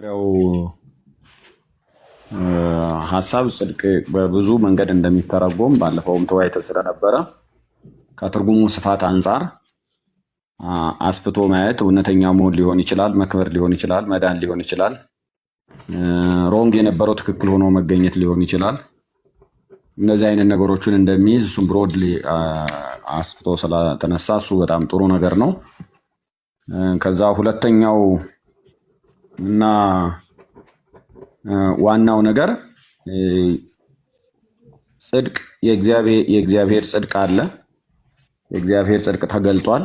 ያው ሀሳብ ጽድቅ በብዙ መንገድ እንደሚተረጎም ባለፈውም ተወያይተን ስለነበረ ከትርጉሙ ስፋት አንጻር አስፍቶ ማየት እውነተኛ መሆን ሊሆን ይችላል፣ መክበር ሊሆን ይችላል፣ መዳን ሊሆን ይችላል፣ wrong የነበረው ትክክል ሆኖ መገኘት ሊሆን ይችላል። እነዚህ አይነት ነገሮችን እንደሚይዝ እሱም broadly አስፍቶ ስለተነሳ እሱ በጣም ጥሩ ነገር ነው። ከዛ ሁለተኛው እና ዋናው ነገር ጽድቅ የእግዚአብሔር ጽድቅ አለ። የእግዚአብሔር ጽድቅ ተገልጧል።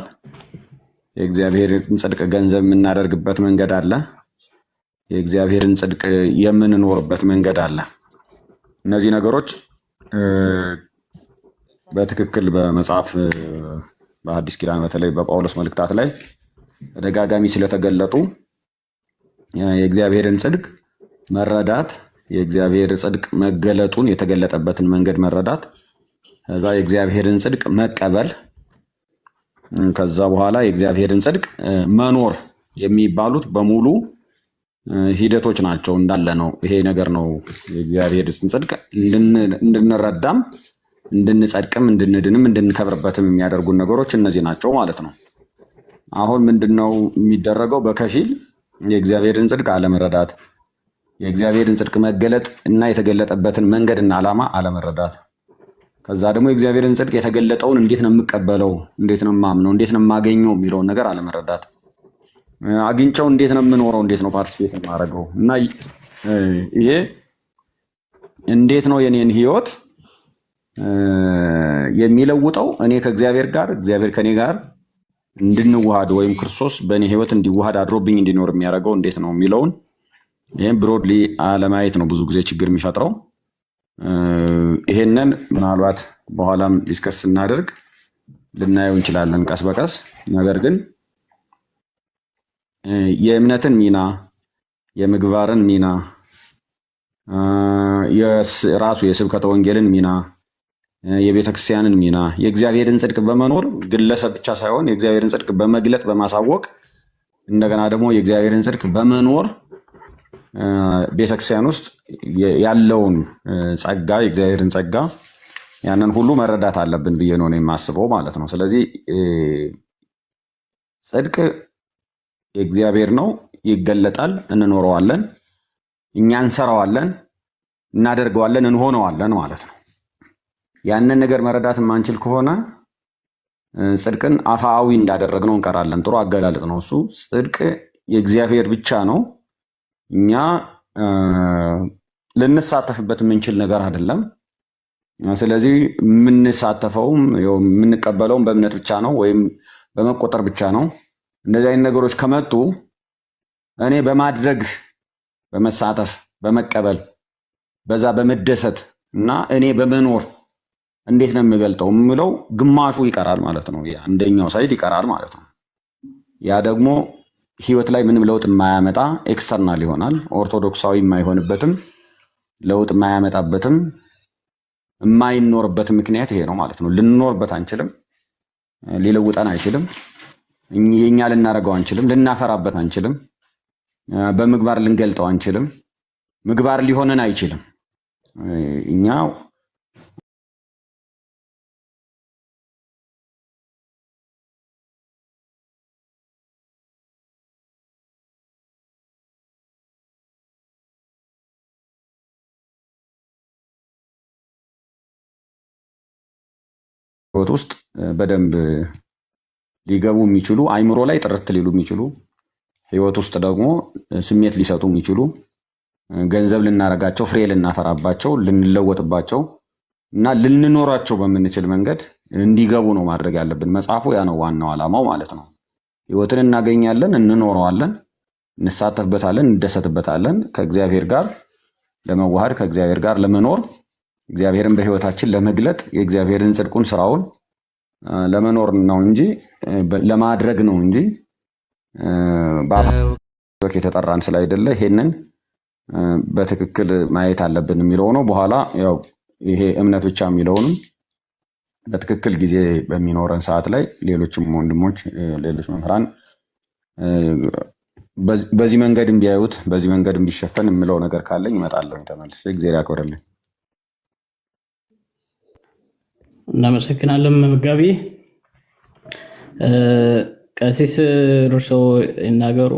የእግዚአብሔርን ጽድቅ ገንዘብ የምናደርግበት መንገድ አለ። የእግዚአብሔርን ጽድቅ የምንኖርበት መንገድ አለ። እነዚህ ነገሮች በትክክል በመጽሐፍ በአዲስ ኪዳን በተለይ በጳውሎስ መልእክታት ላይ ተደጋጋሚ ስለተገለጡ የእግዚአብሔርን ጽድቅ መረዳት፣ የእግዚአብሔር ጽድቅ መገለጡን የተገለጠበትን መንገድ መረዳት፣ ከዛ የእግዚአብሔርን ጽድቅ መቀበል፣ ከዛ በኋላ የእግዚአብሔርን ጽድቅ መኖር የሚባሉት በሙሉ ሂደቶች ናቸው። እንዳለ ነው። ይሄ ነገር ነው የእግዚአብሔርን ጽድቅ እንድንረዳም እንድንጸድቅም እንድንድንም እንድንከብርበትም የሚያደርጉን ነገሮች እነዚህ ናቸው ማለት ነው። አሁን ምንድነው የሚደረገው? በከፊል የእግዚአብሔርን ጽድቅ አለመረዳት፣ የእግዚአብሔርን ጽድቅ መገለጥ እና የተገለጠበትን መንገድና ዓላማ አለመረዳት፣ ከዛ ደግሞ የእግዚአብሔርን ጽድቅ የተገለጠውን እንዴት ነው የምቀበለው፣ እንዴት ነው የማምነው፣ እንዴት ነው የማገኘው የሚለውን ነገር አለመረዳት፣ አግኝቼው እንዴት ነው የምኖረው፣ እንዴት ነው participate የማደርገው እና ይሄ እንዴት ነው የኔን ህይወት የሚለውጠው፣ እኔ ከእግዚአብሔር ጋር እግዚአብሔር ከኔ ጋር እንድንዋሃድ ወይም ክርስቶስ በእኔ ህይወት እንዲዋሃድ አድሮብኝ እንዲኖር የሚያደርገው እንዴት ነው የሚለውን ይህም broadly አለማየት ነው ብዙ ጊዜ ችግር የሚፈጥረው። ይሄንን ምናልባት በኋላም discuss ስናደርግ ልናየው እንችላለን ቀስ በቀስ። ነገር ግን የእምነትን ሚና፣ የምግባርን ሚና፣ ራሱ የስብከተ ወንጌልን ሚና፣ የቤተ ክርስቲያንን ሚና፣ የእግዚአብሔርን ጽድቅ በመኖር ግለሰብ ብቻ ሳይሆን የእግዚአብሔርን ጽድቅ በመግለጥ በማሳወቅ እንደገና ደግሞ የእግዚአብሔርን ጽድቅ በመኖር ቤተክርስቲያን ውስጥ ያለውን ጸጋ የእግዚአብሔርን ጸጋ ያንን ሁሉ መረዳት አለብን ብዬ ነው የማስበው ማለት ነው። ስለዚህ ጽድቅ የእግዚአብሔር ነው፣ ይገለጣል፣ እንኖረዋለን፣ እኛ እንሰራዋለን፣ እናደርገዋለን፣ እንሆነዋለን ማለት ነው። ያንን ነገር መረዳት የማንችል ከሆነ ጽድቅን አፋዊ እንዳደረግነው እንቀራለን። ጥሩ አገላለጥ ነው እሱ። ጽድቅ የእግዚአብሔር ብቻ ነው። እኛ ልንሳተፍበት የምንችል ነገር አይደለም። ስለዚህ የምንሳተፈውም የምንቀበለውም በእምነት ብቻ ነው ወይም በመቆጠር ብቻ ነው። እንደዚህ አይነት ነገሮች ከመጡ እኔ በማድረግ በመሳተፍ በመቀበል በዛ በመደሰት እና እኔ በመኖር እንዴት ነው የምገልጠው የምለው ግማሹ ይቀራል ማለት ነው። አንደኛው side ይቀራል ማለት ነው። ያ ደግሞ ህይወት ላይ ምንም ለውጥ የማያመጣ external ይሆናል። ኦርቶዶክሳዊ የማይሆንበትም ለውጥ የማያመጣበትም የማይኖርበት ምክንያት ይሄ ነው ማለት ነው። ልንኖርበት አንችልም። ሊለውጠን አይችልም። የኛ ልናደርገው አንችልም። ልናፈራበት አንችልም። በምግባር ልንገልጠው አንችልም። ምግባር ሊሆነን አይችልም። እኛ ህይወት ውስጥ በደንብ ሊገቡ የሚችሉ አይምሮ ላይ ጥርት ሊሉ የሚችሉ ህይወት ውስጥ ደግሞ ስሜት ሊሰጡ የሚችሉ ገንዘብ ልናረጋቸው ፍሬ ልናፈራባቸው ልንለወጥባቸው እና ልንኖራቸው በምንችል መንገድ እንዲገቡ ነው ማድረግ ያለብን። መጽሐፉ ያ ነው ዋናው ዓላማው ማለት ነው። ህይወትን እናገኛለን፣ እንኖረዋለን፣ እንሳተፍበታለን፣ እንደሰትበታለን። ከእግዚአብሔር ጋር ለመዋሃድ ከእግዚአብሔር ጋር ለመኖር እግዚአብሔርን በህይወታችን ለመግለጥ የእግዚአብሔርን ጽድቁን ስራውን ለመኖር ነው እንጂ ለማድረግ ነው እንጂ በአፍ የተጠራን ስላይደለ ይሄንን በትክክል ማየት አለብን የሚለው ነው። በኋላ ያው ይሄ እምነት ብቻ የሚለውንም በትክክል ጊዜ በሚኖረን ሰዓት ላይ ሌሎችም ወንድሞች ሌሎች መምህራን በዚህ መንገድም ቢያዩት በዚህ መንገድም ቢሸፈን የምለው ነገር ካለኝ እመጣለሁ ተመልሼ። እግዚአብሔር ያክብርልኝ። እናመሰግናለን መጋቢ። ቀሲስ እርሶ ይናገሩ።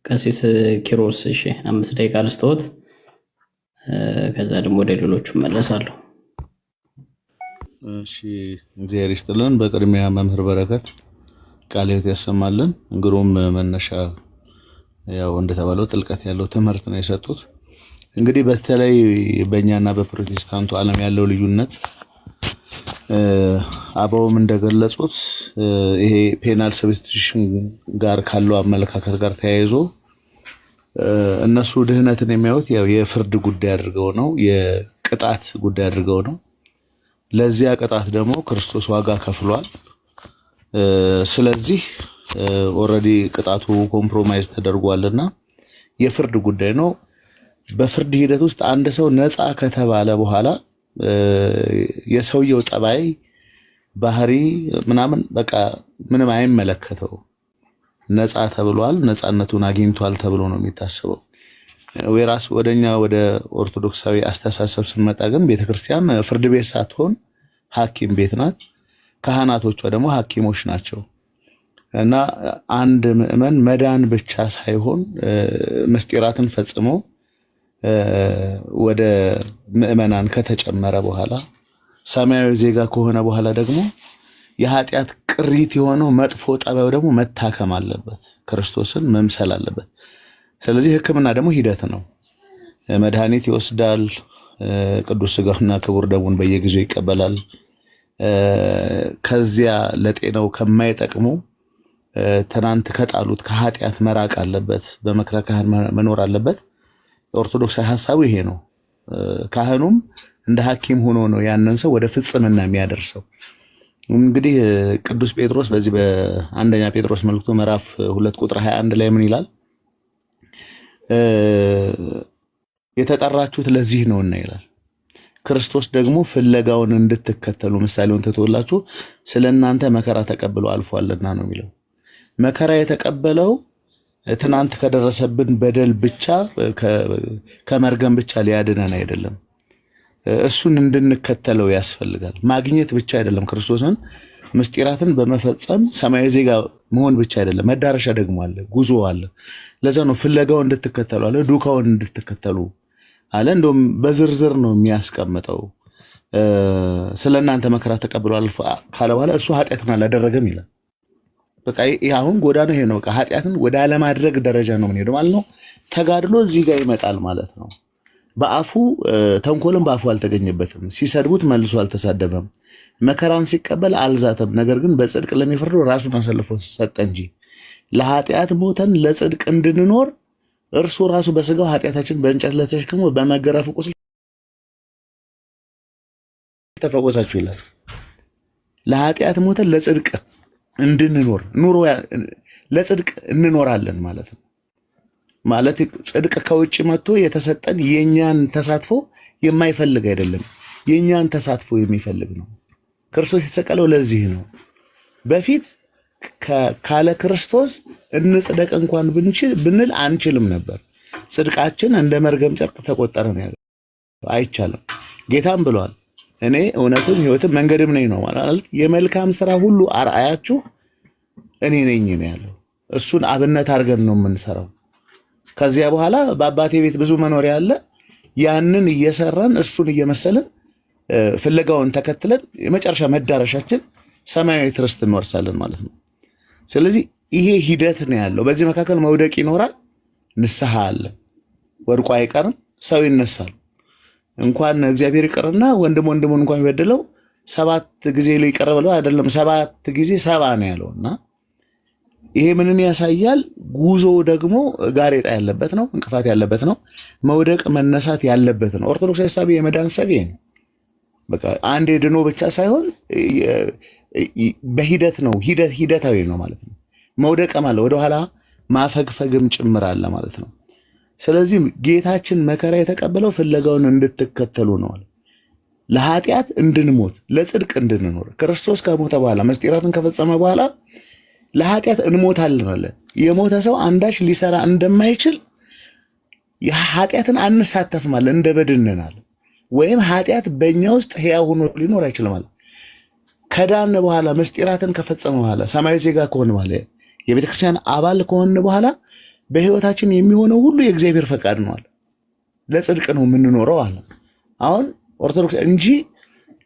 ቀሲስ ኪሮስ እሺ፣ 5 ደቂቃ ልስጥዎት፣ ከዛ ደግሞ ወደ ሌሎቹ እመለሳለሁ። እሺ፣ እግዚአብሔር ይስጥልን። በቅድሚያ መምህር በረከት ቃለ ሕይወት ያሰማልን። ግሩም መነሻ፣ ያው እንደተባለው ጥልቀት ያለው ትምህርት ነው የሰጡት። እንግዲህ በተለይ በእኛና በፕሮቴስታንቱ ዓለም ያለው ልዩነት አበውም እንደገለጹት ይሄ penal substitution ጋር ካለው አመለካከት ጋር ተያይዞ እነሱ ድህነትን የሚያዩት ያው የፍርድ ጉዳይ አድርገው ነው፣ የቅጣት ጉዳይ አድርገው ነው። ለዚያ ቅጣት ደግሞ ክርስቶስ ዋጋ ከፍሏል። ስለዚህ already ቅጣቱ compromise ተደርጓልና የፍርድ ጉዳይ ነው። በፍርድ ሂደት ውስጥ አንድ ሰው ነፃ ከተባለ በኋላ የሰውየው ጠባይ፣ ባህሪ ምናምን በቃ ምንም አይመለከተው። ነፃ ተብሏል፣ ነፃነቱን አግኝቷል ተብሎ ነው የሚታሰበው። whereas ወደኛ ወደ ኦርቶዶክሳዊ አስተሳሰብ ስንመጣ ግን ቤተክርስቲያን ፍርድ ቤት ሳትሆን ሐኪም ቤት ናት። ካህናቶቿ ደግሞ ሐኪሞች ናቸው። እና አንድ ምዕመን መዳን ብቻ ሳይሆን ምስጢራትን ፈጽሞ ወደ ምዕመናን ከተጨመረ በኋላ፣ ሰማያዊ ዜጋ ከሆነ በኋላ ደግሞ የኃጢአት ቅሪት የሆነው መጥፎ ጠባዩ ደግሞ መታከም አለበት፣ ክርስቶስን መምሰል አለበት። ስለዚህ ሕክምና ደግሞ ሂደት ነው። መድኃኒት ይወስዳል። ቅዱስ ስጋውና ክቡር ደሙን በየጊዜው ይቀበላል። ከዚያ ለጤናው ከማይጠቅሙ፣ ትናንት ከጣሉት ከኃጢአት መራቅ አለበት። በምክረ ካህን መኖር አለበት። ኦርቶዶክሳዊ ሀሳቡ ይሄ ነው። ካህኑም እንደ ሐኪም ሆኖ ነው ያንን ሰው ወደ ፍጽምና የሚያደርሰው። እንግዲህ ቅዱስ ጴጥሮስ በዚህ በአንደኛ ጴጥሮስ መልእክቱ ምዕራፍ 2 ቁጥር 21 ላይ ምን ይላል? የተጠራችሁት ለዚህ ነውና ይላል። ክርስቶስ ደግሞ ፍለጋውን እንድትከተሉ ምሳሌውን ትቶላችሁ ስለ እናንተ መከራ ተቀብሎ አልፏልና ነው የሚለው። መከራ የተቀበለው ትናንት ከደረሰብን በደል ብቻ፣ ከመርገም ብቻ ሊያድነን አይደለም። እሱን እንድንከተለው ያስፈልጋል። ማግኘት ብቻ አይደለም። ክርስቶስን ምስጢራትን በመፈጸም ሰማያዊ ዜጋ መሆን ብቻ አይደለም። መዳረሻ ደግሞ አለ፣ ጉዞ አለ። ለዛ ነው ፍለጋውን እንድትከተሉ አለ፣ ዱካውን እንድትከተሉ አለ። እንደውም በዝርዝር ነው የሚያስቀምጠው። ስለ እናንተ መከራ ተቀብሎ አልፎ ካለ በኋላ እሱ ኃጢአትን አላደረገም ይላል። በቃ ይሄ አሁን ጎዳና ይሄ ነው። በቃ ኃጢአትን ወደ አለማድረግ ደረጃ ነው የምንሄደው ማለት ነው። ተጋድሎ እዚህ ጋር ይመጣል ማለት ነው። በአፉ ተንኮልም በአፉ አልተገኘበትም። ሲሰድቡት መልሶ አልተሳደበም። መከራን ሲቀበል አልዛተም። ነገር ግን በጽድቅ ለሚፈርደው ራሱን አሳልፎ ሰጠ እንጂ፣ ለኃጢአት ሞተን ለጽድቅ እንድንኖር እርሱ ራሱ በስጋው ኃጢአታችን በእንጨት ላይ ተሸክሞ በመገረፉ ቁስል ተፈወሳችሁ ይላል። ለኃጢአት ሞተን ለጽድቅ እንድንኖር፣ ኑሮ ለጽድቅ እንኖራለን ማለት ነው። ማለት ጽድቅ ከውጭ መጥቶ የተሰጠን የእኛን ተሳትፎ የማይፈልግ አይደለም። የእኛን ተሳትፎ የሚፈልግ ነው። ክርስቶስ የተሰቀለው ለዚህ ነው። በፊት ካለ ክርስቶስ እንጽደቅ እንኳን ብንችል ብንል አንችልም ነበር። ጽድቃችን እንደ መርገም ጨርቅ ተቆጠረ ነው ያለው። አይቻልም። ጌታም ብሏል፣ እኔ እውነትም ሕይወትም መንገድም ነኝ ነው ማለት፣ የመልካም ስራ ሁሉ አርአያችሁ እኔ ነኝ ነው ያለው። እሱን አብነት አድርገን ነው የምንሰራው። ከዚያ በኋላ በአባቴ ቤት ብዙ መኖሪያ አለ። ያንን እየሰራን፣ እሱን እየመሰልን፣ ፍለጋውን ተከትለን የመጨረሻ መዳረሻችን ሰማያዊ ርስት እንወርሳለን ማለት ነው። ስለዚህ ይሄ ሂደት ነው ያለው። በዚህ መካከል መውደቅ ይኖራል፣ ንስሐ አለ። ወድቆ አይቀርም፣ ሰው ይነሳል። እንኳን እግዚአብሔር ይቅርና ወንድም ወንድሙን እንኳን ቢበድለው ሰባት ጊዜ ሊቀር ብለው አይደለም፣ 7 ጊዜ 70 ነው ያለው። እና ይሄ ምንን ያሳያል? ጉዞ ደግሞ ጋሬጣ ያለበት ነው፣ እንቅፋት ያለበት ነው፣ መውደቅ መነሳት ያለበት ነው። ኦርቶዶክሳዊ እሳቤ የመዳን እሳቤ ነው። በቃ አንዴ ድኖ ብቻ ሳይሆን በሂደት ነው፣ ሂደት ሂደታዊ ነው ማለት ነው። መውደቅም አለ፣ ወደኋላ ማፈግፈግም ጭምር አለ ማለት ነው። ስለዚህ ጌታችን መከራ የተቀበለው ፍለጋውን እንድትከተሉ ነው አለ። ለኃጢአት እንድንሞት ለጽድቅ እንድንኖር። ክርስቶስ ከሞተ በኋላ፣ ምስጢራትን ከፈጸመ በኋላ ለኃጢአት እንሞታለን አለ። የሞተ ሰው አንዳች ሊሰራ እንደማይችል ኃጢአትን አንሳተፍም አለ፣ እንደ በድን ነን አለ። ወይም ኃጢአት በእኛ ውስጥ ሕያው ሆኖ ሊኖር አይችልም አለ። ከዳን በኋላ፣ ምስጢራትን ከፈጸመ በኋላ፣ ሰማያዊ ዜጋ ከሆነ በኋላ፣ የቤተ ክርስቲያን አባል ከሆነ በኋላ በህይወታችን የሚሆነው ሁሉ የእግዚአብሔር ፈቃድ ነው አለ። ለጽድቅ ነው የምንኖረው አለ። አሁን ኦርቶዶክስ እንጂ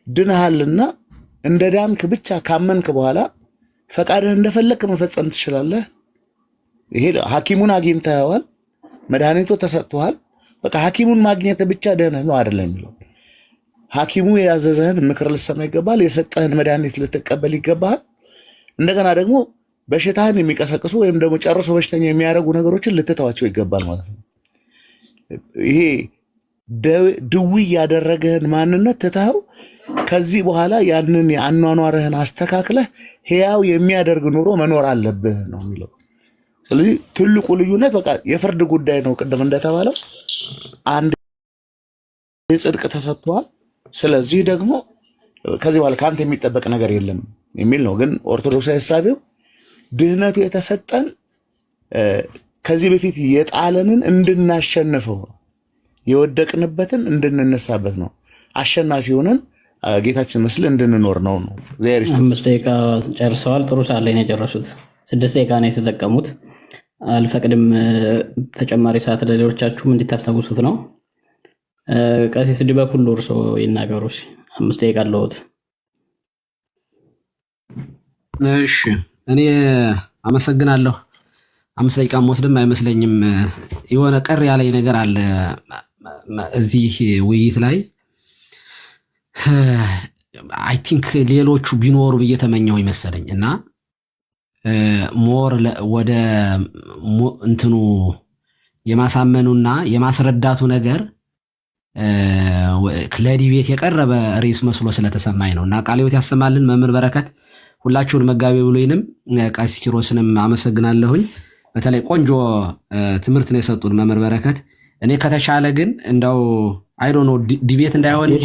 ድነሃልና እንደ ዳንክ ብቻ ካመንክ በኋላ ፈቃድህን እንደፈለግክ መፈጸም ትችላለህ። ይሄ ሐኪሙን አግኝተኸዋል፣ መድኃኒቱ ተሰጥቶሃል። በቃ ሐኪሙን ማግኘት ብቻ ድህነት ነው አይደለም የሚለው። ሐኪሙ ያዘዘህን ምክር ልትሰማ ይገባል። የሰጠህን መድኃኒት ልትቀበል ይገባሃል። እንደገና ደግሞ በሽታህን የሚቀሰቅሱ ወይም ደግሞ ጨርሶ በሽተኛ የሚያደርጉ ነገሮችን ልትተዋቸው ይገባል ማለት ነው። ይሄ ድውይ ያደረገህን ማንነት ትተኸው ከዚህ በኋላ ያንን የአኗኗርህን አስተካክለህ ሕያው የሚያደርግ ኑሮ መኖር አለብህ ነው የሚለው። ስለዚህ ትልቁ ልዩነት በቃ የፍርድ ጉዳይ ነው። ቅድም እንደተባለው አንድ ጽድቅ ተሰጥቷል። ስለዚህ ደግሞ ከዚህ በኋላ ከአንተ የሚጠበቅ ነገር የለም የሚል ነው። ግን ኦርቶዶክሳዊ እሳቤው ድህነቱ የተሰጠን ከዚህ በፊት የጣለንን እንድናሸንፈው ነው። የወደቅንበትን እንድንነሳበት ነው። አሸናፊ ሆነን ጌታችን መስል እንድንኖር ነው። እግዚአብሔር ይስጥልኝ። 5 ደቂቃ ጨርሰዋል። ጥሩ ሰዓት ላይ ነው የጨረሱት። 6 ደቂቃ ነው የተጠቀሙት። አልፈቅድም። ተጨማሪ ሰዓት ለሌሎቻችሁም እንዲታስታውሱት ነው። ቀሲስ ዲበኩሉ እርሶ ይናገሩ። 5 ደቂቃ አለዎት። እሺ፣ እኔ አመሰግናለሁ። 5 ደቂቃ መወስድም አይመስለኝም። የሆነ ቅር ያለኝ ነገር አለ እዚህ ውይይት ላይ። I think ሌሎቹ ቢኖሩ ብዬ ተመኘሁ ይመሰለኝ እና more ወደ እንትኑ የማሳመኑና የማስረዳቱ ነገር ለ debate የቀረበ ርዕስ መስሎ ስለተሰማኝ ነው። እና ቃለ ሕይወት ያሰማልን መምህር በረከት፣ ሁላችሁን፣ መጋቤ ብሉይንም ቀሲስ ኪሮስንም አመሰግናለሁኝ። በተለይ ቆንጆ ትምህርት ነው የሰጡን መምህር በረከት። እኔ ከተቻለ ግን እንደው I don't know debate እንዳይሆን እንጂ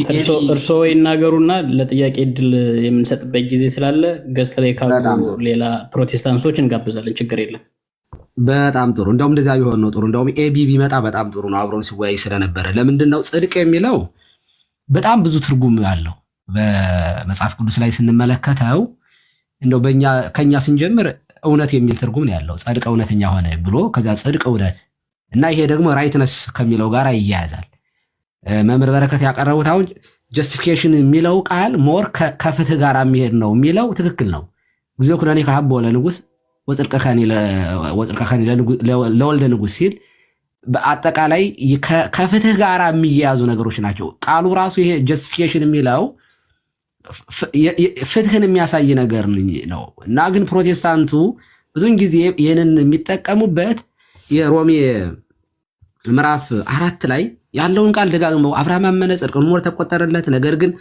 እርስዎ ይናገሩና ለጥያቄ እድል የምንሰጥበት ጊዜ ስላለ guest ላይ ካሉ ሌላ ፕሮቴስታንቶች እንጋብዛለን። ችግር የለም። በጣም ጥሩ። እንደውም እንደዚያ ቢሆን ነው ጥሩ። እንደውም ኤቢ ቢመጣ በጣም ጥሩ ነው። አብሮን ሲወያይ ስለነበረ። ለምንድን ነው ጽድቅ የሚለው በጣም ብዙ ትርጉም አለው። በመጽሐፍ ቅዱስ ላይ ስንመለከተው እንደው በእኛ ከኛ ስንጀምር እውነት የሚል ትርጉም ነው ያለው። ጸድቀ እውነተኛ ሆነ ብሎ ከዚያ ጽድቅ እውነት እና ይሄ ደግሞ rightness ከሚለው ጋር ይያያዛል። መምህር በረከት ያቀረቡት አሁን justification የሚለው ቃል more ከፍትህ ጋር የሚሄድ ነው የሚለው ትክክል ነው። እግዚኦ ኩነኔከ ሀቦ ለንጉስ ወጽድቀከኒ ለወልደ ንጉስ ሲል በአጠቃላይ ከፍትህ ጋር የሚያያዙ ነገሮች ናቸው። ቃሉ ራሱ ይሄ justification የሚለው ፍትህን የሚያሳይ ነገር ነው እና ግን ፕሮቴስታንቱ ብዙን ጊዜ ይህንን የሚጠቀሙበት የሮሜ ምዕራፍ 4 ላይ ያለውን ቃል ደጋግመው አብርሃም አመነ ጽድቅ ሆኖ ተቆጠረለት፣ ነገር ግን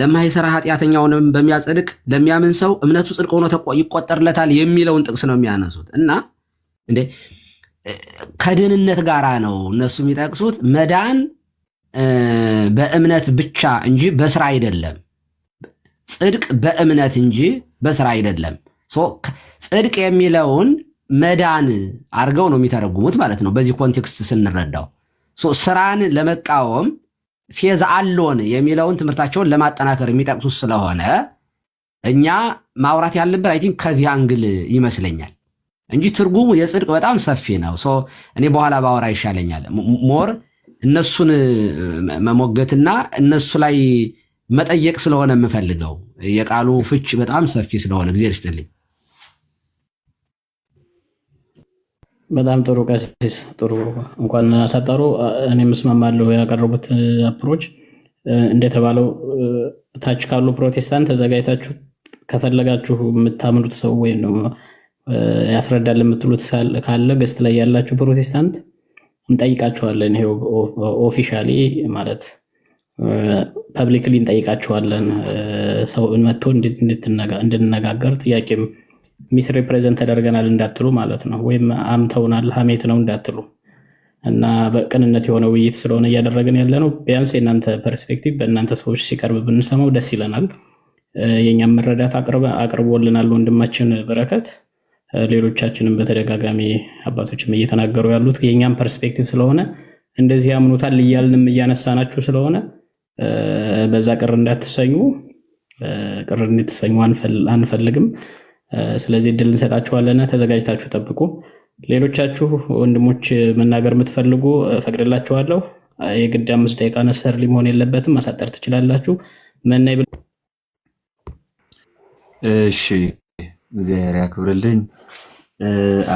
ለማይሰራ ኃጢአተኛውንም በሚያጸድቅ ለሚያምን ሰው እምነቱ ጽድቅ ሆኖ ይቆጠርለታል የሚለውን ጥቅስ ነው የሚያነሱት። እና እንዴ ከድህንነት ጋራ ነው እነሱ የሚጠቅሱት። መዳን በእምነት ብቻ እንጂ በስራ አይደለም። ጽድቅ በእምነት እንጂ በስራ አይደለም። ጽድቅ የሚለውን መዳን አድርገው ነው የሚተረጉሙት ማለት ነው። በዚህ context ስንረዳው ስራን ለመቃወም faith alone የሚለውን ትምህርታቸውን ለማጠናከር የሚጠቅሱት ስለሆነ እኛ ማውራት ያለብን I think ከዚህ angle ይመስለኛል እንጂ ትርጉሙ የጽድቅ በጣም ሰፊ ነው። እኔ በኋላ ባወራ ይሻለኛል። More እነሱን መሞገትና እነሱ ላይ መጠየቅ ስለሆነ የምፈልገው፣ የቃሉ ፍች በጣም ሰፊ ስለሆነ። እግዚአብሔር ይስጥልኝ። በጣም ጥሩ ቀሲስ፣ ጥሩ እንኳን አሳጠሩ። እኔም እስማማለሁ ያቀረቡት approach። እንደተባለው ታች ካሉ ፕሮቴስታንት ተዘጋጅታችሁ ከፈለጋችሁ የምታምኑት ሰው ወይም ደግሞ ያስረዳል የምትሉት ካለ guest ላይ ያላችሁ ፕሮቴስታንት እንጠይቃችኋለን። ይሄው officially ማለት publicly እንጠይቃችኋለን። ሰው መጥቶ እንድንነጋገር፣ ጥያቄም misrepresent ተደርገናል እንዳትሉ ማለት ነው፣ ወይም አምተውናል ሀሜት ነው እንዳትሉ እና በቅንነት የሆነ ውይይት ስለሆነ እያደረግን ያለ ነው። ቢያንስ የእናንተ perspective በእናንተ ሰዎች ሲቀርብ ብንሰማው ደስ ይለናል። የእኛም መረዳት አቅርቦልናል ወንድማችን በረከት። ሌሎቻችንም በተደጋጋሚ አባቶችም እየተናገሩ ያሉት የእኛም perspective ስለሆነ እንደዚህ ያምኑታል እያልንም እያነሳናችሁ ስለሆነ በዛ ቅር እንዳትሰኙ፣ ቅር እንድትሰኙ አንፈልግም። ስለዚህ እድል እንሰጣችኋለን። ተዘጋጅታችሁ ጠብቁ። ሌሎቻችሁ ወንድሞች መናገር የምትፈልጉ እፈቅድላችኋለሁ። የግድ 5 ደቂቃ necessarily መሆን የለበትም። ማሳጠር ትችላላችሁ። መናይ። እሺ፣ እግዚአብሔር ያክብርልኝ።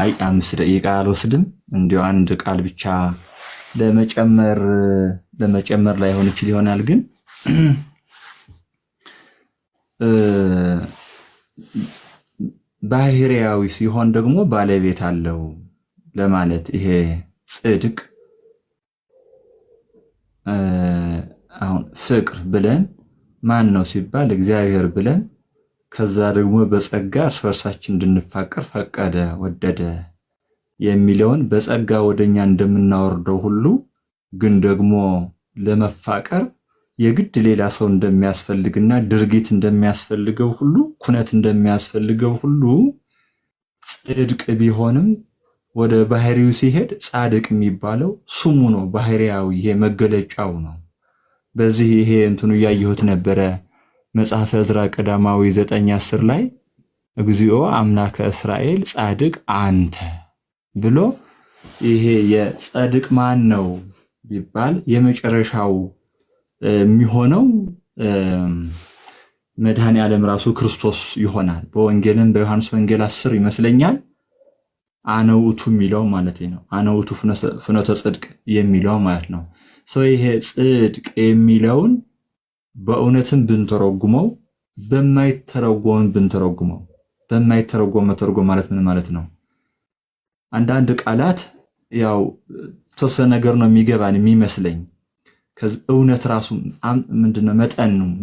አይ፣ 5 ደቂቃ አልወስድም። እንዲሁ አንድ ቃል ብቻ ለመጨመር ላይሆን ይችል ይሆናል፣ ግን ባህሪያዊ ሲሆን ደግሞ ባለቤት አለው ለማለት። ይሄ ጽድቅ አሁን ፍቅር ብለን ማን ነው ሲባል እግዚአብሔር ብለን፣ ከዛ ደግሞ በጸጋ እርስ በርሳችን እንድንፋቀር ፈቀደ፣ ወደደ የሚለውን በጸጋ ወደኛ እንደምናወርደው ሁሉ፣ ግን ደግሞ ለመፋቀር የግድ ሌላ ሰው እንደሚያስፈልግና ድርጊት እንደሚያስፈልገው ሁሉ፣ ኩነት እንደሚያስፈልገው ሁሉ፣ ጽድቅ ቢሆንም ወደ ባህሪው ሲሄድ ጻድቅ የሚባለው ስሙ ነው፣ ባህሪያዊ ይሄ መገለጫው ነው። በዚህ ይሄ እንትኑ እያየሁት ነበረ፣ መጽሐፈ ዕዝራ ቀዳማዊ 9:10 ላይ እግዚኦ አምላከ እስራኤል ጻድቅ አንተ ብሎ፣ ይሄ የጻድቅ ማን ነው ቢባል የመጨረሻው የሚሆነው መድኃኔ ዓለም ራሱ ክርስቶስ ይሆናል። በወንጌልም በዮሐንስ ወንጌል 10 ይመስለኛል አነ ውእቱ የሚለው ማለት ነው። አነ ውእቱ ፍኖተ ጽድቅ የሚለው ማለት ነው። So ይሄ ጽድቅ የሚለውን በእውነትም ብንተረጉመው፣ በማይተረጎም ብንተረጉመው፣ በማይተረጎም መተርጎም ማለት ምን ማለት ነው? አንዳንድ ቃላት ያው ተወሰነ ነገር ነው የሚገባን የሚመስለኝ። እውነት ራሱ ምንድነው?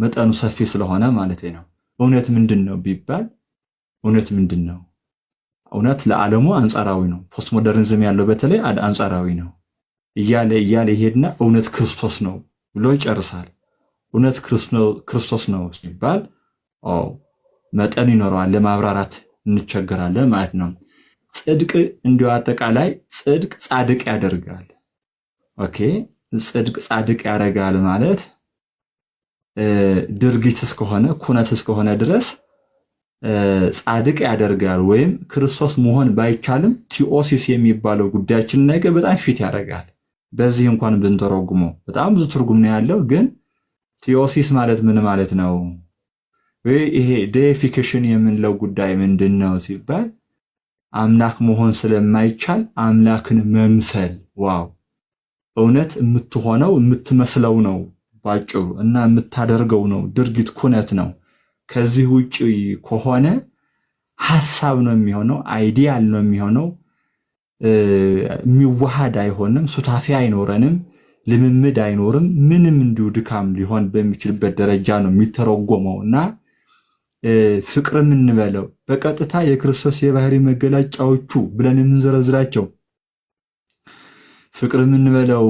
መጠኑ ሰፊ ስለሆነ ማለት ነው። እውነት ምንድን ነው ቢባል፣ እውነት ምንድን ነው? እውነት ለዓለሙ አንጻራዊ ነው። Postmodernism ያለው በተለይ አንጻራዊ ነው እያለ እያለ ይሄድና እውነት ክርስቶስ ነው ብሎ ይጨርሳል። እውነት ክርስቶስ ነው ሲባል መጠን ይኖረዋል፣ ለማብራራት እንቸገራለን ማለት ነው። ጽድቅ እንዲሁ አጠቃላይ ጽድቅ ጻድቅ ያደርጋል። Okay፣ ጽድቅ ጻድቅ ያደርጋል ማለት ድርጊት እስከሆነ፣ ኩነት እስከሆነ ድረስ ጻድቅ ያደርጋል ወይም ክርስቶስ መሆን ባይቻልም theosis የሚባለው ጉዳያችን ነገር በጣም fit ያደርጋል። በዚህ እንኳን ብንተረጉመው በጣም ብዙ ትርጉም ነው ያለው። ግን theosis ማለት ምን ማለት ነው? ወይ ይሄ deification የምንለው ጉዳይ ምንድን ነው ሲባል አምላክ መሆን ስለማይቻል አምላክን መምሰል። Wow፣ እውነት የምትሆነው የምትመስለው ነው ባጭሩ፣ እና የምታደርገው ነው፣ ድርጊት ኩነት ነው። ከዚህ ውጭ ከሆነ ሐሳብ ነው የሚሆነው፣ ideal ነው የሚሆነው፣ የሚዋሃድ አይሆንም፣ ሱታፌ አይኖረንም፣ ልምምድ አይኖርም። ምንም እንዲሁ ድካም ሊሆን በሚችልበት ደረጃ ነው የሚተረጎመው። እና ፍቅር የምንበለው በቀጥታ የክርስቶስ የባህሪ መገለጫዎቹ ብለን የምንዘረዝራቸው ፍቅር የምንበለው፣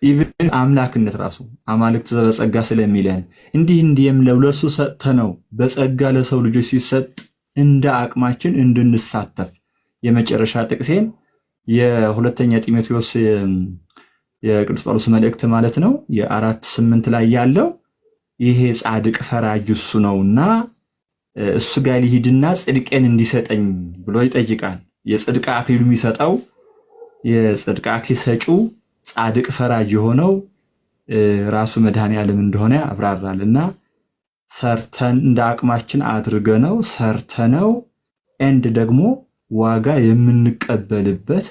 even አምላክነት ራሱ አማልክት ዘበጸጋ ስለሚለን፣ እንዲህ እንዲህ የምለው ለእሱ ሰጥተነው በጸጋ ለሰው ልጆች ሲሰጥ እንደ አቅማችን እንድንሳተፍ። የመጨረሻ ጥቅሴን የሁለተኛ ጢሞቴዎስ፣ የቅዱስ ጳውሎስ መልእክት ማለት ነው፣ የ4:8 ላይ ያለው፣ ይሄ ጻድቅ ፈራጅ እሱ ነውና እሱ ጋር ሊሂድና ጽድቄን እንዲሰጠኝ ብሎ ይጠይቃል። የጽድቅ አክሊሉ የሚሰጠው፣ የጽድቅ አክሊል ሰጪው ጻድቅ ፈራጅ የሆነው ራሱ መድኃኔ ዓለም እንደሆነ ያብራራል። እና ሰርተን እንደ አቅማችን አድርገነው፣ ሰርተነው and ደግሞ ዋጋ የምንቀበልበት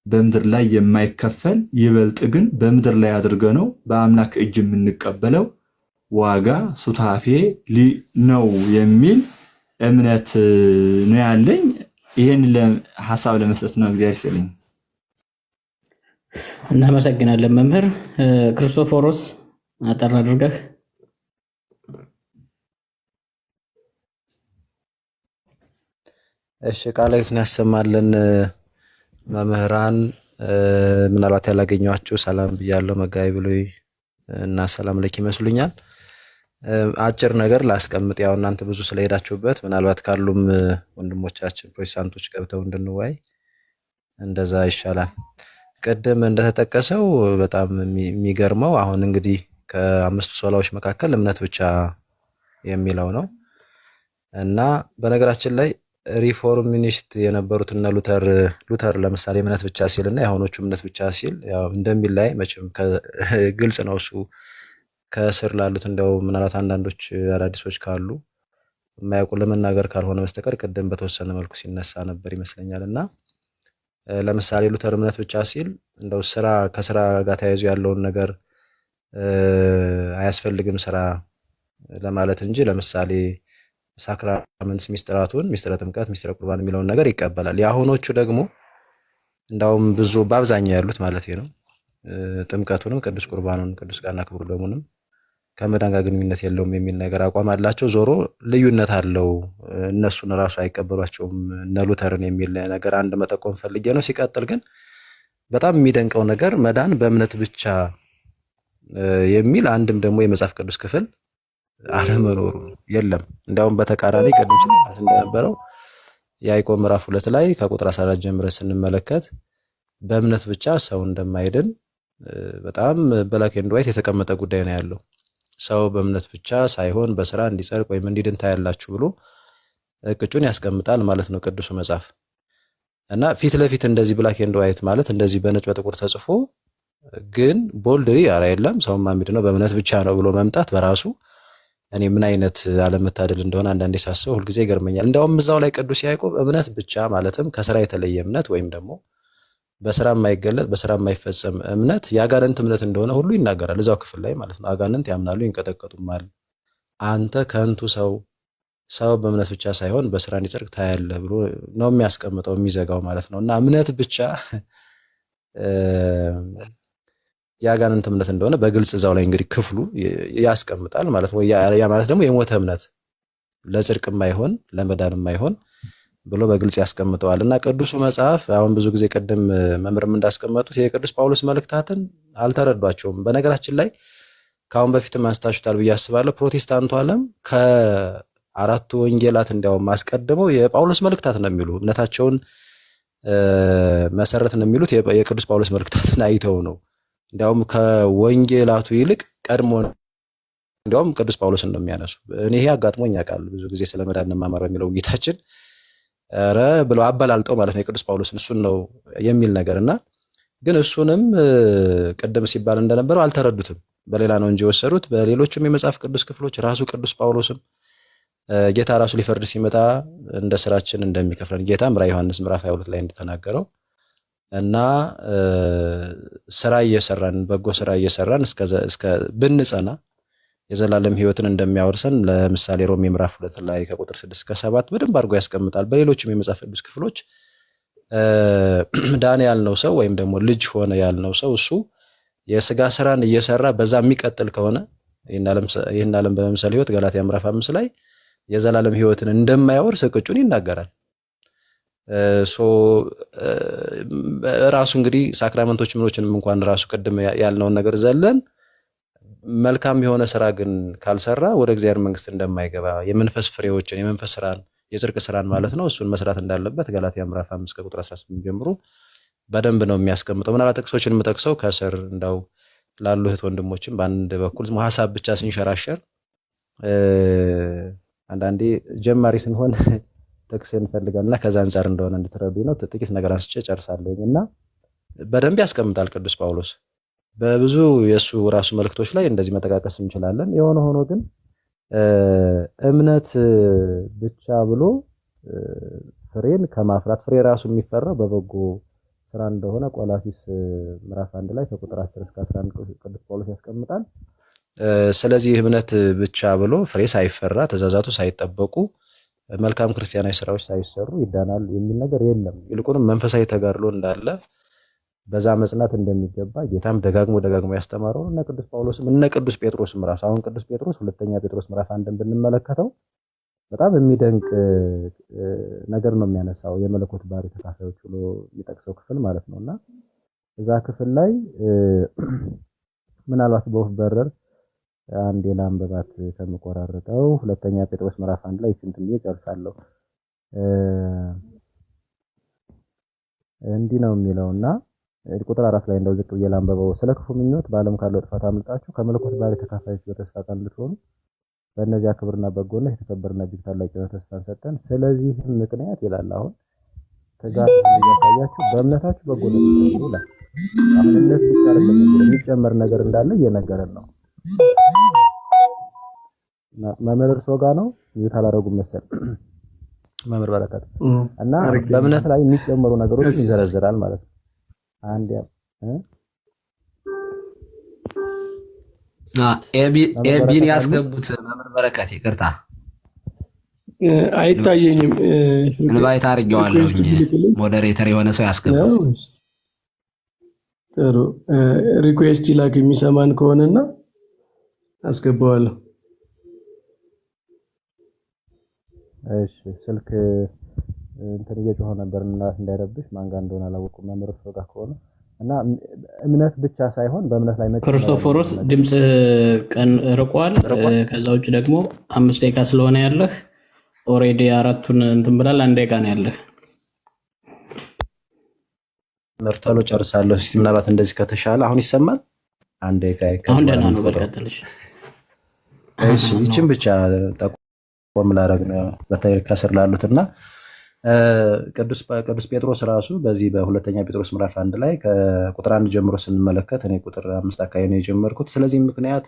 በምድር ላይ የማይከፈል፣ ይበልጥ ግን በምድር ላይ አድርገነው በአምላክ እጅ የምንቀበለው ዋጋ ሱታፌ ነው የሚል እምነት ነው ያለኝ። ይህን ሀሳብ ለመስጠት ነው። እግዚአብሔር ይስጥልኝ። እናመሰግናለን መምህር ክርስቶፎሮስ፣ አጠር አድርገህ። እሺ፣ ቃለ ሕይወትን ያሰማልን መምህራን። ምናልባት ያላገኘኋችሁ ሰላም ብያለሁ። መጋቢ ብሉይ እና ሰላም ለኪ ይመስሉኛል። አጭር ነገር ላስቀምጥ። ያው እናንተ ብዙ ስለሄዳችሁበት ምናልባት ካሉም ወንድሞቻችን ፕሮቴስታንቶች ገብተው እንድንወያይ እንደዛ ይሻላል። ቅድም እንደተጠቀሰው በጣም የሚገርመው አሁን እንግዲህ ከአምስቱ ሶላዎች መካከል እምነት ብቻ የሚለው ነው። እና በነገራችን ላይ reformist የነበሩት እነ ሉተር፣ ሉተር ለምሳሌ እምነት ብቻ ሲል እና የአሁኖቹ እምነት ብቻ ሲል ያው እንደሚለያይ መቼም ግልጽ ነው። እሱ ከስር ላሉት እንደው ምናልባት አንዳንዶች አዳዲሶች ካሉ የማያውቁ ለመናገር ካልሆነ በስተቀር ቅድም በተወሰነ መልኩ ሲነሳ ነበር ይመስለኛል። እና ለምሳሌ ሉተር እምነት ብቻ ሲል እንደው ስራ ከስራ ጋር ተያይዞ ያለውን ነገር አያስፈልግም ስራ ለማለት እንጂ ለምሳሌ sacraments ሚስጥራቱን፣ ሚስጥረ ጥምቀት፣ ሚስጥረ ቁርባን የሚለውን ነገር ይቀበላል። የአሁኖቹ ደግሞ እንዳውም ብዙ በአብዛኛው ያሉት ማለት ነው ጥምቀቱንም ቅዱስ ቁርባኑን ቅዱስ ሥጋና ክቡር ደሙንም ከመዳን ጋር ግንኙነት የለውም የሚል ነገር አቋም አላቸው። ዞሮ ልዩነት አለው። እነሱን ራሱ አይቀበሏቸውም እነ ሉተርን የሚል ነገር አንድ መጠቆም ፈልጌ ነው። ሲቀጥል ግን በጣም የሚደንቀው ነገር መዳን በእምነት ብቻ የሚል አንድም ደግሞ የመጽሐፍ ቅዱስ ክፍል አለመኖሩ የለም። እንዲያውም በተቃራኒ ቅድም ሲጠቀስ እንደነበረው የያዕቆብ ምዕራፍ 2 ላይ ከቁጥር 14 ጀምረን ስንመለከት በእምነት ብቻ ሰው እንደማይድን በጣም black and white የተቀመጠ ጉዳይ ነው ያለው። ሰው በእምነት ብቻ ሳይሆን በስራ እንዲጸድቅ ወይም እንዲድን ታያላችሁ ብሎ እቅጩን ያስቀምጣል ማለት ነው ቅዱሱ መጽሐፍ። እና ፊት ለፊት እንደዚህ black and white ማለት እንደዚህ በነጭ በጥቁር ተጽፎ ግን boldly ኧረ የለም ሰውማ የሚድነው በእምነት ብቻ ነው ብሎ መምጣት በራሱ እኔ ምን አይነት አለመታደል እንደሆነ አንዳንዴ ሳስበው ሁልጊዜ ይገርመኛል። እንዲያውም እዛው ላይ ቅዱስ ያዕቆብ እምነት ብቻ ማለትም ከስራ የተለየ እምነት ወይም ደግሞ በስራ የማይገለጥ በስራ የማይፈጸም እምነት የአጋንንት እምነት እንደሆነ ሁሉ ይናገራል እዛው ክፍል ላይ ማለት ነው። አጋንንት ያምናሉ ይንቀጠቀጡማል። አንተ ከንቱ ሰው፣ ሰው በእምነት ብቻ ሳይሆን በስራ እንዲጸድቅ ታያለህ ብሎ ነው የሚያስቀምጠው የሚዘጋው ማለት ነው። እና እምነት ብቻ የአጋንንት እምነት እንደሆነ በግልጽ እዛው ላይ እንግዲህ ክፍሉ ያስቀምጣል ማለት ነው። ያ ማለት ደግሞ የሞተ እምነት ለጽድቅ የማይሆን ለመዳን የማይሆን ብሎ በግልጽ ያስቀምጠዋል። እና ቅዱሱ መጽሐፍ አሁን ብዙ ጊዜ ቅድም መምህርም እንዳስቀመጡት የቅዱስ ጳውሎስ መልእክታትን አልተረዷቸውም። በነገራችን ላይ ከአሁን በፊትም አንስታችሁታል ብዬ አስባለሁ። ፕሮቴስታንቱ ዓለም ከአራቱ ወንጌላት እንዲያውም አስቀድመው የጳውሎስ መልእክታት ነው የሚሉ፣ እምነታቸውን መሰረት ነው የሚሉት የቅዱስ ጳውሎስ መልእክታትን አይተው ነው። እንዲያውም ከወንጌላቱ ይልቅ ቀድሞ እንዲያውም ቅዱስ ጳውሎስን ነው የሚያነሱ። እኔ ይሄ አጋጥሞኝ ያውቃል። ብዙ ጊዜ ስለ መዳን እንማማር በሚለው ውይይታችን ኧረ ብለው አበላልጠው ማለት ነው የቅዱስ ጳውሎስን እሱን ነው የሚል ነገር። እና ግን እሱንም ቅድም ሲባል እንደነበረው አልተረዱትም። በሌላ ነው እንጂ የወሰዱት። በሌሎችም የመጽሐፍ ቅዱስ ክፍሎች ራሱ ቅዱስ ጳውሎስም ጌታ ራሱ ሊፈርድ ሲመጣ እንደ ስራችን እንደሚከፍለን ጌታም ራዕየ ዮሐንስ ምዕራፍ 22 ላይ እንደተናገረው እና ስራ እየሰራን በጎ ስራ እየሰራን እስከ ብንጸና የዘላለም ሕይወትን እንደሚያወርሰን ለምሳሌ ሮሜ ምዕራፍ 2 ላይ ከቁጥር 6 እስከ 7 በደንብ አድርጎ ያስቀምጣል። በሌሎችም የመጽሐፍ ቅዱስ ክፍሎች ዳነ ያልነው ሰው ወይም ደግሞ ልጅ ሆነ ያልነው ሰው እሱ የስጋ ስራን እየሰራ በዛ የሚቀጥል ከሆነ ይህን ዓለም በመምሰል ሕይወት ገላትያ ምዕራፍ 5 ላይ የዘላለም ሕይወትን እንደማያወርስ እቅጩን ይናገራል። So ራሱ እንግዲህ sacrament ኦች ምኖችንም እንኳን ራሱ ቅድም ያልነውን ነገር ዘለን መልካም የሆነ ስራ ግን ካልሰራ ወደ እግዚአብሔር መንግስት እንደማይገባ፣ የመንፈስ ፍሬዎችን፣ የመንፈስ ስራን፣ የጽድቅ ስራን ማለት ነው፣ እሱን መስራት እንዳለበት ገላትያ ምዕራፍ 5 ከቁጥር 18 ጀምሮ በደንብ ነው የሚያስቀምጠው። ምናልባት ጥቅሶችን የምጠቅሰው ከስር እንደው ላሉ እህት ወንድሞችም በአንድ በኩል ሀሳብ ብቻ ሲንሸራሸር አንዳንዴ ጀማሪ ስንሆን ጥቅስ እንፈልጋለን እና ከዛ አንጻር እንደሆነ እንድትረዱኝ ነው። ጥቂት ነገር አንስቼ ጨርሳለሁኝ። እና በደንብ ያስቀምጣል ቅዱስ ጳውሎስ በብዙ የእሱ ራሱ መልእክቶች ላይ እንደዚህ መጠቃቀስ እንችላለን። የሆነ ሆኖ ግን እምነት ብቻ ብሎ ፍሬን ከማፍራት፣ ፍሬ ራሱ የሚፈራው በበጎ ስራ እንደሆነ ቆላሲስ ምዕራፍ 1 ላይ ከቁጥር 10 እስከ 11 ቅዱስ ጳውሎስ ያስቀምጣል። ስለዚህ እምነት ብቻ ብሎ ፍሬ ሳይፈራ፣ ትእዛዛቱ ሳይጠበቁ፣ መልካም ክርስቲያናዊ ስራዎች ሳይሰሩ ይዳናል የሚል ነገር የለም። ይልቁንም መንፈሳዊ ተጋድሎ እንዳለ በዛ መጽናት እንደሚገባ ጌታም ደጋግሞ ደጋግሞ ያስተማረው እነ ቅዱስ ጳውሎስም እነ ቅዱስ ጴጥሮስም ራሱ፣ አሁን ቅዱስ ጴጥሮስ ሁለተኛ ጴጥሮስ ምዕራፍ 1ን ብንመለከተው በጣም የሚደንቅ ነገር ነው የሚያነሳው፣ የመለኮት ባህሪ ተካፋዮች ብሎ የሚጠቅሰው ክፍል ማለት ነውና እዛ ክፍል ላይ ምናልባት በወፍ በረር አንድ ላንብባት ከምቆራርጠው ሁለተኛ ጴጥሮስ ምዕራፍ 1 ላይ ይህችን ብዬ ጨርሳለሁ። እንዲህ ነው የሚለውና ቁጥር 4 ላይ እንደው ዝቅ ብዬ ላንብበው። ስለ ክፉ ምኞት በዓለም ካለው ጥፋት አምልጣችሁ ከመለኮት ባህሪ ተካፋዮች በተስፋ ቃል እንድትሆኑ በእነዚያ ክብርና በጎነት የተከበረና እጅግ ታላቅ የሆነ ተስፋን ሰጠን። ስለዚህም ምክንያት ይላል አሁን ትጋት እያሳያችሁ በእምነታችሁ በጎነት ጨምሩ ይላል። አሁን እምነት ብቻ አይደለም የሚጨመር ነገር እንዳለ እየነገረን ነው። መምህር እርስዎ ጋር ነው mute አላደረጉም መሰል መምህር በረከት እና በእምነት ላይ የሚጨመሩ ነገሮችን ይዘረዝራል ማለት ነው። አንድ ኤቢን ያስገቡት መምህር በረከት ይቅርታ አይታየኝም። invite አድርጌዋለሁ። moderator የሆነ ሰው ያስገባው። ጥሩ request ይላክ የሚሰማን ከሆነና አስገባዋለሁ። እሺ ስልክ እንትን እየጮኸ ነበር እና እንዳይረብሽ ማን ጋር እንደሆነ አላወኩም። መምህር እርስዎ ጋር ከሆነ እና እምነት ብቻ ሳይሆን በእምነት ላይ ክርስቶፎሮስ ድምፅ ቀን ርቋል። ከዛ ውጭ ደግሞ 5 ደቂቃ ስለሆነ ያለህ already አራቱን እንትን ብላል። 1 ደቂቃ ነው ያለህ። መርተሎ ጨርሳለሁ። እስቲ ምናልባት እንደዚህ ከተሻለ አሁን ይሰማል። 1 ደቂቃ አሁን ደህና ነው። በቀጥልሽ። እሺ ይችን ብቻ ጠቆም ላደርግ ነው በተለይ ከስር ላሉትና ቅዱስ ጴጥሮስ ራሱ በዚህ በሁለተኛ ጴጥሮስ ምዕራፍ 1 ላይ ከቁጥር 1 ጀምሮ ስንመለከት እኔ ቁጥር 5 አካባቢ ነው የጀመርኩት። ስለዚህ ምክንያት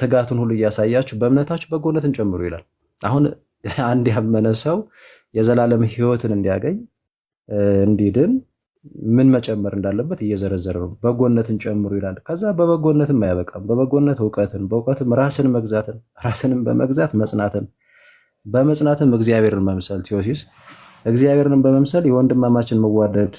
ትጋቱን ሁሉ እያሳያችሁ በእምነታችሁ በጎነትን ጨምሩ ይላል። አሁን አንድ ያመነ ሰው የዘላለም ሕይወትን እንዲያገኝ እንዲድን ምን መጨመር እንዳለበት እየዘረዘረ ነው። በጎነትን ጨምሩ ይላል። ከዛ በበጎነትም አያበቃም። በበጎነት እውቀትን፣ በእውቀትም ራስን መግዛትን፣ ራስንም በመግዛት መጽናትን፣ በመጽናትም እግዚአብሔርን መምሰል ቴዎሲስ፣ እግዚአብሔርን በመምሰል የወንድማማችን መዋደድ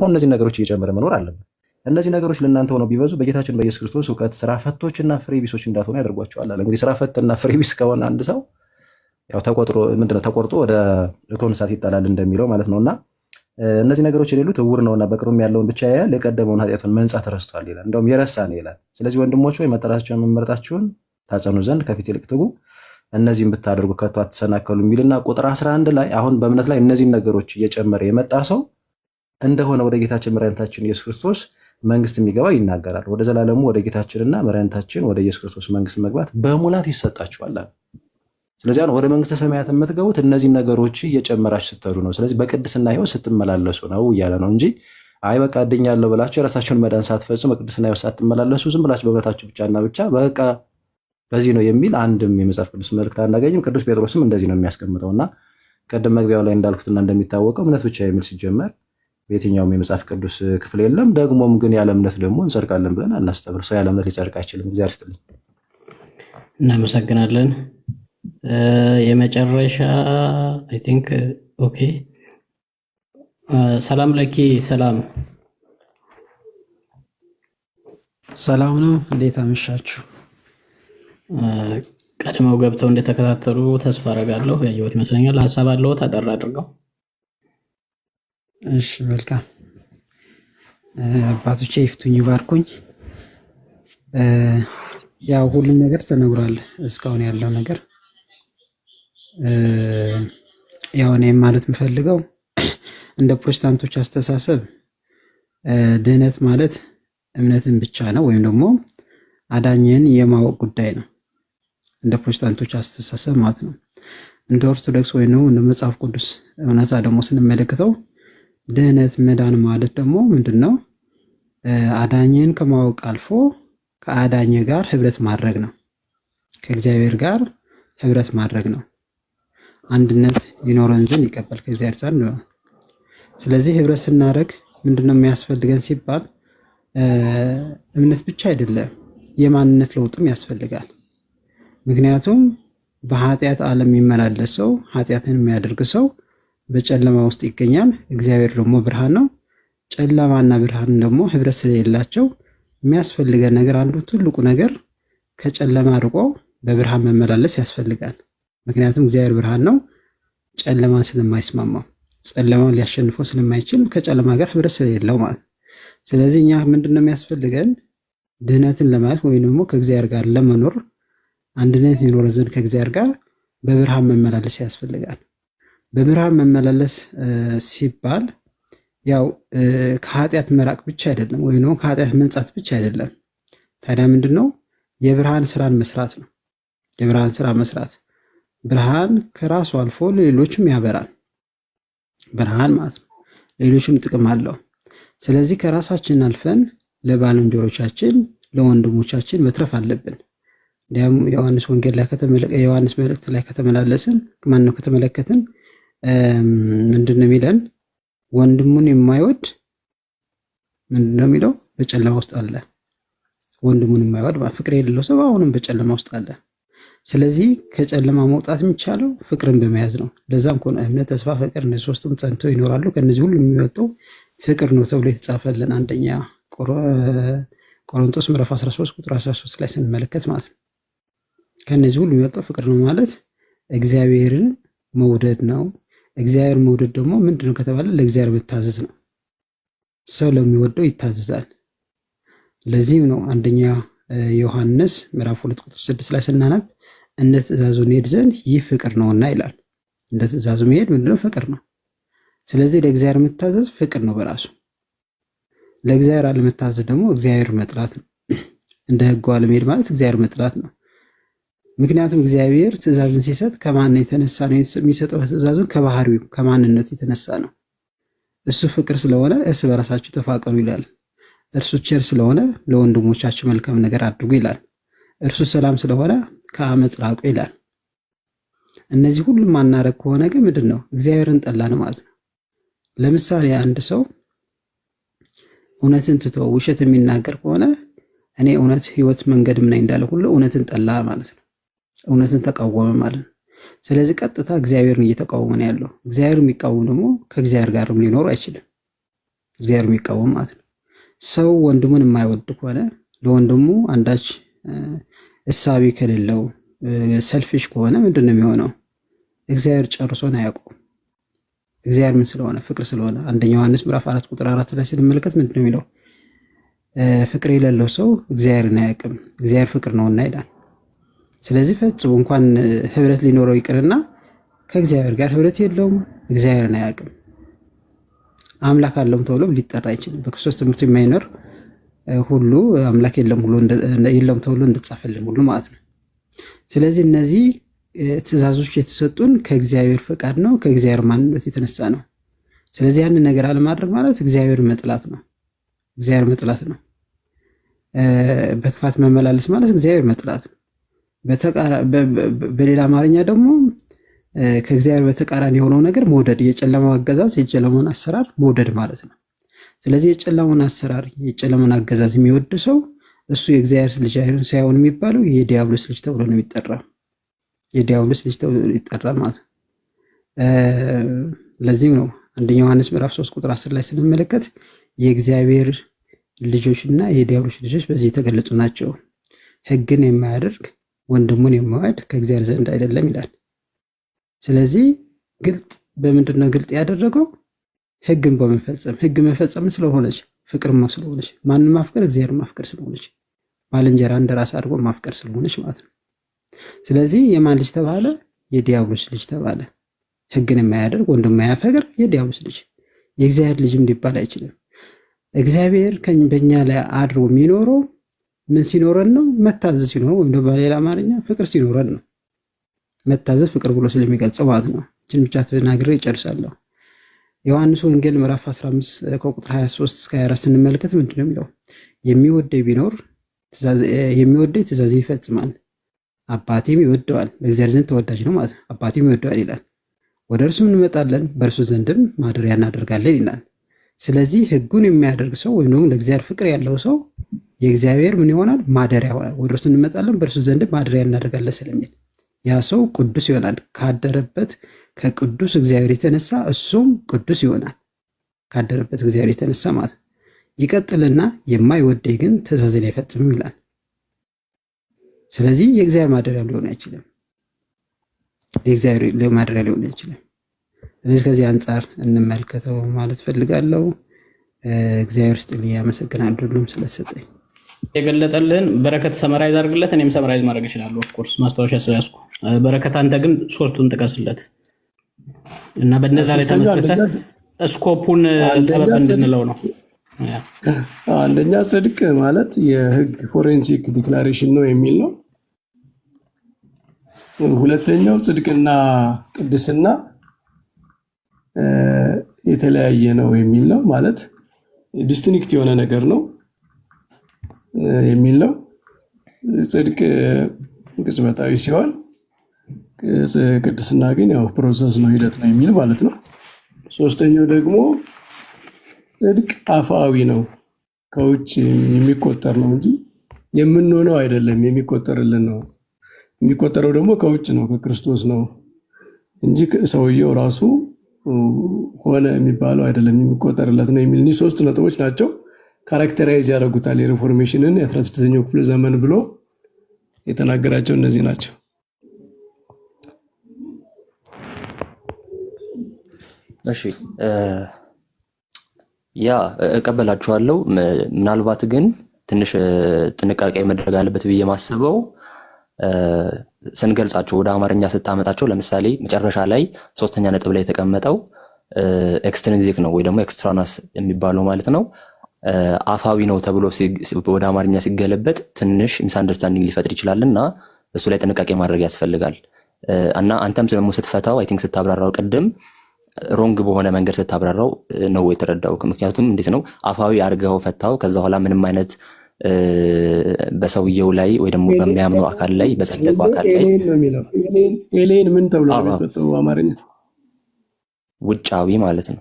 እነዚህ ነገሮች እየጨመረ መኖር አለበት። እነዚህ ነገሮች ለእናንተ ሆነው ቢበዙ በጌታችን በኢየሱስ ክርስቶስ እውቀት ስራ ፈቶችና ፍሬ ቢሶች እንዳትሆኑ ያደርጓቸዋል አለ። እንግዲህ ስራ ፈትና ፍሬ ቢስ ከሆነ አንድ ሰው ያው ተቆጥሮ ምንድነው ተቆርጦ ወደ እቶን እሳት ይጣላል እንደሚለው ማለት ነውና እነዚህ ነገሮች የሌሉት እውር ነውና በቅርቡም ያለውን ብቻ ያያል፣ የቀደመውን ኃጢአቱን መንጻት ረስቷል ይላል። እንደውም የረሳ ነው ይላል። ስለዚህ ወንድሞች ሆይ መጠራታችሁን መመረጣችሁን ታጸኑ ዘንድ ከፊት ይልቅ ትጉ፣ እነዚህን ብታደርጉ ከቶ አትሰናከሉ የሚልና ቁጥር 11 ላይ አሁን በእምነት ላይ እነዚህን ነገሮች እየጨመረ የመጣ ሰው እንደሆነ ወደ ጌታችን መድኃኒታችን ኢየሱስ ክርስቶስ መንግስት የሚገባ ይናገራል። ወደ ዘላለሙ ወደ ጌታችንና መድኃኒታችን ወደ ኢየሱስ ክርስቶስ መንግስት መግባት በሙላት ይሰጣችኋል። ስለዚህ አሁን ወደ መንግስተ ሰማያት የምትገቡት እነዚህን ነገሮች እየጨመራችሁ ስትሄዱ ነው። ስለዚህ በቅድስና ሕይወት ስትመላለሱ ነው እያለ ነው እንጂ አይ በቃ እድኛለሁ ብላችሁ የራሳችሁን መዳን ሳትፈጽሙ በቅድስና ሕይወት ሳትመላለሱ ዝም ብላችሁ በእምነታችሁ ብቻና ብቻ በቃ በዚህ ነው የሚል አንድም የመጽሐፍ ቅዱስ መልእክት አናገኝም። ቅዱስ ጴጥሮስም እንደዚህ ነው የሚያስቀምጠውና ቅድም መግቢያው ላይ እንዳልኩትና እንደሚታወቀው እምነት ብቻ የሚል ሲጀመር በየትኛውም የመጽሐፍ ቅዱስ ክፍል የለም። ደግሞም ግን ያለ እምነት ደግሞ እንጸድቃለን ብለን አናስተምር። ሰው ያለ እምነት ሊጸድቅ አይችልም። እግዚአብሔር ይስጥልኝ። እናመሰግናለን። የመጨረሻ I think okay። ሰላም ለኪ። ሰላም ሰላም ነው። እንዴት አመሻችሁ? ቀድመው ገብተው እንደተከታተሉ ተስፋ አደርጋለሁ። ያየሁት ይመስለኛል። ሀሳብ አለዎት? አጠር አድርገው። እሺ መልካም አባቶቼ ይፍቱኝ ይባርኩኝ። ያው ሁሉም ነገር ተነግሯል እስካሁን ያለው ነገር። ያው እኔም ማለት የምፈልገው እንደ ፕሮቴስታንቶች አስተሳሰብ ድህነት ማለት እምነትን ብቻ ነው ወይም ደግሞ አዳኝን የማወቅ ጉዳይ ነው። እንደ ፕሮቴስታንቶች አስተሳሰብ ማለት ነው። እንደ ኦርቶዶክስ ወይም ደግሞ እንደ መጽሐፍ ቅዱስ እውነታ ደግሞ ስንመለከተው ድህነት መዳን ማለት ደግሞ ምንድን ነው? አዳኝን ከማወቅ አልፎ ከአዳኝ ጋር ህብረት ማድረግ ነው። ከእግዚአብሔር ጋር ህብረት ማድረግ ነው። አንድነት ይኖረን ዘንድ ይቀበል ከእግዚአብሔር ዘንድ ነው። ስለዚህ ህብረት ስናደርግ ምንድነው የሚያስፈልገን ሲባል እምነት ብቻ አይደለም፣ የማንነት ለውጥም ያስፈልጋል። ምክንያቱም በኃጢአት ዓለም የሚመላለስ ሰው ኃጢአትን የሚያደርግ ሰው በጨለማ ውስጥ ይገኛል። እግዚአብሔር ደግሞ ብርሃን ነው። ጨለማና ብርሃን ደግሞ ህብረት ስለሌላቸው የሚያስፈልገን ነገር አንዱ ትልቁ ነገር ከጨለማ ርቆ በብርሃን መመላለስ ያስፈልጋል። ምክንያቱም እግዚአብሔር ብርሃን ነው፣ ጨለማን ስለማይስማማው። ጨለማውን ሊያሸንፈው ስለማይችል ከጨለማ ጋር ህብረት ስለሌለው ማለት ነው። ስለዚህ እኛ ምንድን ነው የሚያስፈልገን? ድህነትን ለማለት ወይም ደግሞ ከእግዚአብሔር ጋር ለመኖር፣ አንድነት ይኖረን ዘንድ ከእግዚአብሔር ጋር በብርሃን መመላለስ ያስፈልጋል። በብርሃን መመላለስ ሲባል ያው ከኃጢአት መራቅ ብቻ አይደለም፣ ወይም ደግሞ ከኃጢአት መንጻት ብቻ አይደለም። ታዲያ ምንድን ነው? የብርሃን ስራን መስራት ነው። የብርሃን ስራ መስራት። ብርሃን ከራሱ አልፎ ለሌሎችም ያበራል። ብርሃን ማለት ነው። ሌሎችም ጥቅም አለው። ስለዚህ ከራሳችን አልፈን ለባልንጀሮቻችን፣ ለወንድሞቻችን መትረፍ አለብን። እንዲያውም ዮሐንስ ወንጌል ላይ፣ የዮሐንስ መልእክት ላይ ከተመላለስን፣ ማነው ከተመለከትን ምንድን ነው የሚለን? ወንድሙን የማይወድ ምንድን ነው የሚለው? በጨለማ ውስጥ አለ። ወንድሙን የማይወድ፣ ፍቅር የሌለው ሰው አሁንም በጨለማ ውስጥ አለ። ስለዚህ ከጨለማ መውጣት የሚቻለው ፍቅርን በመያዝ ነው። ለዛም ከሆነ እምነት፣ ተስፋ፣ ፍቅር እነዚህ ሶስቱም ጸንተው ይኖራሉ። ከእነዚህ ሁሉ የሚበልጠው ፍቅር ነው ተብሎ የተጻፈልን አንደኛ ቆሮንቶስ ምዕራፍ 13 ቁጥር 13 ላይ ስንመለከት ማለት ነው። ከእነዚህ ሁሉ የሚበልጠው ፍቅር ነው ማለት እግዚአብሔርን መውደድ ነው። እግዚአብሔር መውደድ ደግሞ ምንድን ነው ከተባለ ለእግዚአብሔር መታዘዝ ነው። ሰው ለሚወደው ይታዘዛል። ለዚህም ነው አንደኛ ዮሐንስ ምዕራፍ 2 ቁጥር 6 ላይ ስናነብ እንደ ትእዛዙ እንሄድ ዘንድ ይህ ፍቅር ነውና ይላል። እንደ ትእዛዙ መሄድ ምንድነው? ፍቅር ነው። ስለዚህ ለእግዚአብሔር መታዘዝ ፍቅር ነው በራሱ። ለእግዚአብሔር አለመታዘዝ ደግሞ እግዚአብሔር መጥላት ነው። እንደ ሕጉ አለመሄድ ማለት እግዚአብሔር መጥላት ነው። ምክንያቱም እግዚአብሔር ትእዛዝን ሲሰጥ ከማን የተነሳ ነው የሚሰጠው? ትእዛዙን ከባህሪው ከማንነቱ የተነሳ ነው። እሱ ፍቅር ስለሆነ እርስ በራሳችሁ ተፋቀሩ ይላል። እርሱ ቸር ስለሆነ ለወንድሞቻችሁ መልካም ነገር አድርጉ ይላል። እርሱ ሰላም ስለሆነ ከአመፅ ራቁ ይላል። እነዚህ ሁሉም ማናረግ ከሆነ ግን ምንድን ነው? እግዚአብሔርን ጠላን ማለት ነው። ለምሳሌ አንድ ሰው እውነትን ትቶ ውሸት የሚናገር ከሆነ እኔ እውነት፣ ሕይወት፣ መንገድም ነኝ እንዳለ ሁሉ እውነትን ጠላ ማለት ነው። እውነትን ተቃወመ ማለት ነው። ስለዚህ ቀጥታ እግዚአብሔርን እየተቃወመ ነው ያለው። እግዚአብሔር የሚቃወም ደግሞ ከእግዚአብሔር ጋርም ሊኖር አይችልም። እግዚአብሔር የሚቃወም ማለት ነው። ሰው ወንድሙን የማይወድ ከሆነ፣ ለወንድሙ አንዳች እሳቤ ከሌለው፣ selfish ከሆነ ምንድን ነው የሚሆነው? እግዚአብሔር ጨርሶን አያውቀውም። እግዚአብሔር ምን ስለሆነ? ፍቅር ስለሆነ። አንደኛ ዮሐንስ ምዕራፍ 4 ቁጥር 4 ላይ ስንመለከት ምንድን ነው የሚለው? ፍቅር የሌለው ሰው እግዚአብሔርን አያውቅም፣ እግዚአብሔር ፍቅር ነውና ይላል። ስለዚህ ፈጽሞ እንኳን ህብረት ሊኖረው ይቅርና ከእግዚአብሔር ጋር ህብረት የለውም፣ እግዚአብሔርን አያውቅም። አምላክ አለውም ተብሎ ሊጠራ አይችልም። በክርስቶስ ትምህርት የማይኖር ሁሉ አምላክ የለም ሁሉ የለውም ተብሎ እንደተጻፈልን ሁሉ ማለት ነው። ስለዚህ እነዚህ ትእዛዞች የተሰጡን ከእግዚአብሔር ፈቃድ ነው፣ ከእግዚአብሔር ማንነት የተነሳ ነው። ስለዚህ ያንን ነገር አለማድረግ ማለት እግዚአብሔር መጥላት ነው። እግዚአብሔር መጥላት ነው። በክፋት መመላለስ ማለት እግዚአብሔር መጥላት ነው። በሌላ አማርኛ ደግሞ ከእግዚአብሔር በተቃራኒ የሆነው ነገር መውደድ፣ የጨለማው አገዛዝ፣ የጨለማውን አሰራር መውደድ ማለት ነው። ስለዚህ የጨለማውን አሰራር፣ የጨለማውን አገዛዝ የሚወድ ሰው እሱ የእግዚአብሔር ልጅ ሳይሆን የሚባለው የዲያብሎስ ልጅ ተብሎ ነው የሚጠራው። የዲያብሎስ ልጅ ተብሎ ይጠራል ማለት ነው። ለዚህም ነው አንደኛ ዮሐንስ ምዕራፍ 3 ቁጥር 10 ላይ ስንመለከት የእግዚአብሔር ልጆችና የዲያብሎስ ልጆች በዚህ የተገለጹ ናቸው። ሕግን የማያደርግ ወንድሙን የማይወድ ከእግዚአብሔር ዘንድ አይደለም ይላል። ስለዚህ ግልጥ በምንድን ነው ግልጥ ያደረገው? ሕግን በመፈጸም። ሕግ መፈጸም ስለሆነች ፍቅር ስለሆነች፣ ማንን ማፍቀር? እግዚአብሔር ማፍቀር ስለሆነች፣ ባልንጀራ እንደ ራስ አድርጎ ማፍቀር ስለሆነች ማለት ነው። ስለዚህ የማን ልጅ ተባለ? የዲያብሎስ ልጅ ተባለ። ሕግን የማያደርግ ወንድም የማያፈቅር የዲያብሎስ ልጅ፣ የእግዚአብሔር ልጅም ሊባል አይችልም። እግዚአብሔር በእኛ ላይ አድሮ የሚኖረው ምን ሲኖረን ነው? መታዘዝ ሲኖረን፣ ወይም ደግሞ በሌላ አማርኛ ፍቅር ሲኖረን ነው። መታዘዝ ፍቅር ብሎ ስለሚገልጸው ማለት ነው። ይህችን ብቻ ተናግሬ እጨርሳለሁ። ዮሐንስ ወንጌል ምዕራፍ 15 ከቁጥር 23 እስከ 24 ስንመለከት ምንድን ነው የሚለው? የሚወደኝ ቢኖር የሚወደኝ ትእዛዜን ይፈጽማል፣ አባቴም ይወደዋል። በእግዚአብሔር ዘንድ ተወዳጅ ነው ማለት ነው። አባቴም ይወደዋል ይላል። ወደ እርሱም እንመጣለን፣ በእርሱ ዘንድም ማደሪያ እናደርጋለን ይላል። ስለዚህ ሕጉን የሚያደርግ ሰው ወይም ደግሞ ለእግዚአብሔር ፍቅር ያለው ሰው የእግዚአብሔር ምን ይሆናል? ማደሪያ ይሆናል። ወደ እርሱ እንመጣለን፣ በእርሱ ዘንድም ማደሪያ እናደርጋለን ስለሚል ያ ሰው ቅዱስ ይሆናል። ካደረበት ከቅዱስ እግዚአብሔር የተነሳ እሱም ቅዱስ ይሆናል። ካደረበት እግዚአብሔር የተነሳ ማለት ነው። ይቀጥልና የማይወደኝ ግን ትእዛዜን አይፈጽምም ይላል። ስለዚህ የእግዚአብሔር ማደሪያ ሊሆን አይችልም። የእግዚአብሔር ማደሪያ ሊሆን አይችልም። ስለዚህ ከዚህ አንጻር እንመልከተው ማለት ፈልጋለሁ። እግዚአብሔር ይስጥልኝ፣ አመሰግናለሁ ሁሉም ስለተሰጠኝ። የገለጠልህን በረከት summarize አድርግለት። እኔም summarize ማድረግ እችላለሁ። Of course ማስታወሻ ስለያዝኩ። በረከት አንተ ግን ሶስቱን ጥቀስለት እና በነዛ ላይ ሶስተኛው ተመስርተህ አንደኛ scope ኡን አንደኛ ጠበብ ጽድቅ እንድንለው ነው። Yeah። አንደኛ ጽድቅ ማለት የህግ forensic declaration ነው የሚል ነው። ሁለተኛው ጽድቅና ቅድስና የተለያየ ነው የሚል ነው። ማለት distinct የሆነ ነገር ነው የሚል ነው። ጽድቅ ቅጽበታዊ ሲሆን ቅድስና ግን ያው process ነው፣ ሂደት ነው የሚል ማለት ነው። ሶስተኛው ደግሞ ጽድቅ አፍአዊ ነው፣ ከውጭ የሚቆጠር ነው እንጂ የምንሆነው አይደለም፣ የሚቆጠርልን ነው። የሚቆጠረው ደግሞ ከውጭ ነው፣ ከክርስቶስ ነው እንጂ ሰውየው ራሱ ሆነ የሚባለው አይደለም፣ የሚቆጠርለት ነው የሚል እኒህ ሶስት ነጥቦች ናቸው characterize ያደርጉታል የ Reformation ን የ16ኛው ክፍለ ዘመን ብሎ የተናገራቸው እነዚህ ናቸው። እሺ፣ yeah እቀበላችኋለሁ። ምናልባት ግን ትንሽ ጥንቃቄ መደረግ አለበት ብዬ ማስበው ስንገልጻቸው ወደ አማርኛ ስታመጣቸው ለምሳሌ መጨረሻ ላይ ሶስተኛ ነጥብ ላይ የተቀመጠው extrinsic ነው ወይ ደግሞ extraneous የሚባለው ማለት ነው፣ አፋዊ ነው ተብሎ ወደ አማርኛ ሲገለበጥ ትንሽ misunderstanding ሊፈጥር ይችላል እና እሱ ላይ ጥንቃቄ ማድረግ ያስፈልጋል። እና አንተም ደግሞ ስትፈታው I think ስታብራራው ቅድም wrong በሆነ መንገድ ስታብራራው ነው የተረዳው። ምክንያቱም እንዴት ነው አፋዊ አድርገው ፈታው፣ ከዛ በኋላ ምንም አይነት በሰውየው ላይ ወይ ደግሞ በሚያምነው አካል ላይ በጸደቀው አካል ላይ ኤሌን ነው የሚለው። ኤሌን ኤሌን ምን ተብሎ ነው የሚፈታው አማርኛ? ውጫዊ ማለት ነው።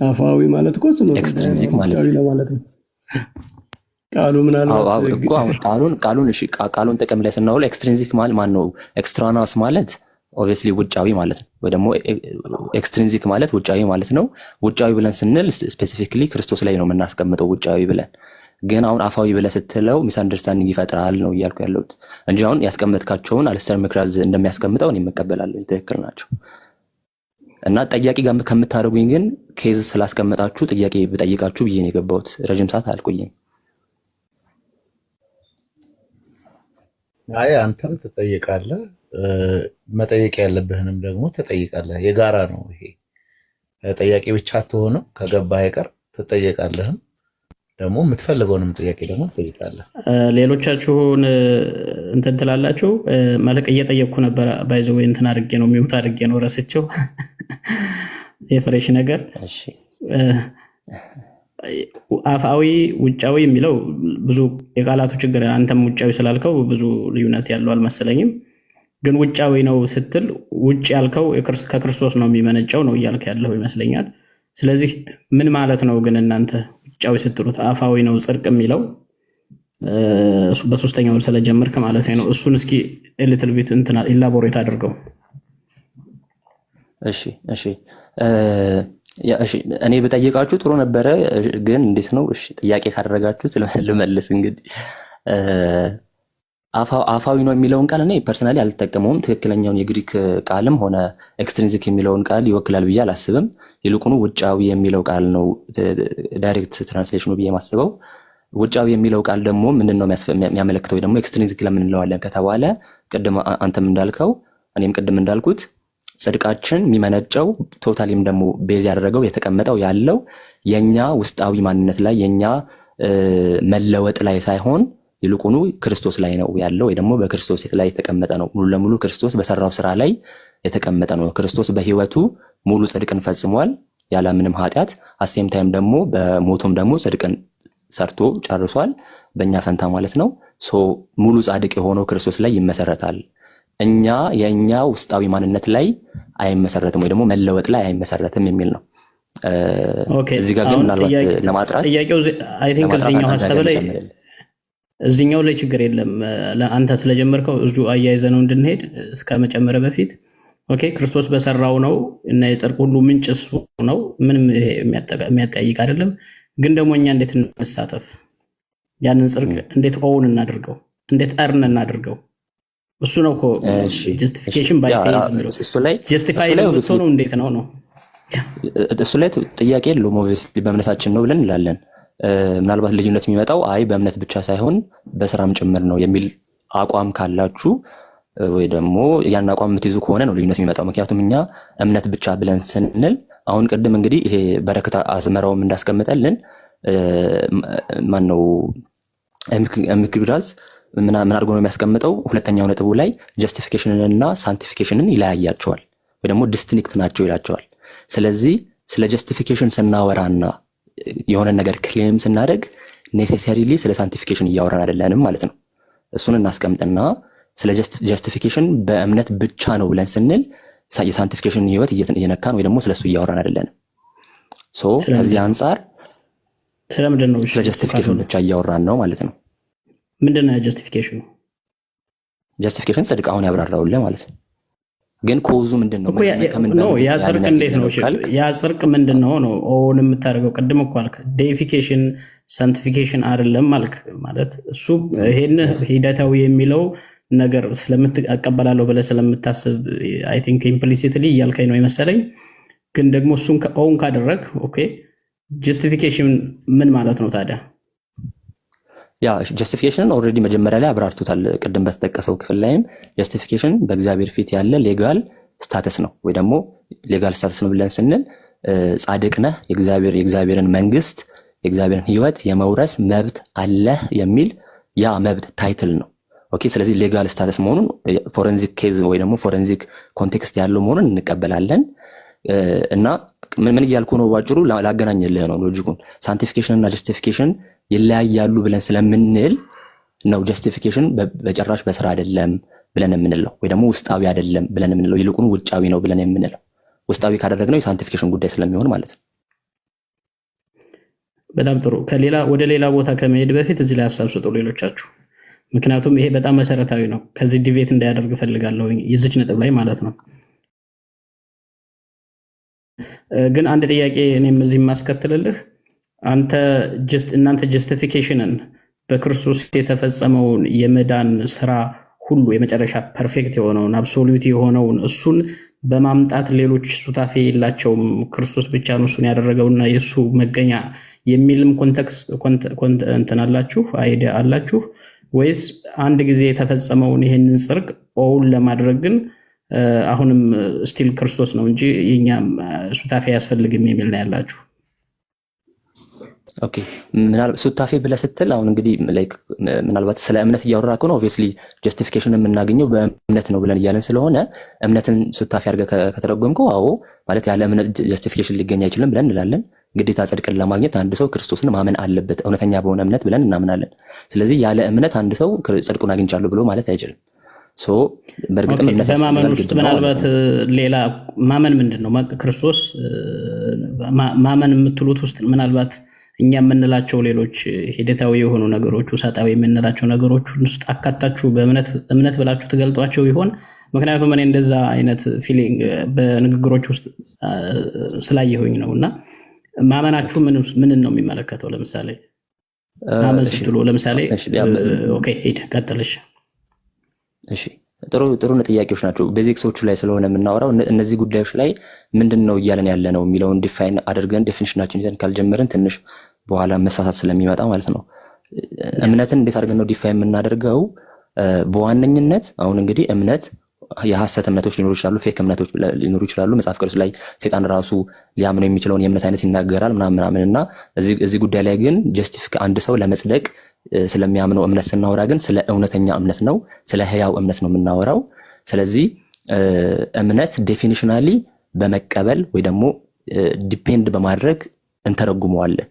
አፋዊ ማለት እኮ እሱ ነው። ታዲያ extrinsic ማለት ውጫዊ ነው። ለማለት ነው ቃሉ። ምናልባት አዎ እኮ አሁን ቃሉን እሺ ቃሉን ጥቅም ላይ ስናውለው extrinsic ማለት ማን ነው? Extraneous ማለት obviously ውጫዊ ማለት ነው፣ ወይ ደግሞ extrinsic ማለት ውጫዊ ማለት ነው። ውጫዊ ብለን ስንል specifically ክርስቶስ ላይ ነው የምናስቀምጠው ውጫዊ ብለን። ግን አሁን አፋዊ ብለህ ስትለው misunderstanding ይፈጥራል ነው እያልኩ ያለሁት እንጂ አሁን ያስቀመጥካቸውን አሊስተር ማክግራዝ እንደሚያስቀምጠው እኔም እቀበላለሁ። ትክክል ናቸው። እና ጠያቂ ጋር ከምታደርጉኝ ግን case ስላስቀመጣችሁ ጥያቄ ብጠይቃችሁ ብዬ ነው የገባሁት። ረጅም ሰዓት አልቆይም። አይ አንተም ትጠይቃለህ፣ መጠየቅ ያለብህንም ደግሞ ትጠይቃለህ። የጋራ ነው ይሄ። ጠያቂ ብቻ አትሆንም። ከገባህ አይቀር ትጠየቃለህም ደግሞ የምትፈልገውንም ጥያቄ ደግሞ ትጠይቃለህ። ሌሎቻችሁን እንትን ትላላችሁ። መልክ እየጠየቅኩ ነበረ። By the way እንትን አድርጌ ነው mute አድርጌ ነው ረስቸው የፍሬሽ ነገር። እሺ። አፍአዊ ውጫዊ የሚለው ብዙ የቃላቱ ችግር፣ አንተም ውጫዊ ስላልከው ብዙ ልዩነት ያለው አልመሰለኝም። ግን ውጫዊ ነው ስትል ውጭ ያልከው ከክርስቶስ ነው የሚመነጨው ነው እያልክ ያለው ይመስለኛል። ስለዚህ ምን ማለት ነው ግን እናንተ ውጫዊ ስትሉት አፋዊ ነው ጽድቅ የሚለው በሶስተኛው ስለጀመርክ ማለት ነው። እሱን እስኪ little bit እንትና elaborate አድርገው። እሺ yeah እሺ፣ እኔ ብጠይቃችሁ ጥሩ ነበረ፣ ግን እንዴት ነው? እሺ ጥያቄ ካደረጋችሁት ልመልስ እንግዲህ። አፋዊ ነው የሚለውን ቃል እኔ personally አልጠቀመውም። ትክክለኛውን የግሪክ ቃልም ሆነ extrinsic የሚለውን ቃል ይወክላል ብዬ አላስብም። ይልቁኑ ውጫዊ የሚለው ቃል ነው direct translation ኑ ብዬ የማስበው። ውጫዊ የሚለው ቃል ደግሞ ምንድን ነው የሚያመለክተው? ወይ ደግሞ extrinsic ለምን እንለዋለን ከተባለ ቅድም አንተም እንዳልከው እኔም ቅድም እንዳልኩት ጽድቃችን የሚመነጨው totally ም ደግሞ base ያደረገው የተቀመጠው ያለው የኛ ውስጣዊ ማንነት ላይ የኛ መለወጥ ላይ ሳይሆን ይልቁኑ ክርስቶስ ላይ ነው ያለው፣ ወይ ደግሞ በክርስቶስ ላይ የተቀመጠ ነው። ሙሉ ለሙሉ ክርስቶስ በሰራው ስራ ላይ የተቀመጠ ነው። ክርስቶስ በህይወቱ ሙሉ ጽድቅን ፈጽሟል ያለ ምንም ኃጢአት። At the same time ደግሞ በሞቱም ደግሞ ጽድቅን ሰርቶ ጨርሷል በእኛ ፈንታ ማለት ነው። So ሙሉ ጻድቅ የሆነው ክርስቶስ ላይ ይመሰረታል። እኛ የእኛ ውስጣዊ ማንነት ላይ አይመሰረትም፣ ወይ ደግሞ መለወጥ ላይ አይመሰረትም የሚል ነው። Okay እዚህ ጋር ግን አሁን ምናልባት ለማጥራት ጥያቄው I think ለማጥራት እዚህኛው አንድ ሀሳብ ነገር ላይ ልጨምርልህ። እዚህኛው ላይ ችግር የለም። አንተ ስለጀመርከው እዚሁ አያይዘ ነው እንድንሄድ እስከ መጨመረ በፊት okay፣ ክርስቶስ በሰራው ነው እና የጽድቅ ሁሉ ምንጭ እሱ ነው። ምንም ይሄ የሚያጠያይቅ አይደለም። ግን ደግሞ እኛ እንዴት እንሳተፍ? ያንን ጽድቅ እንዴት own እናድርገው? እንዴት earn እናድርገው? እሱ ነው እኮ justification by faith የሚለው። እሱ ላይ justify እሱ ላይ obviously የምትሆነው እንዴት ነው ነው? እሱ ላይ ጥያቄ የለውም። Obviously በእምነታችን ነው ብለን እንላለን። ምናልባት ልዩነት የሚመጣው አይ በእምነት ብቻ ሳይሆን በስራም ጭምር ነው የሚል አቋም ካላችሁ ወይ ደግሞ ያን አቋም የምትይዙ ከሆነ ነው ልዩነት የሚመጣው። ምክንያቱም እኛ እምነት ብቻ ብለን ስንል አሁን ቅድም እንግዲህ ይሄ በረከት አዝመራውም እንዳስቀምጠልን ማን ነው ኤምክግራዝ ምን አድርጎ ነው የሚያስቀምጠው? ሁለተኛው ነጥቡ ላይ justification ን እና sanctification ን ይለያያቸዋል ወይ ደግሞ distinct ናቸው ይላቸዋል። ስለዚህ ስለ justification ስናወራና የሆነ ነገር claim ስናደርግ necessarily ስለ sanctification እያወራን አይደለንም ማለት ነው። እሱን እናስቀምጥና ስለ justification በእምነት ብቻ ነው ብለን ስንል የ sanctification ህይወት እየነካን ወይ ደግሞ ስለሱ እያወራን አይደለንም። So ከዚህ አንጻር ስለምንድን ነው? ስለ justification ብቻ እያወራን ነው ማለት ነው። ምንድን ነው justification ኑ? Justification ጽድቅ፣ አሁን ያብራራውልህ ማለት ነው። ግን cause ኡ ምንድን ነው? ያ ጽድቅ እንዴት ነው? ያ ጽድቅ ምንድን ነው ነው own የምታደርገው? ቅድም እኮ አልክ deification sanctification አይደለም አልክ። ማለት እሱ ይሄን ሂደታዊ የሚለው ነገር ስለምትቀበላለሁ ብለህ ስለምታስብ I think implicitly እያልከኝ ነው የመሰለኝ። ግን ደግሞ እሱን own ካደረግ okay፣ justification ምን ማለት ነው ታዲያ? ያ justification ን already መጀመሪያ ላይ አብራርቶታል። ቅድም በተጠቀሰው ክፍል ላይም justification በእግዚአብሔር ፊት ያለ legal status ነው ወይ ደግሞ legal status ነው ብለን ስንል ጻድቅ ነህ፣ የእግዚአብሔርን መንግስት የእግዚአብሔርን ሕይወት የመውረስ መብት አለህ የሚል ያ መብት title ነው። Okay፣ ስለዚህ legal status መሆኑን forensic case ወይ ደግሞ forensic context ያለው መሆኑን እንቀበላለን። እና ምን እያልኩ ነው? ባጭሩ ላገናኝልህ ነው logic ኩን። Sanctification እና justification ይለያያሉ ብለን ስለምንል ነው justification በጭራሽ በስራ አይደለም ብለን የምንለው ወይ ደግሞ ውስጣዊ አይደለም ብለን የምንለው፣ ይልቁኑ ውጫዊ ነው ብለን የምንለው። ውስጣዊ ካደረግነው የ sanctification ጉዳይ ስለሚሆን ማለት ነው። በጣም ጥሩ። ከሌላ ወደ ሌላ ቦታ ከመሄድ በፊት እዚህ ላይ ሀሳብ ስጡ ሌሎቻችሁ። ምክንያቱም ይሄ በጣም መሰረታዊ ነው። ከዚህ deviate እንዳያደርግ እፈልጋለሁ የዚች ነጥብ ላይ ማለት ነው። ግን አንድ ጥያቄ እኔም እዚህ የማስከትልልህ አንተ እናንተ justification ን በክርስቶስ የተፈጸመውን የመዳን ስራ ሁሉ የመጨረሻ perfect የሆነውን absolute የሆነውን እሱን በማምጣት ሌሎች ሱታፌ የላቸውም፣ ክርስቶስ ብቻ ነው እሱን ያደረገውና የእሱ መገኛ የሚልም context እንትን አላችሁ፣ idea አላችሁ ወይስ አንድ ጊዜ የተፈጸመውን ይህንን ጽድቅ own ለማድረግ ግን አሁንም still ክርስቶስ ነው እንጂ የኛ ሱታፌ አያስፈልግም የሚል ነው ያላችሁ? Okay፣ ሱታፌ ብለህ ስትል አሁን እንግዲህ like ምናልባት ስለ እምነት እያወራ ከሆነ obviously justification የምናገኘው በእምነት ነው ብለን እያለን ስለሆነ እምነትን ሱታፌ አድርገህ ከተረጎምከው አዎ፣ ማለት ያለ እምነት justification ሊገኝ አይችልም ብለን እንላለን። ግዴታ ጽድቅን ለማግኘት አንድ ሰው ክርስቶስን ማመን አለበት እውነተኛ በሆነ እምነት ብለን እናምናለን። ስለዚህ ያለ እምነት አንድ ሰው ጽድቁን አግኝቻለሁ ብሎ ማለት አይችልም። So በእርግጥም እምነት በማመን ያስፈልጋል፣ ውስጥ ግድ ነው ማለት ምናልባት ነው። ሌላ ማመን ምንድን ነው? ክርስቶስ ማመን የምትሉት ውስጥ ምናልባት እኛ የምንላቸው ሌሎች ሂደታዊ የሆኑ ነገሮች፣ ውሳጣዊ የምንላቸው ነገሮች ውስጥ አካታችሁ በእምነት እምነት ብላችሁ ትገልጧቸው ይሆን? ምክንያቱም እኔ እንደዛ አይነት feeling በንግግሮች ውስጥ ስላየሁኝ ነው። እና ማመናችሁ ምንን ነው የሚመለከተው? ለምሳሌ ማመን ስትሉ ለምሳሌ okay፣ ሂድ ቀጥልሽ። እሺ፣ ጥሩ ጥሩ ጥያቄዎች ናቸው። Basics ኦቹ ላይ ስለሆነ የምናወራው እነዚህ ጉዳዮች ላይ ምንድን ነው እያለን ያለ ነው የሚለውን define አድርገን definition ኣችን ይዘን ካልጀመርን ትንሽ በኋላ መሳሳት ስለሚመጣ ማለት ነው። እምነትን እንዴት አድርገን ነው define የምናደርገው? በዋነኝነት አሁን እንግዲህ እምነት የሐሰት እምነቶች ሊኖሩ ይችላሉ፣ fake እምነቶች ሊኖሩ ይችላሉ። መጽሐፍ ቅዱስ ላይ ሴጣን ራሱ ሊያምነው የሚችለውን የእምነት አይነት ይናገራል ምናምን ምናምን እና እዚህ ጉዳይ ላይ ግን justify አንድ ሰው ለመጽደቅ ስለሚያምነው እምነት ስናወራ ግን ስለ እውነተኛ እምነት ነው፣ ስለ ህያው እምነት ነው የምናወራው። ስለዚህ እምነት definitionally በመቀበል ወይ ደግሞ depend በማድረግ እንተረጉመዋለን።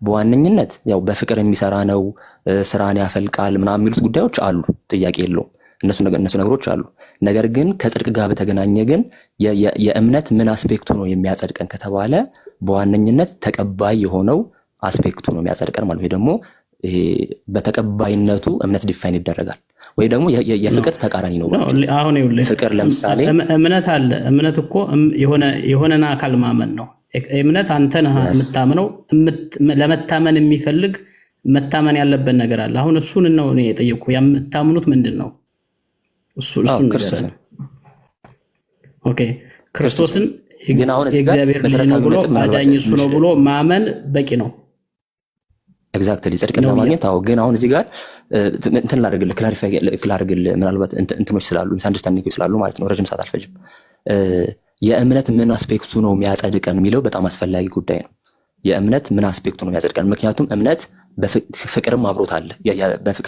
በዋነኝነት ያው በፍቅር የሚሰራ ነው፣ ስራን ያፈልቃል ምናምን የሚሉት ጉዳዮች አሉ፣ ጥያቄ የለውም። እነሱ ነገሮች አሉ። ነገር ግን ከጽድቅ ጋር በተገናኘ ግን የእምነት ምን aspect ኡ ነው የሚያጸድቀን ከተባለ በዋነኝነት ተቀባይ የሆነው aspect ኡ ነው የሚያጸድቀን ማለት ነው። ደግሞ ይሄ በተቀባይነቱ እምነት define ይደረጋል ወይ ደግሞ የፍቅር ተቃራኒ ነው። አሁን ይኸውልህ ፍቅር ለምሳሌ እምነት አለ። እምነት እኮ የሆነን አካል ማመን ነው። እምነት አንተ ነህ የምታምነው፣ ለመታመን የሚፈልግ መታመን ያለበት ነገር አለ። አሁን እሱን ነው እኔ የጠየቅኩህ። የምታምኑት ምንድን ነው? እሱን ንገረን። ክርስቶስን። Okay፣ ክርስቶስን ክርስቶስን ግን አሁን እዚህ ጋር የእግዚአብሔር ልጅ ነው መሰረታዊ ብሎ ነጥብ ምናልባት አዳኝ እሱ ትንሽ ነው ብሎ ማመን በቂ ነው Exactly ጽድቅን ነው ብያ ለማግኘት፣ አዎ። ግን አሁን እዚህ ጋር እንትን ላድርግልህ፣ clarify ላድርግልህ፣ ምናልባት እንትኖች ስላሉ፣ misunderstanding ኦች ስላሉ ማለት ነው። ረጅም ሰዓት አልፈጅም። የእምነት ምን aspect ኡ ነው የሚያጸድቀን የሚለው በጣም አስፈላጊ ጉዳይ ነው። የእምነት ምን aspect ኡ ነው የሚያጸድቀን? ምክንያቱም እምነት ፍቅርም አብሮት አለ።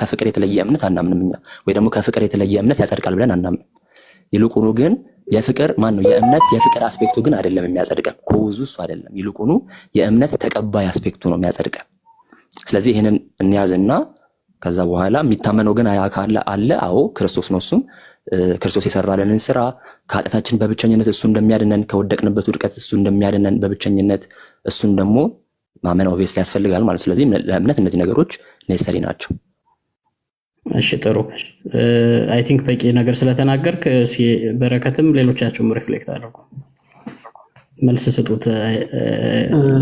ከፍቅር የተለየ እምነት አናምንም እኛ፣ ወይ ደግሞ ከፍቅር የተለየ እምነት ያጸድቃል ብለን አናምንም። ይልቁኑ ግን የፍቅር ማን ነው የእምነት የፍቅር aspect ኡ ግን አይደለም የሚያጸድቀን፣ cause ኡ እሱ አይደለም። ይልቁኑ የእምነት ተቀባይ aspect ኡ ነው የሚያጸድቀን። ስለዚህ ይህንን እንያዝና ከዛ በኋላ የሚታመነው ግን አካል አለ። አዎ፣ ክርስቶስ ነው። እሱም ክርስቶስ የሰራልንን ስራ፣ ከኃጢአታችን በብቸኝነት እሱ እንደሚያድነን፣ ከወደቅንበት ውድቀት እሱ እንደሚያድነን በብቸኝነት እሱን ደግሞ ማመን obviously ያስፈልጋል ማለት ነው። ስለዚህ ለእምነት እነዚህ ነገሮች necessary ናቸው። እሺ፣ ጥሩ። I think በቂ ነገር ስለተናገርክ በረከትም ሌሎቻችሁም reflect አድርጉ፣ መልስ ስጡት።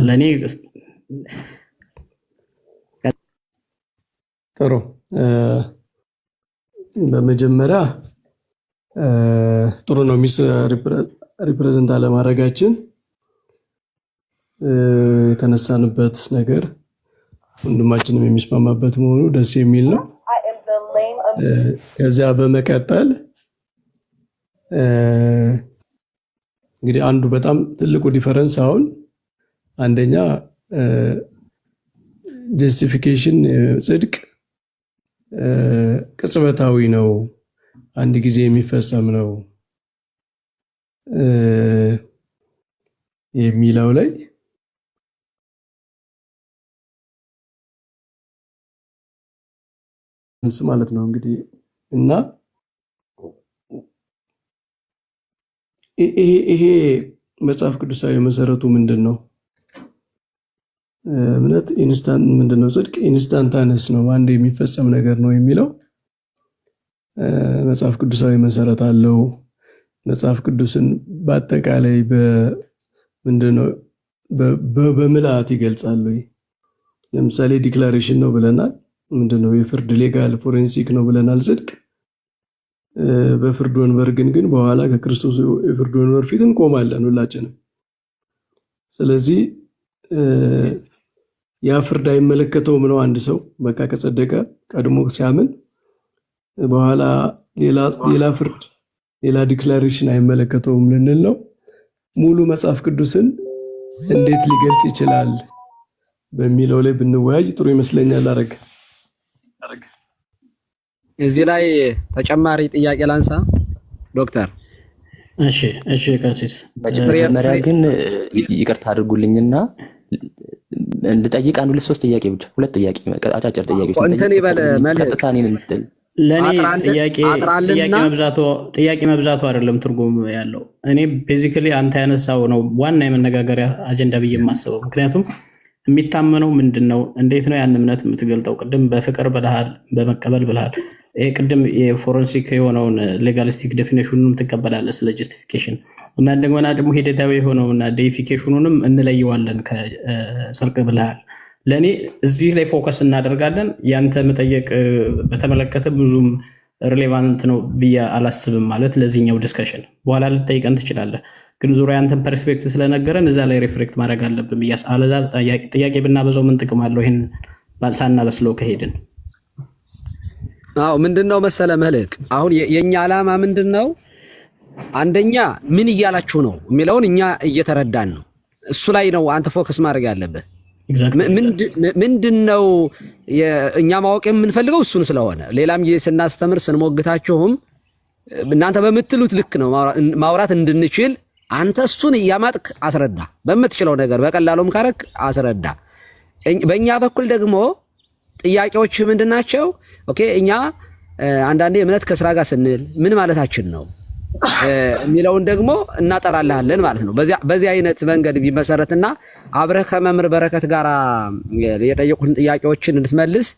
ለእኔ ጥሩ። በመጀመሪያ ጥሩ ነው misrepresent አለማድረጋችን፣ የተነሳንበት ነገር ወንድማችንም የሚስማማበት መሆኑ ደስ የሚል ነው። ከዚያ በመቀጠል እንግዲህ አንዱ በጣም ትልቁ difference አሁን አንደኛ justification፣ ጽድቅ ቅጽበታዊ ነው፣ አንድ ጊዜ የሚፈጸም ነው የሚለው ላይ ማለት ነው እንግዲህ። እና ይሄ መጽሐፍ ቅዱሳዊ መሰረቱ ምንድን ነው? እምነት instant ምንድን ነው? ጽድቅ instantaneous ነው፣ አንድ የሚፈጸም ነገር ነው የሚለው መጽሐፍ ቅዱሳዊ መሰረት አለው። መጽሐፍ ቅዱስን በአጠቃላይ ምንድን ነው በምልአት ይገልጻል ወይ? ለምሳሌ declaration ነው ብለናል። ምንድን ነው የፍርድ legal forensic ነው ብለናል። ጽድቅ በፍርድ ወንበር ግን በኋላ ከክርስቶስ የፍርድ ወንበር ፊት እንቆማለን ሁላችንም። ስለዚህ ያ ፍርድ አይመለከተውም ነው። አንድ ሰው በቃ ከጸደቀ፣ ቀድሞ ሲያምን በኋላ ሌላ ፍርድ፣ ሌላ declaration አይመለከተውም ልንል ነው። ሙሉ መጽሐፍ ቅዱስን እንዴት ሊገልጽ ይችላል በሚለው ላይ ብንወያይ ጥሩ ይመስለኛል። አረግ እዚህ ላይ ተጨማሪ ጥያቄ ላንሳ ዶክተር። እሺ ቀሲስ። መጀመሪያ ግን ይቅርታ አድርጉልኝና እንድጠይቅ አንድ ሁለት ሶስት ጥያቄ ብቻ፣ ሁለት ጥያቄ፣ አጫጭር ጥያቄዎች እንትን ይበል መልህቅ። ቀጥታ እኔን የምትል ለእኔ ጥያቄ አጥራልና ጥያቄ መብዛቱ አይደለም ትርጉም ያለው። እኔ basically አንተ ያነሳው ነው ዋና የመነጋገሪያ አጀንዳ ብዬ የማስበው። ምክንያቱም የሚታመነው ምንድን ነው? እንዴት ነው ያን እምነት የምትገልጠው? ቅድም በፍቅር ብልሃል፣ በመቀበል ብልሃል። ይሄ ቅድም የ forensic የሆነውን legalistic definition ኑንም ትቀበላለህ ስለ justification፣ እና እንደገና ደግሞ ሂደታዊ የሆነውና deification ኑንም እንለየዋለን ከጽድቅ ብልሃል። ለእኔ እዚህ ላይ focus እናደርጋለን። ያንተ መጠየቅ በተመለከተ ብዙም relevant ነው ብዬ አላስብም። ማለት ለዚህኛው discussion በኋላ ልትጠይቀን ትችላለህ፣ ግን ዙሪያ ያንተን perspective ስለነገረን እዛ ላይ reflect ማድረግ አለብን ብዬ አለዛ ጥያቄ ብናበዛው ምን ጥቅም አለው? ይህን ሳናበስለው ከሄድን። አዎ፣ ምንድን ነው መሰለ መልህቅ፣ አሁን የኛ ዓላማ ምንድን ነው? አንደኛ ምን እያላችሁ ነው የሚለውን እኛ እየተረዳን ነው። እሱ ላይ ነው አንተ focus ማድረግ ያለብህ። ምንድን ነው እኛ ማወቅ የምንፈልገው እሱን ስለሆነ ሌላም ጊዜ ስናስተምር ስንሞግታችሁም እናንተ በምትሉት ልክ ነው ማውራት እንድንችል አንተ እሱን እያማጥክ አስረዳ። በምትችለው ነገር በቀላሉም ካረክ አስረዳ። በእኛ በኩል ደግሞ ጥያቄዎች ምንድን ናቸው? Okay፣ እኛ አንዳንዴ እምነት ከስራ ጋር ስንል ምን ማለታችን ነው የሚለውን ደግሞ እናጠራልሃለን ማለት ነው። በዚህ አይነት መንገድ ቢመሰረትና አብረህ ከመምህር በረከት ጋር የጠየቁህን ጥያቄዎችን እንድትመልስ።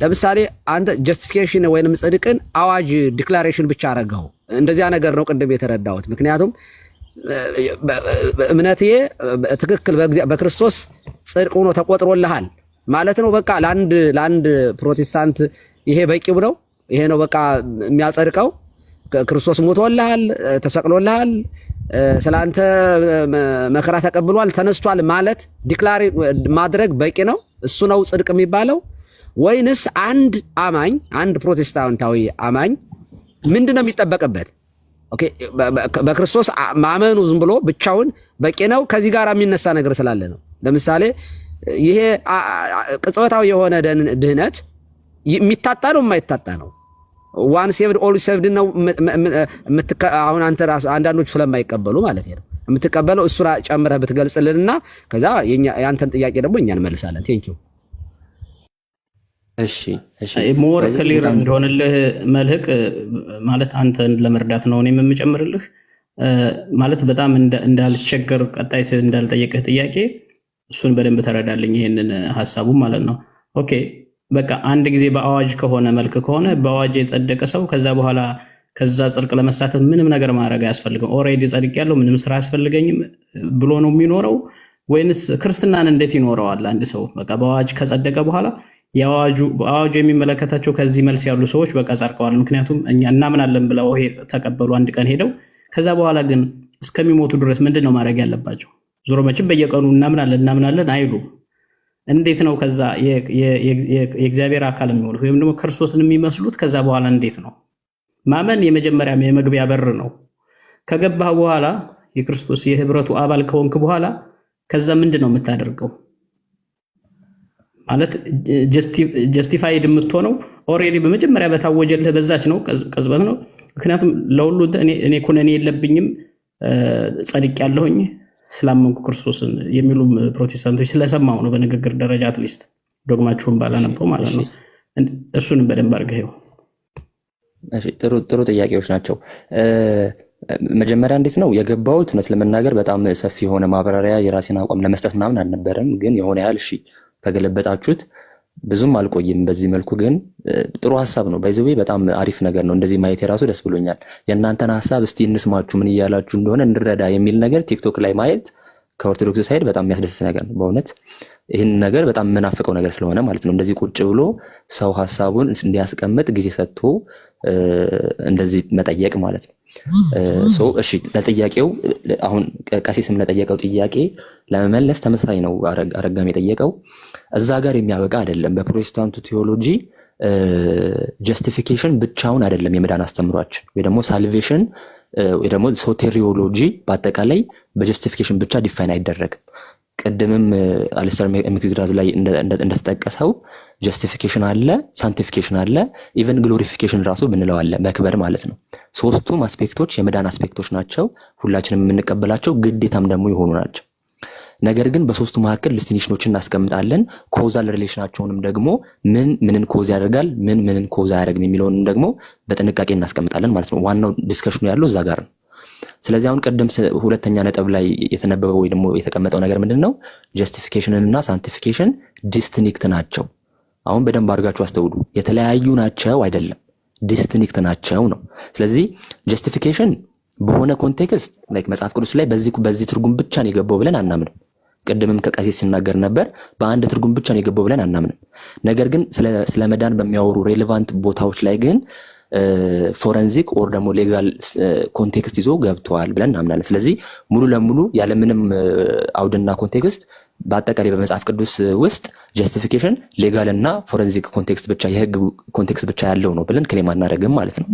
ለምሳሌ አንተ justification ወይንም ጽድቅን አዋጅ declaration ብቻ አረገው፣ እንደዚያ ነገር ነው ቅድም የተረዳሁት። ምክንያቱም እምነቴ ትክክል በክርስቶስ ጽድቅ ሆኖ ተቆጥሮልሃል ማለት ነው። በቃ ለአንድ ፕሮቴስታንት ይሄ በቂው ነው። ይሄ ነው በቃ የሚያጸድቀው። ክርስቶስ ሞቶልሃል፣ ተሰቅሎልሃል፣ ስለ አንተ መከራ ተቀብሏል፣ ተነስቷል ማለት declare ማድረግ በቂ ነው? እሱ ነው ጽድቅ የሚባለው? ወይንስ አንድ አማኝ፣ አንድ ፕሮቴስታንታዊ አማኝ ምንድን ነው የሚጠበቅበት? Okay፣ በክርስቶስ ማመኑ ዝም ብሎ ብቻውን በቂ ነው? ከዚህ ጋር የሚነሳ ነገር ስላለ ነው። ለምሳሌ ይሄ ቅጽበታዊ የሆነ ድህነት የሚታጣ ነው የማይታጣ ነው? Once saved always saved ነው? አሁን አንተ ራስህ አንዳንዶቹ ስለማይቀበሉ ማለት ነው የምትቀበለው፣ እሱ ጨምረህ ብትገልጽልንና ከዛ የአንተን ጥያቄ ደግሞ እኛ እንመልሳለን። Thank you። እሺ። More በዚህ clear በጣም እንዲሆንልህ መልህቅ፣ ማለት አንተን ለመርዳት ነው እኔም የምጨምርልህ፣ ማለት በጣም እንዳልቸገር ቀጣይ እንዳልጠየቅህ ጥያቄ እሱን በደንብ ተረዳልኝ ይሄንን ሀሳቡ ማለት ነው። Okay፣ በቃ አንድ ጊዜ በአዋጅ ከሆነ መልክ ከሆነ በአዋጅ የጸደቀ ሰው ከዛ በኋላ ከዛ ጽድቅ ለመሳተፍ ምንም ነገር ማድረግ አያስፈልግም። Already ጸድቄያለሁ፣ ምንም ስራ አያስፈልገኝም ብሎ ነው የሚኖረው ወይንስ ክርስትናን እንዴት ይኖረዋል? አንድ ሰው በቃ በአዋጅ ከጸደቀ በኋላ አዋጁ የሚመለከታቸው ከዚህ መልስ ያሉ ሰዎች በቃ ጸድቀዋል፣ ምክንያቱም እኛ እናምናለን ብለው ተቀበሉ አንድ ቀን ሄደው፣ ከዛ በኋላ ግን እስከሚሞቱ ድረስ ምንድን ነው ማድረግ ያለባቸው? ዞሮ መቼም በየቀኑ እናምናለን እናምናለን አይሉም። እንዴት ነው ከዛ የእግዚአብሔር አካል የሚሆኑት ወይም ደግሞ ክርስቶስን የሚመስሉት? ከዛ በኋላ እንዴት ነው? ማመን የመጀመሪያ የመግቢያ በር ነው። ከገባህ በኋላ፣ የክርስቶስ የህብረቱ አባል ከሆንክ በኋላ ከዛ ምንድን ነው የምታደርገው? ማለት justified የምትሆነው already በመጀመሪያ በታወጀልህ በዛች ነው ቅጽበት ነው። ምክንያቱም ለሁሉ እኔ ኩነኔ የለብኝም፣ ጸድቄያለሁኝ ስላመንኩ ክርስቶስን የሚሉ ፕሮቴስታንቶች ስለሰማሁ ነው። በንግግር ደረጃ at least ዶግማችሁን ባላነበው ማለት ነው። እሱንም በደንብ አድርገህ ይኸው። እሺ፣ ጥሩ ጥሩ ጥያቄዎች ናቸው። መጀመሪያ እንዴት ነው የገባሁት? እውነት ለመናገር በጣም ሰፊ የሆነ ማብራሪያ የራሴን አቋም ለመስጠት ምናምን አልነበረም። ግን የሆነ ያህል እሺ ከገለበጣችሁት ብዙም አልቆይም። በዚህ መልኩ ግን ጥሩ ሀሳብ ነው። By the way በጣም አሪፍ ነገር ነው። እንደዚህ ማየት የራሱ ደስ ብሎኛል። የእናንተን ሀሳብ እስቲ እንስማችሁ፣ ምን እያላችሁ እንደሆነ እንረዳ የሚል ነገር ቲክቶክ ላይ ማየት ከኦርቶዶክስ side በጣም የሚያስደስት ነገር ነው። በእውነት ይህን ነገር በጣም የምናፍቀው ነገር ስለሆነ ማለት ነው። እንደዚህ ቁጭ ብሎ ሰው ሀሳቡን እንዲያስቀምጥ ጊዜ ሰጥቶ እንደዚህ መጠየቅ ማለት ነው። So እሺ፣ ለጥያቄው አሁን ቀሲስም ለጠየቀው ጥያቄ ለመመለስ ተመሳሳይ ነው። አረጋም የጠየቀው እዛ ጋር የሚያበቃ አይደለም። በፕሮቴስታንቱ theology justification ብቻውን አይደለም የመዳን አስተምሯችን ወይ ደግሞ salvation ወይ ደግሞ soteriology በአጠቃላይ በ justification ብቻ define አይደረግም። ቅድምም አሊስተር ማክግራዝ ላይ እንደተጠቀሰው justification አለ፣ sanctification አለ፣ even glorification ራሱ ብንለው አለ፣ መክበር ማለት ነው። ሶስቱም aspect ኦች የመዳን aspect ኦች ናቸው። ሁላችንም የምንቀበላቸው ግዴታም ደግሞ የሆኑ ናቸው። ነገር ግን በሶስቱ መካከል distinction ኦችን እናስቀምጣለን። Causal relation ኣቸውንም ደግሞ ምን ምንን cause ያደርጋል፣ ምን ምንን cause አያደርግም የሚለውንም ደግሞ በጥንቃቄ እናስቀምጣለን ማለት ነው። ዋናው discussion ኑ ያለው እዛ ጋር ነው። ስለዚህ አሁን ቅድም ሁለተኛ ነጥብ ላይ የተነበበው ወይ ደግሞ የተቀመጠው ነገር ምንድን ነው? Justification እና sanctification distinct ናቸው። አሁን በደንብ አድርጋችሁ አስተውሉ። የተለያዩ ናቸው አይደለም፣ distinct ናቸው ነው። ስለዚህ justification በሆነ context like መጽሐፍ ቅዱስ ላይ በዚህ በዚህ ትርጉም ብቻ ነው የገባው ብለን አናምንም። ቅድምም ከቀሲስ ሲናገር ነበር። በአንድ ትርጉም ብቻ ነው የገባው ብለን አናምንም። ነገር ግን ስለ መዳን በሚያወሩ relevant ቦታዎች ላይ ግን forensic or ደግሞ legal context ይዞ ገብተዋል ብለን እናምናለን። ስለዚህ ሙሉ ለሙሉ ያለምንም አውድና context በአጠቃላይ በመጽሐፍ ቅዱስ ውስጥ justification legal እና forensic context ብቻ፣ የህግ context ብቻ ያለው ነው ብለን claim አናደርግም ማለት ነው።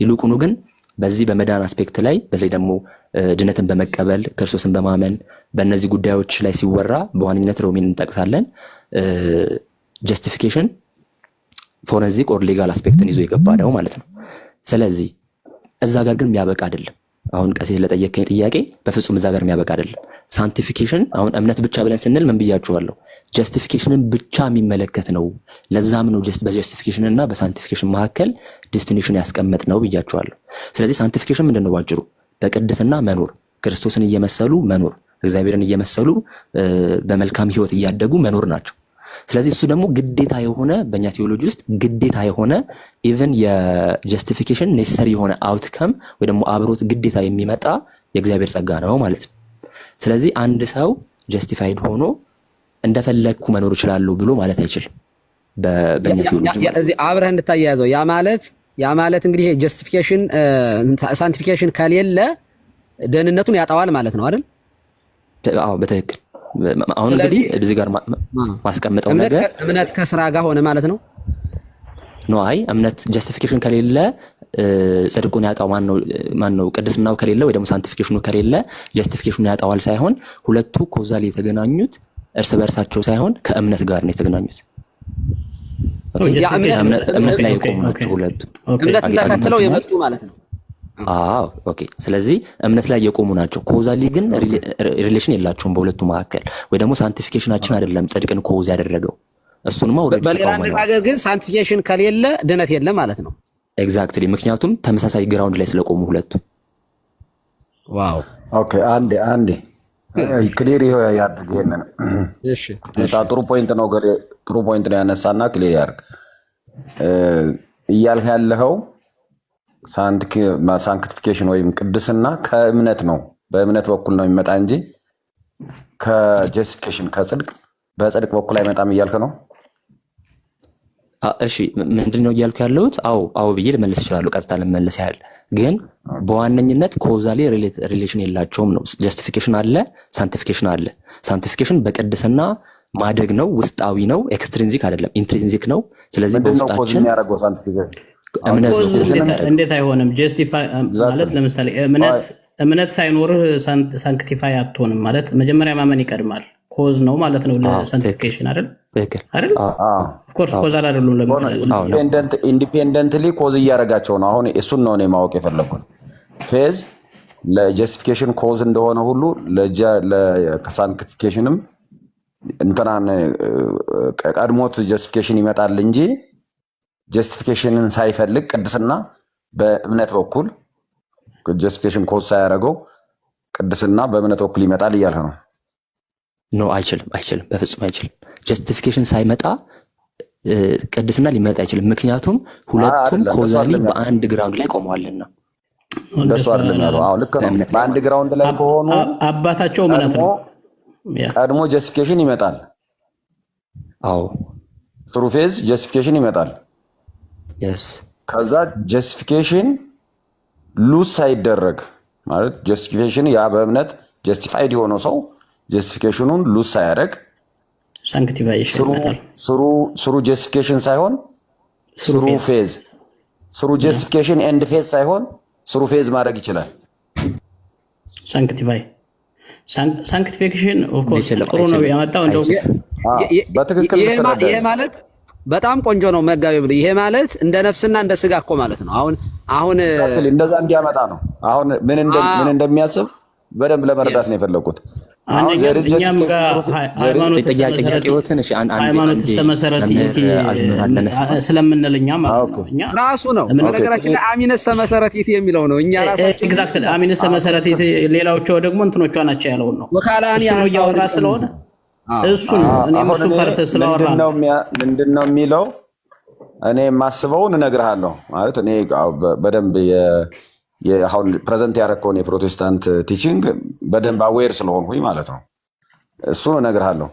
ይልቁኑ ግን በዚህ በመዳን aspect ላይ በተለይ ደግሞ ድነትን በመቀበል፣ ክርስቶስን በማመን በእነዚህ ጉዳዮች ላይ ሲወራ በዋነኝነት ሮሜን እንጠቅሳለን። Justification forensic or legal aspect ን ይዞ የገባ ነው ማለት ነው። ስለዚህ እዛ ጋር ግን የሚያበቃ አይደለም። አሁን ቀሲስ ለጠየከኝ ጥያቄ በፍጹም እዛ ጋር የሚያበቃ አይደለም። Sanctification አሁን እምነት ብቻ ብለን ስንል ምን ብያችኋለሁ? Justification ን ብቻ የሚመለከት ነው። ለዛም ነው በ justification እና በ sanctification መካከል distinction ያስቀመጥነው ብያችኋለሁ። ስለዚህ sanctification ምንድን ነው? ባጭሩ በቅድስና መኖር፣ ክርስቶስን እየመሰሉ መኖር፣ እግዚአብሔርን እየመሰሉ በመልካም ህይወት እያደጉ መኖር ናቸው። ስለዚህ እሱ ደግሞ ግዴታ የሆነ፣ በእኛ ቴዎሎጂ ውስጥ ግዴታ የሆነ፣ even የ justification necessary የሆነ outcome ወይ ደግሞ አብሮት ግዴታ የሚመጣ የእግዚአብሔር ጸጋ ነው ማለት ነው። ስለዚህ አንድ ሰው justified ሆኖ እንደፈለግኩ መኖር እችላለሁ ብሎ ማለት አይችልም። በእኛ ቴዎሎጂ ማለት ነው። አብረህ እንድታያያዘው ያ ማለት ያ ማለት እንግዲህ justification sanctification ከሌለ ደህንነቱን ያጣዋል ማለት ነው አይደል? አዎ፣ በትክክል። አሁን እንግዲህ ስለዚህ እዚህ ጋር ማስቀምጠው ነገር እምነት ከስራ ጋር ሆነ ማለት ነው። No፣ አይ፣ እምነት justification ከሌለ ጽድቁን ያጣው ማን ነው? ቅድስናው ከሌለ ወይ ደግሞ sanctification ኑ ከሌለ justification ኑ ያጣዋል ሳይሆን ሁለቱ causally የተገናኙት እርስ በእርሳቸው ሳይሆን ከእምነት ጋር ነው የተገናኙት። Okay፣ ያ እምነት እምነት ላይ የቆሙ ናቸው ሁለቱ። እምነትን ተከትለው አግኝታችኋል? የመጡ ማለት ነው። አዎ፣ okay። ስለዚህ እምነት ላይ የቆሙ ናቸው። Causally ግን relation የላቸውም በሁለቱ መካከል፣ ወይ ደግሞ sanctification ኣችን አይደለም ጽድቅን cause ያደረገው፣ እሱንማ already በሌላ ተቃውመነዋል። አነጋገር ግን sanctification ከሌለ ድነት የለም ማለት ነው። Exactly፣ ምክንያቱም ተመሳሳይ ground ላይ ስለቆሙ ሁለቱ። Wow። Okay፣ አንዴ አንዴ clear ያድርግ ይሄንን። እሺ። በጣም ጥሩ point ነው። ጥሩ point ነው ያነሳና clear ያድርግ። እያልህ ያለኸው sanctification ወይም ቅድስና ከእምነት ነው፣ በእምነት በኩል ነው የሚመጣ እንጂ ከ justification ከጽድቅ በጽድቅ በኩል አይመጣም እያልክ ነው። እሺ፣ ምንድን ነው እያልኩ ያለሁት? አዎ ብዬ ልመልስ እችላለሁ፣ ቀጥታ ልመልስ ያህል ግን በዋነኝነት causally relation የላቸውም ነው። Justification አለ፣ sanctification አለ። Sanctification በቅድስና ማደግ ነው፣ ውስጣዊ ነው፣ extrinsic አይደለም፣ intrinsic ነው። ስለዚህ ምንድን ነው cause በውስጣችን የሚያደርገው sanctification? እምነት ነው cause cause የሚያደርገው። እንዴት አይሆንም? Justify ማለት ለምሳሌ እምነት ሳይኖርህ sanctify አትሆንም ማለት መጀመሪያ ማመን ይቀድማል። Cause ነው ማለት ነው ለ sanctification አይደል? ትክክል። አይደል? Of course causal አይደሉም። ለምሳሌ Independently cause እያደረጋቸው ነው። አሁን እሱን ነው እኔ ማወቅ የፈለግኩት። Faith ለ justification cause እንደሆነ ሁሉ ለ sanctification ም እንትናን ቀድሞት justification ይመጣል እንጂ justification ን ሳይፈልግ ቅድስና በእምነት በኩል justification cause ሳያደርገው ቅድስና በእምነት በኩል ይመጣል እያልህ ነው። No፣ አይችልም፣ አይችልም፣ በፍጹም አይችልም። Justification ሳይመጣ ቅድስና ሊመጣ አይችልም። ምክንያቱም ሁለቱም አይደለም፣ እንደሱ causally አይደለም ያልኩት። በአንድ ground ላይ ቆመዋልና። እንደሱ አይደለም ያለው። አዎ፣ ልክ ነው። በእምነት ላይ በአንድ ማለት ነው። ground ላይ ከሆኑ አባታቸው እምነት ቀድሞ ነው። Yeah። ቀድሞ justification ይመጣል። Through faith justification ይመጣል። ከዛ justification lose ሳይደረግ፣ ማለት justification ያ በእምነት justified የሆነው ሰው justification ኑን lose ሳያደርግ Sanctification ይመጣል። Through justification ሳይሆን through faith፣ through justification and faith ሳይሆን through faith ማድረግ ይችላል። Sanctify sanctification of course አይችልም፣ ጥሩ ነው አይችልም፣ ያመጣው እንደው አይችልም። በትክክል ልትረዳ ይሄ ማለት በጣም ቆንጆ ነው መጋቤ ብሉይ። ይሄ ማለት እንደ ነፍስና እንደ ስጋ እኮ ማለት ነው። አሁን አሁን Exactly፣ እንደዛ እንዲያመጣ ነው። አሁን ምን እንደሚያስብ በደንብ ለመረዳት ነው የፈለኩት። አሁን አንደኛ there is እኛም justification ጋር there is ሃይማኖት ጥያቄዎትን እሺ፣ አንድ ሃይማኖት አንዴ መሰረት መምህር አዝመራን ለመስማት ስለምንል እኛ ማለት ነው እኛ ራሱ ነው። እምነት በነገራችን ላይ አሚነሰ መሰረት ይት የሚለው ነው። እኛ ራሳችን Exactly፣ አሚነሰ መሰረት ሌላዎቿ ደግሞ እንትኖቿ ናቸው ያለውን ነው። ወካላኒ እሱ ነው እያወራ ስለሆነ እሱ ነው እኔም አሁን እሱ እኔ part ስላወራ ነው። ምንድነው የሚለው እኔ የማስበውን እነግርሃለሁ። ማለት እኔ በደንብ አሁን present ያደረግከውን የፕሮቴስታንት teaching በደንብ aware ስለሆንኩኝ ማለት ነው እሱን እነግርሃለሁ።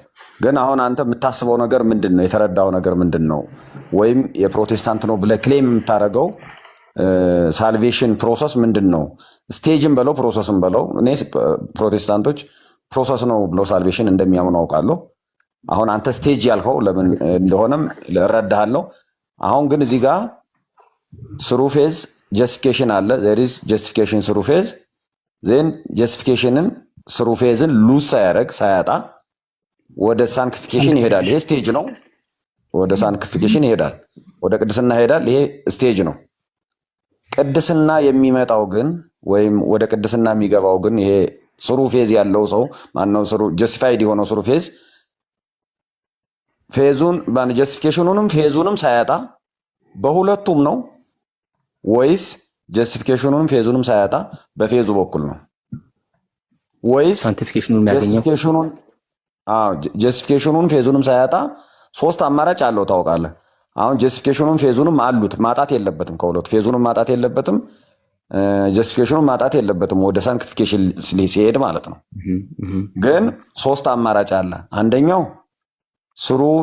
ግን አሁን አንተ የምታስበው ነገር ምንድን ነው? የተረዳው ነገር ምንድን ነው? ወይም የፕሮቴስታንት ነው ብለህ claim የምታደርገው salvation process ምንድን ነው? Stage ን በለው process ን በለው፣ እኔ ፕሮቴስታንቶች process ነው ብለው salvation እንደሚያምኑ አውቃለሁ። አሁን አንተ stage ያልከው ለምን እንደሆነም እረዳሃለሁ። አሁን ግን እዚህ ጋር through faith justification አለ። There is justification through faith፣ then justification ን through faith ን lose ሳያደርግ፣ ሳያጣ ወደ sanctification ይሄዳል። ይሄ stage ነው። ወደ sanctification ይሄዳል፣ ወደ ቅድስና ይሄዳል። ይሄ stage ነው። ቅድስና የሚመጣው ግን ወይም ወደ ቅድስና የሚገባው ግን ይሄ through faith ያለው ሰው ማነው? Through justified የሆነው through faith faith ኡን justification ኑንም faith ኡንም ሳያጣ በሁለቱም ነው ወይስ justification ኑንም faith ኡንም ሳያጣ በ faith ኡ በኩል ነው ወይስ Sanctification ኑን የሚያገኘው justification ኑን faith ኡንም ሳያጣ? ሶስት አማራጭ አለው ታውቃለህ። አሁን justification ኑን faith ኡንም አሉት፣ ማጣት የለበትም። ከሁለቱ faith ኡንም ማጣት የለበትም፣ justification ኑን ማጣት የለበትም ወደ sanctification ሲሄድ ማለት ነው። ግን ሶስት አማራጭ አለ። አንደኛው through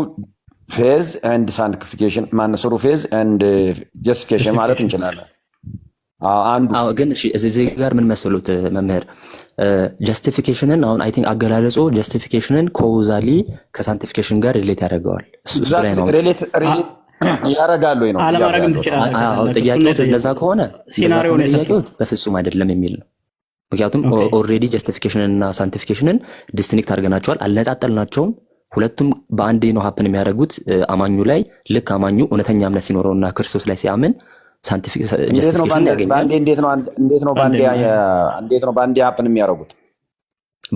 Faith and sanctification ማነው through faith and justification ማለት justification እንችላለን። አዎ፣ አንዱ አዎ ግን እሺ እዚህ ጋር ምን መሰሉት መምህር፣ justification ን አሁን I think አገላለጹ justification ን causally ከ sanctification ጋር relate ያደርገዋል። እሱ ላይ ነው። Relate ያደርጋሉ ወይ ነው እያሉ አለማድረግም ያሉት። ትችላለህ። አዎ ከፈለክ እሱን ነው ጥያቄዎት እንደዛ የጠየቁት። ከሆነ እንደዛ scenario ከሆነ ነው የሰጡት። ጥያቄዎት በፍጹም አይደለም የሚል ነው። ምክንያቱም already justification ን እና sanctification ን distinct አድርገናቸዋል፣ አልነጣጠልናቸውም። ሁለቱም በአንዴ ነው happen የሚያደርጉት አማኙ ላይ። ልክ አማኙ እውነተኛ እምነት ሲኖረውና ክርስቶስ ላይ ሲያምን እንዴት ነው justification ያገኛል። በአንዴ እንዴት ነው በአንዴ happen የሚያደርጉት?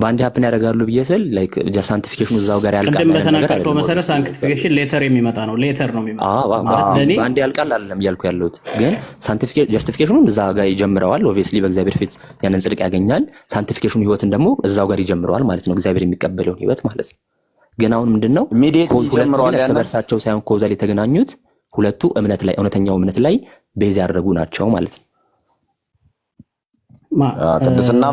በአንዴ happen ያደርጋሉ ብዬ ስል like sanctification ኑ እዛው ጋር ያልቃል ቅድም አይነት ነገር በተናገርከው አይደለም። መሰረት Obviously sanctification later የሚመጣ ነው። Later ነው የሚመጣው ማለት ለእኔ በአንዴ ያልቃል አይደለም እያልኩ ያለሁት፣ ግን justification ኑን እዛ ጋር ይጀምረዋል። Obviously በእግዚአብሔር ፊት ያንን ጽድቅ ያገኛል። Sanctification ኑ ህይወትን ደግሞ እዛው ጋር ይጀምረዋል ማለት ነው። እግዚአብሔር የሚቀበለውን ህይወት ማለት ነው። ግን አሁን ምንድነው Immediately ሁለቱ ግን ይጀምረዋል እርስ ያንን በርሳቸው ሳይሆን causal የተገናኙት ሁለቱ እምነት ላይ፣ እውነተኛው እምነት ላይ base ያደረጉ ናቸው ማለት ነው። ቅድስና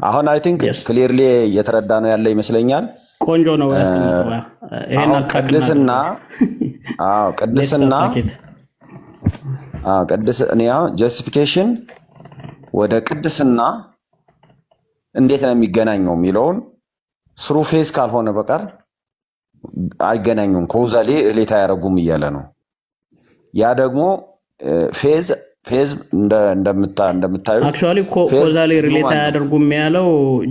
አሁን I think clearly እየተረዳ ነው ያለ ይመስለኛል። ቆንጆ ነው ያስቀመጠው። ይሄን አሁን attack ቅድስና እናድርገው። አዎ Let's ቅድስና attack it። አዎ ቅድስ እኔ አሁን justification ወደ ቅድስና እንዴት ነው የሚገናኘው የሚለውን through faith ካልሆነ በቀር አይገናኙም፣ causally relate አያደርጉም እያለ ነው። ያ ደግሞ faith እንደምታዩት Actually faith causally relate human ነው። አያደርጉም ያለው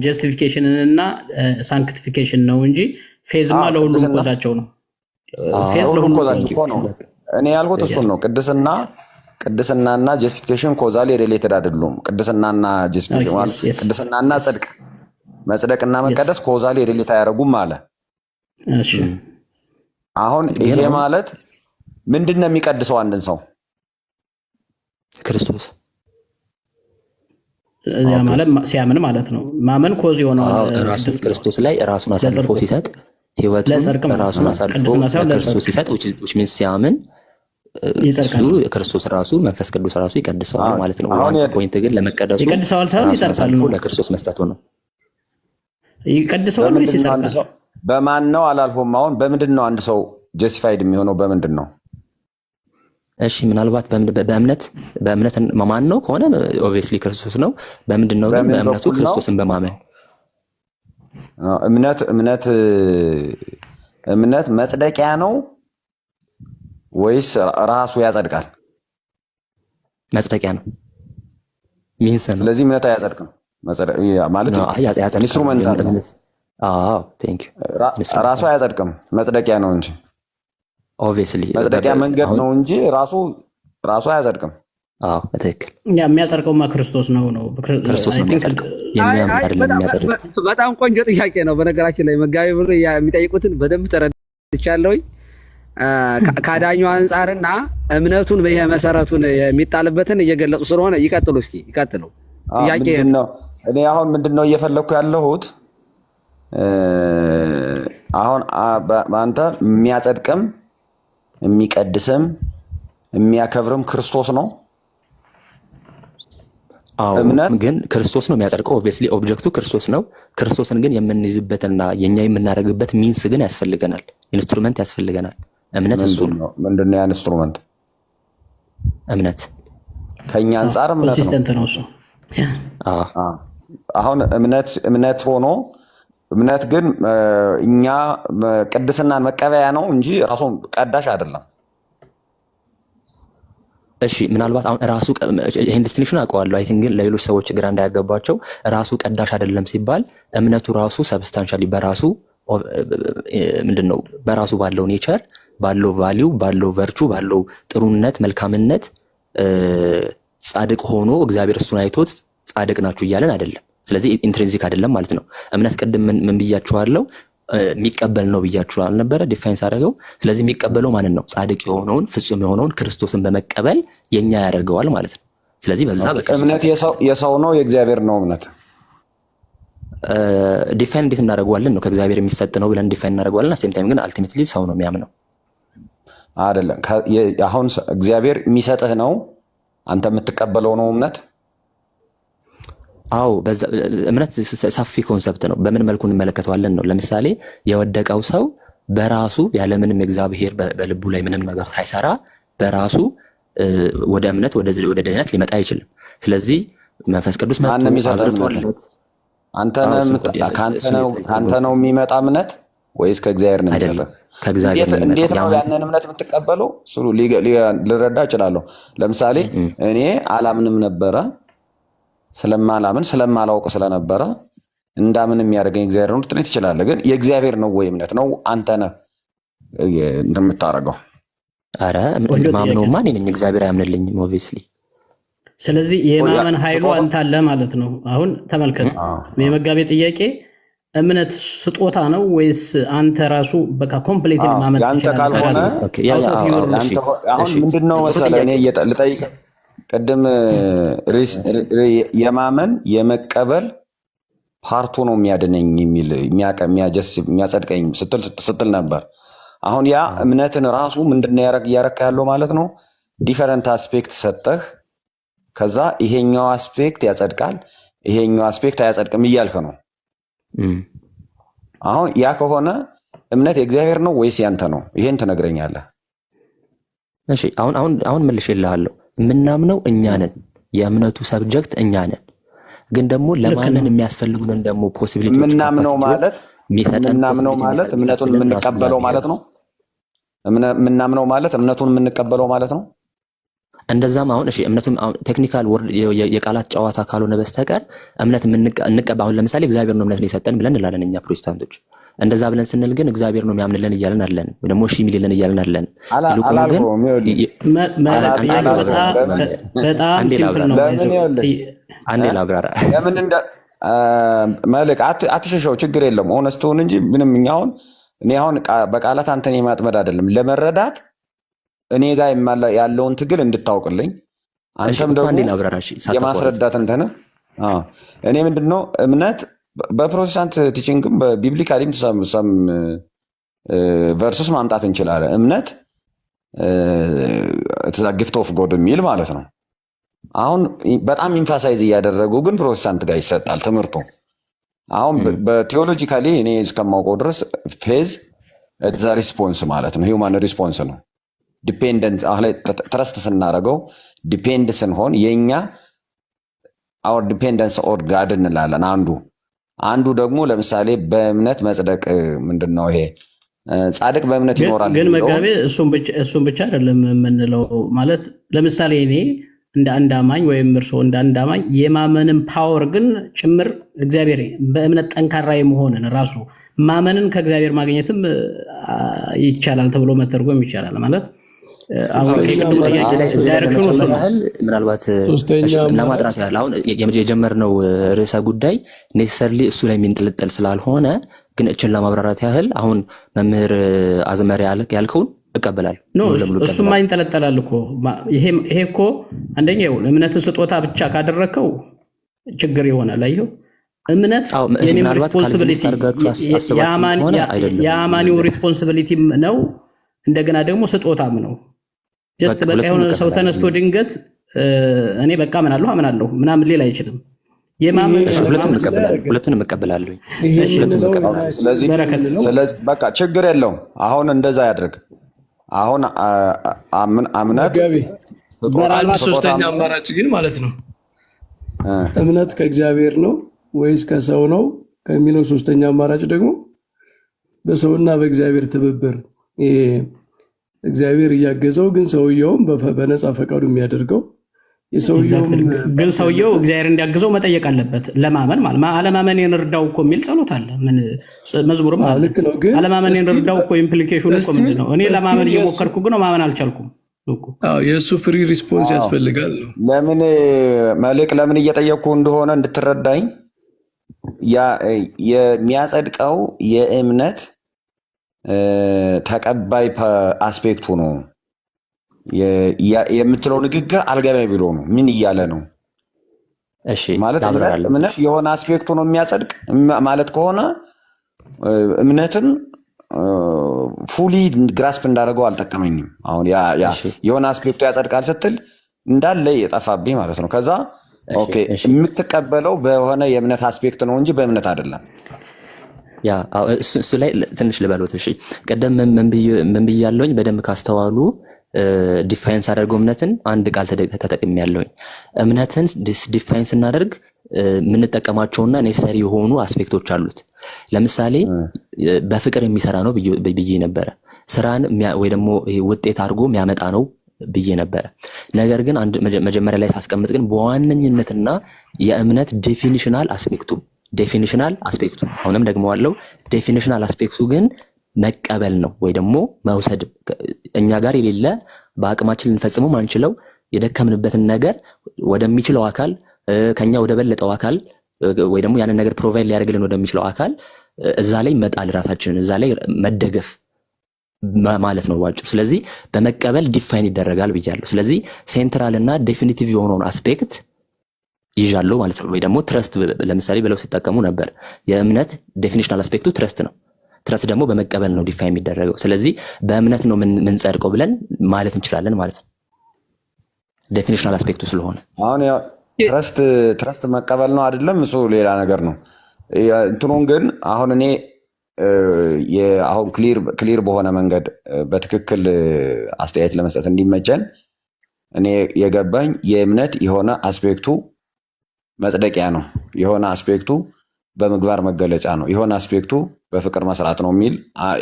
justification ን እና sanctification ነው እንጂ faith ማ ለሁሉም ቅድስና cause ኣቸው ነው። Faith ለሁሉም ለሁሉም cause ኣቸው እኮ ነው። እኔ ያልኩት እሱን ነው። ቅድስናና justification causally related አይደሉም። ቅድስናና justification ማለት ቅድስናና ጽድቅ፣ መጽደቅና መቀደስ causally relate አያደርጉም አለ። እሺ አሁን ግን ይሄ አሁን ማለት ምንድን ነው የሚቀድሰው አንድን ሰው? ክርስቶስ። ያ ማለት ሲያምን ማለት ነው። ማመን cause የሆነዋል ራሱን ቅድስና ክርስቶስ ላይ ራሱን አሳልፎ ለጽድቁ ሲሰጥ ህይወቱን ለጽድቅ ማለት ራሱን ነው። አሳልፎ ቅድስና ሳይሆን ለክርስቶስ ለጽድቅ ሲሰጥ which means ሲያምን እሱ ይጸድቃል። ክርስቶስ ራሱ መንፈስ ቅዱስ ራሱ ይቀድሰዋል ማለት ነው። አሁን ዋና point ግን ለመቀደሱ ይቀድሰዋል ሳይሆን ራሱን ይጸድቃል አሳልፎ ነው። ለክርስቶስ መስጠቱ ነው። ይቀድሰዋል ወይስ በምንድን ነው አንድ ይጸድቃል? ሰው በማን ነው አላልኩም። አሁን በምንድን ነው አንድ ሰው justified የሚሆነው በምንድን ነው? እሺ ምናልባት በእምነት ማን ነው ከሆነ obviously ክርስቶስ ነው። በምንድን ነው ግን? በምን በእምነቱ በኩል ነው? ክርስቶስን በማመን። እምነት መጽደቂያ ነው ወይስ ራሱ ያጸድቃል? መጽደቂያ ነው፣ means ነው። ስለዚህ እምነት አያጸድቅም ማለት ነው፣ አይ ያጸድቃል። Instrumental ነው። እምነት አዎ፣ thank you። ራሱ አያጸድቅም፣ መጽደቂያ ነው እንጂ። Obviously መጽደቂያ መንገድ አሁን ነው እንጂ ራሱ አያጸድቅም። አዎ በትክክል። ያ የሚያጸድቀውማ ክርስቶስ ነው ነው። ክርስቶስ ነው I think የሚያጸድቀው፣ የኛ አይ እምነት አይ አይደለም በጣም የሚያጸድቀው። በጣም ቆንጆ ጥያቄ ነው። በነገራችን ላይ መጋቢ ብሩ የሚጠይቁትን በደንብ ተረድቻለሁኝ። ካዳኙ አንጻርና እምነቱን በይሄ መሰረቱን የሚጣልበትን እየገለጹ ስለሆነ ይቀጥሉ፣ እስኪ ይቀጥሉ። ጥያቄ ምንድን ነው እኔ አሁን ምንድን ነው እየፈለግኩ ያለሁት አሁን በአንተ የሚያጸድቅም የሚቀድስም የሚያከብርም ክርስቶስ ነው። አዎ እምነት ግን ክርስቶስ ነው የሚያጸድቀው። Obviously object ኡ ክርስቶስ ነው። ክርስቶስን ግን የምንይዝበትና የኛ የምናደርግበት means ግን ያስፈልገናል፣ instrument ያስፈልገናል። እምነት እሱ ምንድን ነው። ነው ምንድን ነው ያ instrument? እምነት ከኛ አንጻር እምነት ነው። Consistent ነው እሱ። አዎ አሁን እምነት ሆኖ እምነት ግን እኛ ቅድስናን መቀበያ ነው እንጂ ራሱ ቀዳሽ አይደለም። እሺ ምናልባት አሁን ራሱ ይህን distinction አውቀዋለሁ። I think ግን ለሌሎች ሰዎች ግራ እንዳያገባቸው ራሱ ቀዳሽ አይደለም ሲባል እምነቱ ራሱ substantially በራሱ ምንድን ነው በራሱ ባለው nature፣ ባለው value፣ ባለው virtue፣ ባለው ጥሩነት፣ መልካምነት ጻድቅ ሆኖ እግዚአብሔር እሱን አይቶት ጻድቅ ናችሁ እያለን አይደለም። ስለዚህ intrinsic አይደለም ማለት ነው። እምነት ቅድም ምን ብያችኋለሁ? የሚቀበል ነው ብያችሁ አልነበረ? Define ሳደርገው። ስለዚህ የሚቀበለው ማንን ነው? ጻድቅ የሆነውን ፍጹም የሆነውን ክርስቶስን በመቀበል የኛ ያደርገዋል ማለት ነው። ስለዚህ በዛ በክርስቶስ እምነት የሰው ነው የእግዚአብሔር ነው እምነት? Define እንዴት እናደርገዋለን ነው። ከእግዚአብሔር የሚሰጥ ነው ብለን define እናደርገዋለን። Same time ግን ultimately ሰው ነው የሚያምነው። አይደለም። አሁን እግዚአብሔር የሚሰጥህ ነው፣ አንተ የምትቀበለው ነው እምነት። አዎ እምነት ሰፊ concept ነው። በምን መልኩ እንመለከተዋለን ነው። ለምሳሌ የወደቀው ሰው በራሱ ያለምንም እግዚአብሔር በልቡ ላይ ምንም ነገር ሳይሰራ በራሱ ወደ እምነት ወደ ድህነት ሊመጣ አይችልም። ስለዚህ መንፈስ ቅዱስ ማን መጥቶ ነው የሚሰጠህ እምነትን? አብርቶለት አንተ አዎ፣ ነህ እሱን የምት- እኮ ከአንተ እሱን ነው ከአንተ ነው የሚመጣ እምነት ወይስ ከእግዚአብሔር ነው አይደለም የሚሰጠህ? ከእግዚአብሔር እንዴት ነው የሚመጣው። እንዴት ያ ነው ማለት ያንን እምነት የምትቀበለው? እሱ ልረዳ እችላለሁ። ለምሳሌ እኔ አላምንም ነበረ። ስለማላምን ስለማላውቅ ስለነበረ እንዳምን የሚያደርገኝ እግዚአብሔር ነው ልትለኝ ትችላለህ። ግን የእግዚአብሔር ነው ወይ እምነት ነው አንተ ነህ እንትን የምታደርገው? አረ ቆንጆ ጥያቄ ነው። ማምነውማ እኔ ነኝ፣ እግዚአብሔር አያምንልኝም። Obviously ስለዚህ የማመን ኃይሉ ስጦታ አንተ አለ ማለት ነው። አሁን ተመልከት፣ የመጋቤ ጥያቄ እምነት ስጦታ ነው ወይስ አንተ ራሱ በቃ completely ማመን ያንተ ትችላለህ? ካልሆነ ከራስህ Okay፣ yeah yeah out of አዎ፣ your አዎ፣ እሺ ያንተ አሁን እሺ፣ ምንድን ነው ጥሩ መሰለህ እኔ ጥያቄ። ልጠይቅ ቅድም የማመን የመቀበል part ኡ ነው የሚያድነኝ የሚል የሚያጸድቀኝ ስትል ነበር። አሁን ያ እምነትን ራሱ ምንድን ነው እያረካ ያለው ማለት ነው። Different aspect ሰጠህ። ከዛ ይሄኛው aspect ያጸድቃል፣ ይሄኛው aspect አያጸድቅም እያልክ ነው። አሁን ያ ከሆነ እምነት የእግዚአብሔር ነው ወይስ ያንተ ነው? ይሄን ትነግረኛለህ። እሺ፣ አሁን አሁን አሁን መልሼልሃለሁ። የምናምነው እኛ ነን። የእምነቱ subject እኛ ነን። ግን ደግሞ ልክ ለማመን ነው። የሚያስፈልጉንን ደግሞ possibility ዎች የምናምነው capacity ዎች ማለት የሚሰጠን የምናምነው possibility ማለት እምነቱን የሚከፍትልን ራሱ የምንቀበለው እግዚአብሔር ማለት ነው። ነው። የምናምነው ማለት እምነቱን የምንቀበለው ማለት ነው። እንደዛም አሁን እሺ እምነቱም አሁን technical word የቃላት ጨዋታ ካልሆነ በስተቀር እምነት እንቀባ አሁን ለምሳሌ እግዚአብሔር ነው እምነትን የሰጠን ብለን እንላለን እኛ ፕሮቴስታንቶች። እንደዛ ብለን ስንል ግን እግዚአብሔር ነው የሚያምንልን እያለን አለን፣ ወይ ደግሞ እሺ የሚልልን እያለን አለን። ይልቁኑ ግን አላልከውም። ይኸውልህ አንዴ ጥያቄው ላብራራ በጣም መምህር፣ በጣም አንዴ simple ላብራራ፣ ነው። ለምን ይኸውልህ አንዴ ላብራራ። ለምን እንደ መልክ አትሸሸው፣ ችግር የለም። Honest ሁን እንጂ ምንም እኛ አሁን እኔ አሁን በቃላት አንተን የማጥመድ አይደለም፣ ለመረዳት እኔ ጋር ያለውን ትግል እንድታውቅልኝ እሺ አንተም እኮ ደግሞ አንዴ ላብራራ። እሺ ሳታቋርጥ። የማስረዳት እንትን እኔ ምንድነው እምነት በፕሮቴስታንት teaching ም በ biblically ም some verses ማምጣት እንችላለን። እምነት gift of God የሚል ማለት ነው። አሁን በጣም emphasize እያደረጉ ግን ፕሮቴስታንት ጋር ይሰጣል ትምህርቱ። አሁን በ theologically እኔ እስከማውቀው ድረስ faith the response ማለት ነው፣ human response ነው። Dependent አሁን ላይ trust ስናደርገው depend ስንሆን የኛ our dependence on God እንላለን። አንዱ ደግሞ ለምሳሌ በእምነት መጽደቅ ምንድን ነው ይሄ ጻድቅ በእምነት ይኖራል ግን የሚለውን መጋቤ እሱን ብቻ አይደለም የምንለው። ማለት ለምሳሌ እኔ እንደ አንድ አማኝ ወይም እርስዎ እንደ አንድ አማኝ የማመንን power ግን ጭምር እግዚአብሔር በእምነት ጠንካራ የመሆንን ራሱ ማመንን ከእግዚአብሔር ማግኘትም ይቻላል ተብሎ መተርጎም ይቻላል። ማለት አሁን ሶስተኛ የቅድሙ አማራጭ ጥያቄ እዚህ ላይ እዚህ ላይ direction ኑ እሱ ለመጨመር ነው። ያህል ምናልባት ሶስተኛ እሺ፣ አማራጭ ለማጥራት ያህል አሁን የጀመርነው ርዕሰ ጉዳይ necessarily እሱ ላይ የሚንጠለጠል ስላልሆነ ግን እችን ለማብራራት ያህል አሁን መምህር አዝመሪ ያልከውን እቀበላለሁ፣ No ሙሉ ለሙሉ እሱማ እቀበላለሁ። ይንጠለጠላል እኮ። ይሄ እኮ አንደኛው እምነትን ስጦታ ብቻ ካደረግከው ችግር ይሆናል። አየኸው፣ እምነት አዎ እሺ፣ የኔም ምናልባት ካልቪኒስት responsibility አድርጋችሁ አስባችሁ ከሆነ አይደለም የአማኒው responsibility ም ነው፣ እንደገና ደግሞ ስጦታም ነው። Just በቃ በቃ ሁለቱንም የሆነ ሰው እቀበላለሁ። ተነስቶ ድንገት እኔ በቃ አምናለሁ አምናለሁ ምናምን ሊል አይችልም። የማመን እሺ፣ ሁለቱንም እዚህ ላይ እቀበላለሁ፣ አደረገ ሁለቱንም እቀበላለሁ። ይሄ እሺ ሁለቱንም የምንለው እቀበላለሁ። ስለዚህ በረከት የምንለው ስለዚህ በቃ ችግር የለውም። አሁን እንደዛ ያድርግ። አሁን እምነት መጋቤ ስጦታ አንድ አንድ ስጦታ ሶስተኛ አማራጭ ግን ማለት ነው እምነት ከእግዚአብሔር ነው ወይስ ከሰው ነው ከሚለው ሶስተኛ አማራጭ ደግሞ በሰውና በእግዚአብሔር ትብብር፣ ይሄ እግዚአብሔር እያገዘው ግን ሰውየውም በነፃ ፈቃዱ የሚያደርገው የሰውየውም Exactly። ግን part ሰውየው ያለበት እግዚአብሔር እንዲያግዘው መጠየቅ አለበት። ለማመን ማለት አለማመኔን እርዳው እኮ የሚል ጸሎት አለ። ምን መዝሙርም አለ። ልክ ነው። ግን አለማመኔን still እርዳው እኮ implication ኑ እኮ still ምንድን ነው? እኔ ለማመን still የእሱ እየሞከርኩ ግን ማመን አልቻልኩም እኮ። አዎ፣ የእሱ free response ያስፈልጋል ነው። ለምን መልሕቅ ለምን እየጠየቅኩ እንደሆነ እንድትረዳኝ የሚያጸድቀው የእምነት ተቀባይ aspect ኡ ነው የምትለው ንግግር አልገባኝ ብሎ ነው። ምን እያለ ነው እሺ ማለት እምነት ላብራራለት። እምነት የሆነ aspect ኡ ነው የሚያጸድቅ ማለት ከሆነ እምነትን fully grasp እንዳደረገው አልጠቀመኝም። አሁን ያ እሺ የሆነ aspect ኡ ያጸድቃል ስትል እንዳለ የጠፋብኝ ማለት ነው። ከዛ እሺ Okay እሺ የምትቀበለው በሆነ የእምነት aspect ነው እንጂ በእምነት አይደለም። Yeah፣ አዎ፣ እሱ ላይ ትንሽ ልበሎት። እሺ፣ ቀደም ምን ብያለሁኝ? በደንብ ካስተዋሉ define ሳደርገው እምነትን አንድ ቃል ተጠቅሜያለሁኝ። እምነትን define ስናደርግ የምንጠቀማቸውና necessary የሆኑ aspect ኦች አሉት። ለምሳሌ በፍቅር የሚሰራ ነው ብዬ ነበረ። ስራን ወይ ደግሞ ይሄ ውጤት አድርጎ የሚያመጣ ነው ብዬ ነበረ። ነገር ግን አንድ መጀመሪያ ላይ ሳስቀምጥ ግን በዋነኝነትና የእምነት definitional aspect ኡ አሁንም ደግሞ አለው፣ definitional aspect ኡ ግን መቀበል ነው ወይ ደግሞ መውሰድ፣ እኛ ጋር የሌለ፣ በአቅማችን ልንፈጽመው ማንችለው የደከምንበትን ነገር ወደሚችለው አካል፣ ከኛ ወደ በለጠው አካል ወይ ደግሞ ያንን ነገር provide ሊያደርግልን ወደሚችለው አካል እዛ ላይ መጣል፣ ራሳችንን እዛ ላይ መደገፍ ማለት ነው ባጭሩ። ስለዚህ በመቀበል define ይደረጋል ብያለሁ። ስለዚህ central እና definitive የሆነውን aspect ይዣለሁ ማለት ነው። ወይ ደግሞ trust ለምሳሌ ብለው ሲጠቀሙ ነበር። የእምነት definitional aspect ኡ trust ነው። Trust ደግሞ በመቀበል ነው define የሚደረገው። ስለዚህ በእምነት ነው ምንጸድቀው ብለን ማለት እንችላለን ማለት ነው። Definitional aspect ኡ ስለሆነ። አሁን ያው trust መቀበል ነው አይደለም፣ እሱ ሌላ ነገር ነው። እንትኑን ግን አሁን እኔ አሁን clear በሆነ መንገድ በትክክል አስተያየት ለመስጠት እንዲመቸን እኔ የገባኝ የእምነት የሆነ aspect ኡ መጽደቂያ ነው፣ የሆነ aspect ኡ በምግባር መገለጫ ነው፣ የሆነ aspect ኡ በፍቅር መስራት ነው የሚል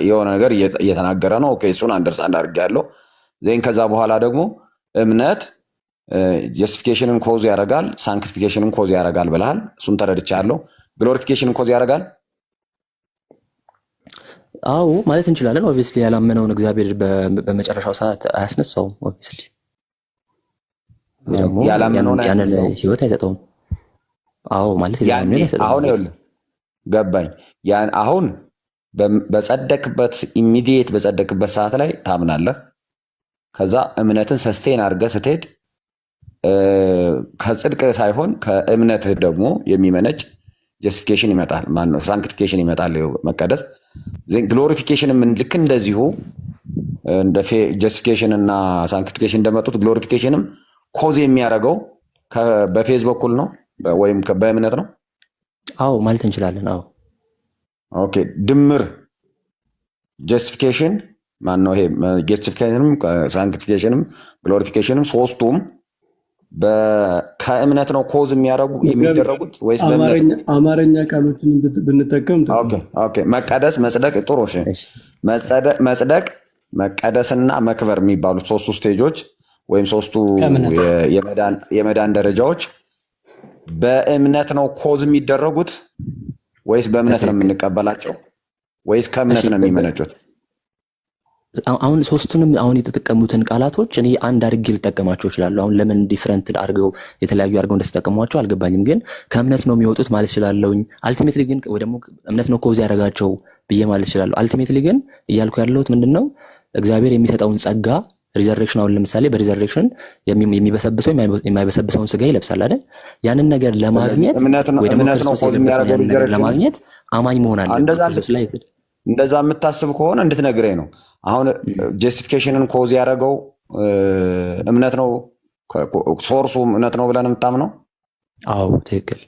የሆነ ነገር እየተናገረ ነው። Okay፣ እሱን understand አድርጌያለሁ። Then ከዛ በኋላ ደግሞ እምነት justification ን cause ያደርጋል፣ sanctification ን cause ያደርጋል ብለሃል። እሱን ተረድቻለሁ። Glorification ን cause ያደርጋል። አዎ ማለት እንችላለን። Obviously ያላመነውን እግዚአብሔር በመጨረሻው ሰዓት አያስነሳውም። Obviously ወይ ደግሞ ያላመነውን ያንን አያስነሳውም። ህይወት አይሰጠውም። አዎ ማለት የዘላለም ያኔ ህይወት አይሰጠውም። አሁን Obviously ይኸውልህ ገባኝ። ያን አሁን በጸደቅበት immediate በጸደቅበት ሰዓት ላይ ታምናለህ። ከዛ እምነትን sustain አድርገህ ስትሄድ ከጽድቅ ሳይሆን ከእምነትህ ደግሞ የሚመነጭ justification ይመጣል። ማነው sanctification ይመጣል፣ ይኸው መቀደስ። Glorification ም ልክ እንደዚሁ እንደ justification እና sanctification እንደመጡት glorification ም cause የሚያደርገው በ faith በኩል ነው ወይም በእምነት ነው። አዎ ማለት እንችላለን። አዎ። Okay፣ ድምር justification ማነው ይሄ justification ም sanctification ም glorification ም ሶስቱም ከእምነት ነው cause የሚያደርጉ መጋቢ የሚደረጉት ወይስ በእምነት ነው? አማርኛ ቃሎችን ብንጠቀም ጥሩ Okay ነው። Okay፣ መቀደስ መጽደቅ ጥሩ፣ እሺ። እሺ። መጽደቅ፣ መቀደስና መክበር የሚባሉት ሶስቱ stage ኦች ወይም ሶስቱ ከእምነት የመዳን ደረጃዎች በእምነት ነው cause የሚደረጉት ወይስ በእምነት ነው የምንቀበላቸው ወይስ ከእምነት ነው የሚመነጩት? አሁን ሶስቱንም አሁን የተጠቀሙትን ቃላቶች እኔ አንድ አድርጌ ልጠቀማቸው እችላለሁ። አሁን ለምን different አድርገው የተለያዩ አድርገው እንደተጠቀሟቸው አልገባኝም። ግን ከእምነት ነው የሚወጡት ማለት እችላለሁኝ። Ultimately ግን ወይ ደግሞ እምነት ነው cause ያደረጋቸው ብዬ ማለት እችላለሁ። Ultimately ግን እያልኩ ያለሁት ምንድን ነው፣ እግዚአብሔር የሚሰጠውን ጸጋ resurrection፣ አሁን ለምሳሌ በ resurrection የሚበሰብሰው የማይበሰብሰውን ስጋ ይለብሳል አይደል? ያንን ነገር ስለዚህ ለማግኘት እምነት ነው ወይ ደግሞ እምነት ነው ክርስቶስ cause የለበሰውን የሚያደርገው ያንን ነገር resurrection ለማግኘት አማኝ መሆን አለብን። እንደዛ ክርስቶስ ላይ እንደዛ የምታስብ ከሆነ እንድትነግረኝ ነው። አሁን justification ን cause ያደረገው እምነት ነው፣ source ኡ እምነት ነው ብለን የምታምነው? አዎ፣ ትክክል።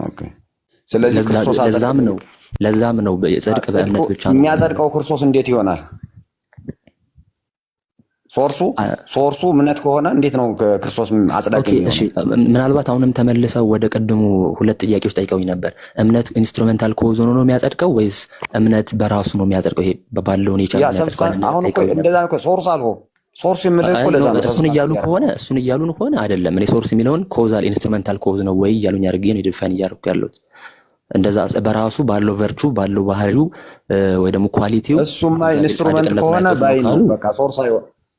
Okay። ስለዚህ ክርስቶስ ለዛም አጸደቀ። ነው ለዛም ነው ጽድቅ ጽድቁ በእምነት ብቻ ነው የምንለው። የሚያጸድቀው ክርስቶስ እንዴት ይሆናል? Source ኡ እምነት ከሆነ እንዴት ነው ክርስቶስ አጽዳቂ Okay፣ እሺ። የሚሆነው? ምናልባት አሁንም ተመልሰው ወደ ቅድሙ ሁለት ጥያቄዎች ጠይቀውኝ ነበር። እምነት instrumental cause ሆኖ ነው የሚያጸድቀው ወይስ እምነት በራሱ ነው የሚያጸድቀው? ይሄ ባለው nature ያ ነው የሚያጸድቀው substan አይነት ነገር አሁን እኮ ጠይቀውኝ ነበር። እንደዛ እኮ source አልሆ source የምልህ እኮ ለዛ ነው እሱን substance እያሉ እያደረኩ ከሆነ እሱን እያሉን ከሆነ አይደለም። እኔ source የሚለውን causal instrumental cause ነው ወይ እያሉኝ አድርጌ ነው define እያደረኩ ያለሁት። እንደዛ በራሱ ባለው virtue፣ ባለው ባህሪው ወይ ደግሞ quality ው እሱማ እግዚአብሔር instrument ጻድቅነቱን ከሆነ አይቶት ነው by ነው ካሉ በቃ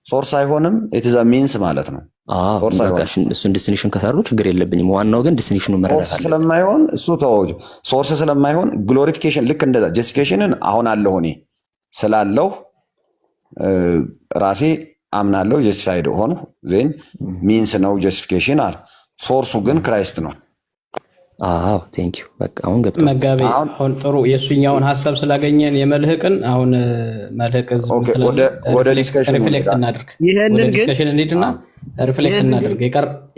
source አይሆንም። It's means ማለት ነው። አዎ source በቃ አይሆንም። እሱን distinction ከሰሩ ችግር የለብኝም። ዋናው ግን distinction ኑ መረዳት source አለብን። ስለማይሆን እሱ ተወው። Source ስለማይሆን glorification ልክ እንደዛ justification ን አሁን አለሁ እኔ ስላለሁ ራሴ አምናለሁ፣ justified ሆኑ፣ then means ነው justification አለ። Source ኡ ግን Christ ነው። አዎ፣ thank you፣ በቃ አሁን ገብቶኛል። መጋቤ አሁን አሁን ጥሩ የእሱኛውን ሀሳብ ስላገኘን የመልህቅን አሁን መልህቅ Okay፣ ወደ discussion ኑ reflect እናድርግ። ወደ ይህንን ግን discussion እንሂድና reflect ይህንን ግን እናድርግ።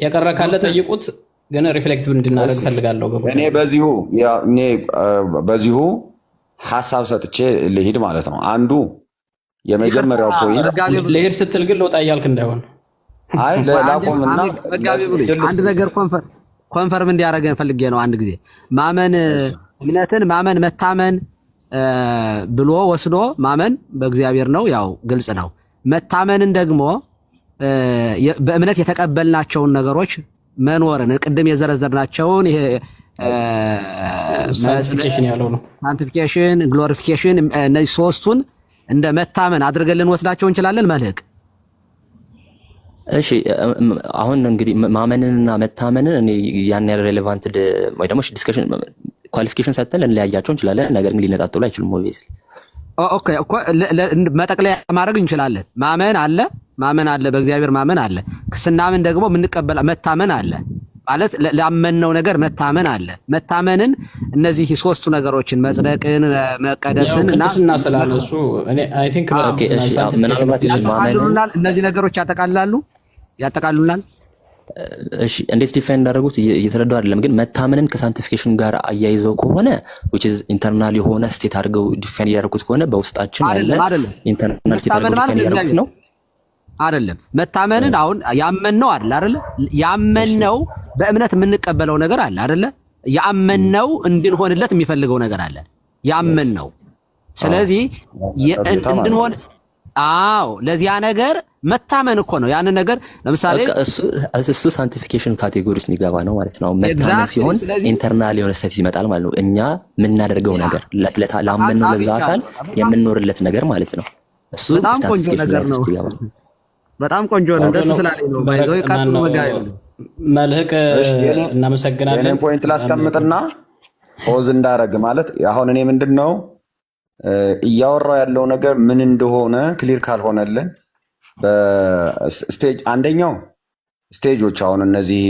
የቀረ ካለ ዶክተር ጠይቁት። ግን reflect እንድናደርግ ፈልጋለሁ እኔ በጉዳዩ ላይ። በዚሁ ያ- እኔ በዚሁ ሀሳብ ሰጥቼ ልሂድ ማለት ነው። አንዱ ይቅርታ የመጀመሪያው point መጋቤ ብሉይ ልሄድ ስትል ግን ልውጣ እያልክ እንዳይሆን። አይ ቆይ አንድ ላቆምና አንድ መጋቤ ብሉይ እድል አንድ ስጡኝ። ነገር confirm እንዲያደርገን ፈልጌ ነው። አንድ ጊዜ ማመን እሺ። እምነትን ማመን መታመን ብሎ ወስዶ ማመን በእግዚአብሔር ነው፣ ያው ግልጽ ነው። መታመንን ደግሞ በእምነት የተቀበልናቸውን ነገሮች መኖርን ቅድም የዘረዘርናቸውን ይሄ መጽደቅ፣ Sanctification ያለው ነው። Sanctification፣ glorification እነዚህ ሶስቱን እንደ መታመን አድርገን ልንወስዳቸው እንችላለን። መልህቅ እሺ፣ አሁን እንግዲህ ማመንንና መታመንን እኔ ያን ያህል relevant ወይ ደግሞ discussion qualification ሰጥተን ልንለያያቸው እንችላለን። ነገር ግን ሊነጣጠሉ አይችሉም። Obviously Okay እኮ መጠቅለያ ማድረግ እንችላለን። ማመን አለ፣ ማመን አለ፣ በእግዚአብሔር ማመን አለ። ስናምን ደግሞ የምንቀበል መታመን አለ ማለት ላመንነው ነገር መታመን አለ። መታመንን እነዚህ ሶስቱ ነገሮችን መጽደቅን፣ ያው መቀደስን እና ቅድስና ስላለ እሱ እኔ I think Okay በቅድስና እሺ፣ sanctification ምናልባት ውስጥ ይገባል። ማመንን ያጠቃልሉናል። እነዚህ ነገሮች ያጠቃልሉናል። እሺ እንዴት define እንዳደረጉት እየተረዳሁ አይደለም። ግን መታመንን ከ sanctification ጋር አያይዘው ከሆነ which is internal የሆነ state አድርገው define እያደረጉት ከሆነ በውስጣችን ያለ አይደለም አይደለም። Internal state አድርገው መታመን ማለት define እያደረጉት እግዚአብሔር ነው። አይደለም። መታመንን አሁን ያመንነው አለ አይደለ? ያመንነው በእምነት የምንቀበለው ነገር አለ አይደለ? ያመንነው እንድንሆንለት የሚፈልገው ነገር አለ። ያመንነው ስለዚህ ጌታ ማለት ነው። እንድንሆን አዎ፣ ለዚያ ነገር መታመን እኮ ነው። ያንን ነገር ለምሳሌ በቃ እሱ sanctification category ውስጥ የሚገባ ነው ማለት ነው። መታመን Exactly። ሲሆን ስለዚህ internal የሆነ state ይመጣል ማለት ነው። እኛ የምናደርገው ነገር ላመንነው ለዛ አካል አግኝቻለሁ። የምንኖርለት ነገር ማለት ነው። እሱ በጣም ቆንጆ Sanctification ነገር life ነው። ውስጥ ይገባል። በጣም ቆንጆ ነው። ቆንጆ ደስ ነው። ስላለኝ ነው። By the way ቀጥሉ። ማነው መጋቢ ብሉይ። መልህቅ እሺ እናመሰግናለን። የኔን point ላስቀምጥና pause እንዳረግ ማለት አሁን እኔ ምንድን ነው እያወራው ያለው ነገር ምን እንደሆነ clear ካልሆነልን በ stage አንደኛው stage ኦች አሁን እነዚህ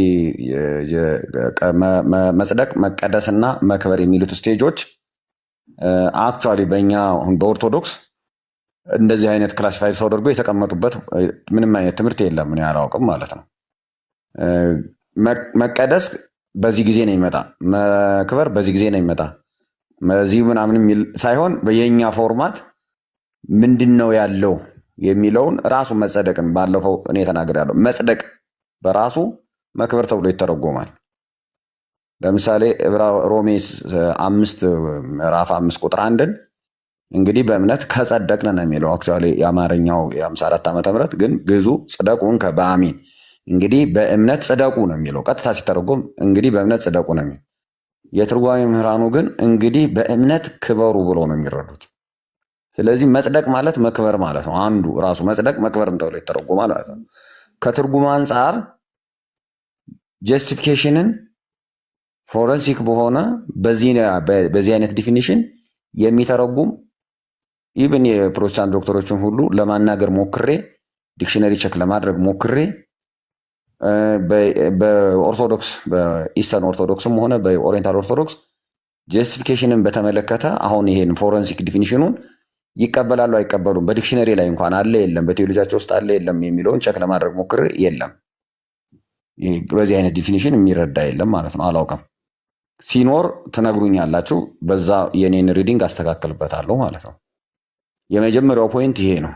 መጽደቅ፣ መቀደስና መክበር የሚሉት stage ኦች actually በእኛ አሁን በኦርቶዶክስ እንደዚህ አይነት classify ተደርጎ የተቀመጡበት ምንም አይነት ትምህርት የለም። እኔ አላውቅም ማለት ነው። መቀደስ በዚህ ጊዜ ነው የሚመጣ፣ መክበር በዚህ ጊዜ ነው የሚመጣ፣ በዚህ ምናምን የሚል ሳይሆን የኛ format ምንድን ነው ያለው የሚለውን ራሱ መጸደቅን ባለፈው እኔ ተናግሬያለሁ። መጽደቅ በራሱ መክበር ተብሎ ይተረጎማል። ለምሳሌ ሮሜ 5 ምዕራፍ 5 ቁጥር 1ን እንግዲህ በእምነት ከጸደቅን ነው የሚለው። Actually የአማርኛው የ54 ዓመተ ምህረት ግን ግዕዙ ጽደቁ እንከ በአሚን እንግዲህ በእምነት ጽደቁ ነው የሚለው። ቀጥታ ሲተረጎም እንግዲህ በእምነት ጽደቁ ነው የሚለው። የትርጓሜ መምህራኑ ግን እንግዲህ በእምነት ክበሩ ብሎ ነው የሚረዱት። ስለዚህ መጽደቅ ማለት መክበር ማለት ነው። አንዱ ራሱ መጽደቅ መክበርም ተብሎ ይተረጎማል ማለት ነው። ከትርጉም አንጻር justification ን forensic በሆነ በዚህ አይነት definition የሚተረጉም even የፕሮቴስታንት ዶክተሮችን ሁሉ ለማናገር ሞክሬ dictionary check ለማድረግ ሞክሬ በኦርቶዶክስ በ Eastern ኦርቶዶክስም ሆነ በ Oriental ኦርቶዶክስ justification ን በተመለከተ አሁን ይሄን forensic definition ኑን ይቀበላሉ አይቀበሉም፣ በ dictionary ላይ እንኳን አለ የለም፣ በቴዎሎጂያቸው ውስጥ አለ የለም የሚለውን check ለማድረግ ሞክሬ የለም። በዚህ አይነት definition የሚረዳ የለም ማለት ነው። አላውቅም። ሲኖር ትነግሩኛላችሁ። በዛ የኔን reading አስተካክልበታለሁ ማለት ነው። የመጀመሪያው point ይሄ ነው።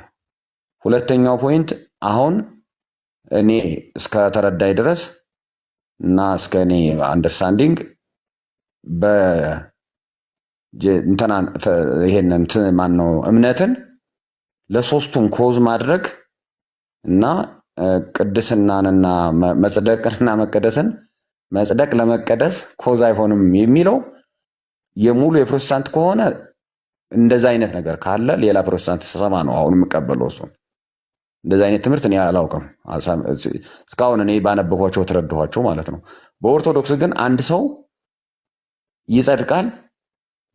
ሁለተኛው point አሁን እኔ እስከተረዳኝ ድረስ እና እስከ እኔ understanding እንትናን ይሄን እንትን ማነው እምነትን ለሶስቱም cause ማድረግ እና ቅድስናንና መጽደቅንና መቀደስን መጽደቅ ለመቀደስ cause አይሆንም የሚለው የሙሉ የፕሮቴስታንት ከሆነ እንደዛ አይነት ነገር ካለ ሌላ ፕሮቴስታንት ስሰማ ነው አሁን የምቀበለው እሱን። እንደዚ አይነት ትምህርት እኔ አላውቅም እስካሁን እኔ ባነበብኳቸው ተረድኋቸው ማለት ነው። በኦርቶዶክስ ግን አንድ ሰው ይጸድቃል፣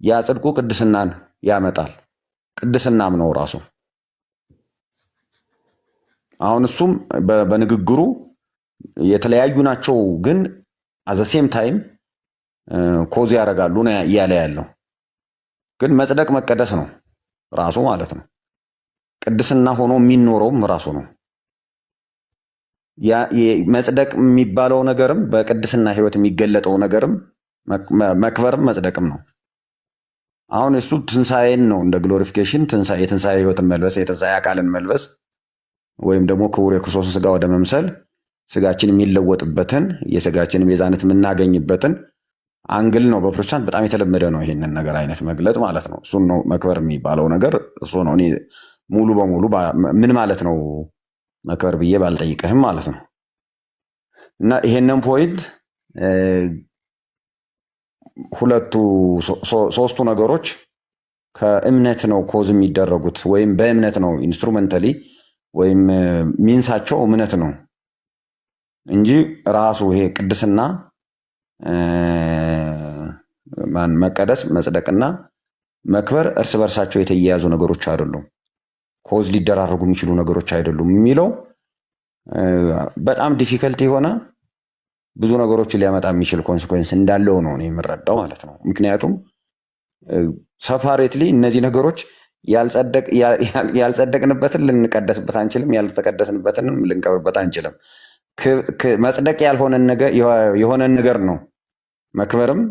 ያ ጽድቁ ቅድስናን ያመጣል። ቅድስናም ነው ራሱ። አሁን እሱም በንግግሩ የተለያዩ ናቸው፣ ግን at the same time cause ያደርጋሉ ነው እያለ ያለው። ግን መጽደቅ መቀደስ ነው ራሱ ማለት ነው። ቅድስና ሆኖ የሚኖረውም ራሱ ነው። መጽደቅ የሚባለው ነገርም በቅድስና ህይወት የሚገለጠው ነገርም መክበርም መጽደቅም ነው። አሁን እሱ ትንሣኤን ነው እንደ glorification የትንሣኤ ህይወትን መልበስ፣ የትንሣኤ አካልን መልበስ ወይም ደግሞ ክቡር የክርስቶስን ስጋ ወደ መምሰል ስጋችን የሚለወጥበትን የስጋችን ቤዛነት የምናገኝበትን angle ነው። በፕሮቴስታንት በጣም የተለመደ ነው ይሄንን ነገር አይነት መግለጥ ማለት ነው። እሱን ነው መክበር የሚባለው ነገር እሱ ነው። እኔ ሙሉ በሙሉ ምን ማለት ነው መክበር ብዬ ባልጠይቅህም ማለት ነው። እና ይሄንን point ሁለቱ ሶስቱ ነገሮች ከእምነት ነው cause የሚደረጉት ወይም በእምነት ነው instrumentally ወይም means ኣቸው እምነት ነው እንጂ ራሱ ይሄ ቅድስና ማን መቀደስ፣ መጽደቅና መክበር እርስ በርሳቸው የተያያዙ ነገሮች አይደሉም። Cause ሊደራረጉ የሚችሉ ነገሮች አይደሉም የሚለው በጣም difficult የሆነ ብዙ ነገሮችን ሊያመጣ የሚችል consequence እንዳለው ነው እኔ የምረዳው ማለት ነው። ምክንያቱም separately እነዚህ ነገሮች ያልጸደቅንበትን ልንቀደስበት አንችልም፣ ያልተቀደስንበትንም ልንከብርበት አንችልም። መጽደቅ የሆነን ነገር ነው መክበርም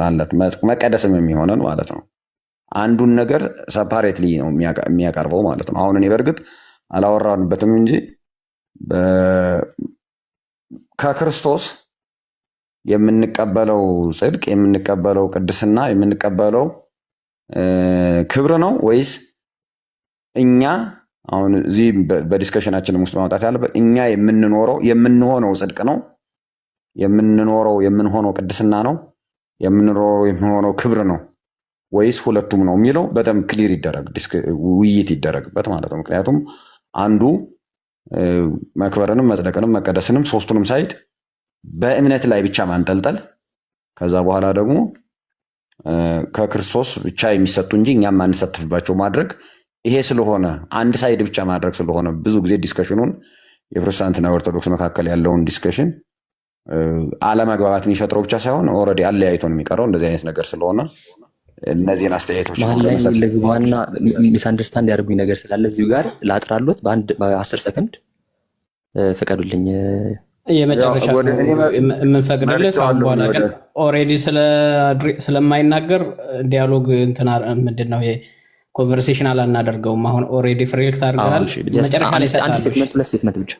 ማለት መቀደስም የሚሆነን ማለት ነው። አንዱን ነገር separately ነው የሚያቀርበው ማለት ነው። አሁን እኔ በእርግጥ አላወራንበትም እንጂ ከክርስቶስ የምንቀበለው ጽድቅ፣ የምንቀበለው ቅድስና፣ የምንቀበለው ክብር ነው ወይስ እኛ አሁን እዚህ በ discussion ኣችንም ውስጥ ማምጣት ያለበት እኛ የምንኖረው የምንሆነው ጽድቅ ነው፣ የምንኖረው የምንሆነው ቅድስና ነው፣ የምንኖረው የምንሆነው ክብር ነው ወይስ ሁለቱም ነው የሚለው በደንብ clear ይደረግ፣ ውይይት ይደረግበት ማለት ነው። ምክንያቱም አንዱ መክበርንም መጽደቅንም መቀደስንም ሶስቱንም side በእምነት ላይ ብቻ ማንጠልጠል፣ ከዛ በኋላ ደግሞ ከክርስቶስ ብቻ የሚሰጡ እንጂ እኛም ማንሳተፍባቸው ማድረግ፣ ይሄ ስለሆነ አንድ side ብቻ ማድረግ ስለሆነ ብዙ ጊዜ discussion ኑን የፕሮቴስታንትና የኦርቶዶክስ መካከል ያለውን discussion አለመግባባት የሚፈጥረው ብቻ ሳይሆን already አለያይቶን የሚቀረው እንደዚህ አይነት ነገር ስለሆነ እነዚህን አስተያየቶች ነው መሀል ላይ ለመስጠት። ልግባና misunderstand ያደርጉኝ ነገር ስላለ እዚሁ ጋር ላጥራሎት በአንድ በ10 ሰከንድ ፍቀዱልኝ። የመጨረሻ ወደ ነው እኔ የምንፈቅድልህ። ከአሁን መርጬዋለሁ። በኋላ ወደ ግን already ስለማይናገር dialogue እንትን ምንድን ነው ይሄ conversation አላናደርገውም። አሁን already reflect አድርገሃል። እሺ፣ just መጨረሻ ላይ አንድ እሰጥሃለሁ። እሺ። Statement፣ ሁለት statement ብቻ፣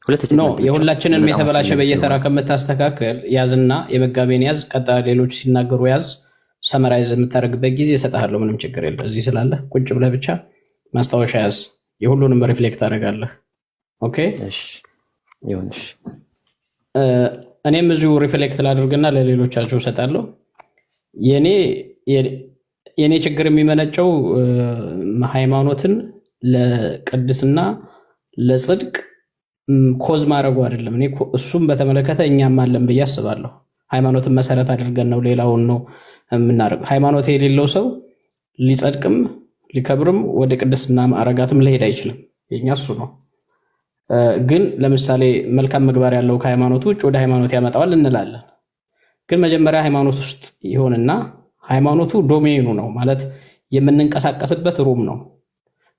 ሁለት No statement ብቻ። የሁላችንም በጣም የተበላሸ አስፈላጊ በየተራ ስለሆነ። ከምታስተካክል ያዝና የመጋቤን ያዝ፣ ቀጣይ ሌሎች ሲናገሩ ያዝ። Summarize የምታደርግበት ጊዜ እሰጥሃለሁ። ምንም ችግር የለ። እዚህ ስላለ ቁጭ ብለህ ብቻ ማስታወሻ ያዝ። የሁሉንም reflect ታደርጋለህ። Okay። እሺ ይሁን። እሺ። እኔም እዚሁ reflect ላድርግና ለሌሎቻቸው እሰጣለሁ። የኔ ችግር የሚመነጨው ሃይማኖትን ለቅድስና ለጽድቅ cause ማድረጉ አይደለም። እኔ እሱም በተመለከተ እኛም አለን ብዬ አስባለሁ። ሃይማኖትን መሰረት አድርገን ነው ሌላውን ነው የምናደርገው። ሃይማኖት የሌለው ሰው ሊጸድቅም ሊከብርም ወደ ቅድስና ማዕረጋትም ሊሄድ አይችልም። የኛ እሱ ነው። ግን ለምሳሌ መልካም ምግባር ያለው ከሃይማኖቱ ውጭ ወደ ሃይማኖት ያመጣዋል እንላለን። ግን መጀመሪያ ሃይማኖት ውስጥ ይሆንና ሃይማኖቱ domain ኑ ነው ማለት የምንንቀሳቀስበት room ነው።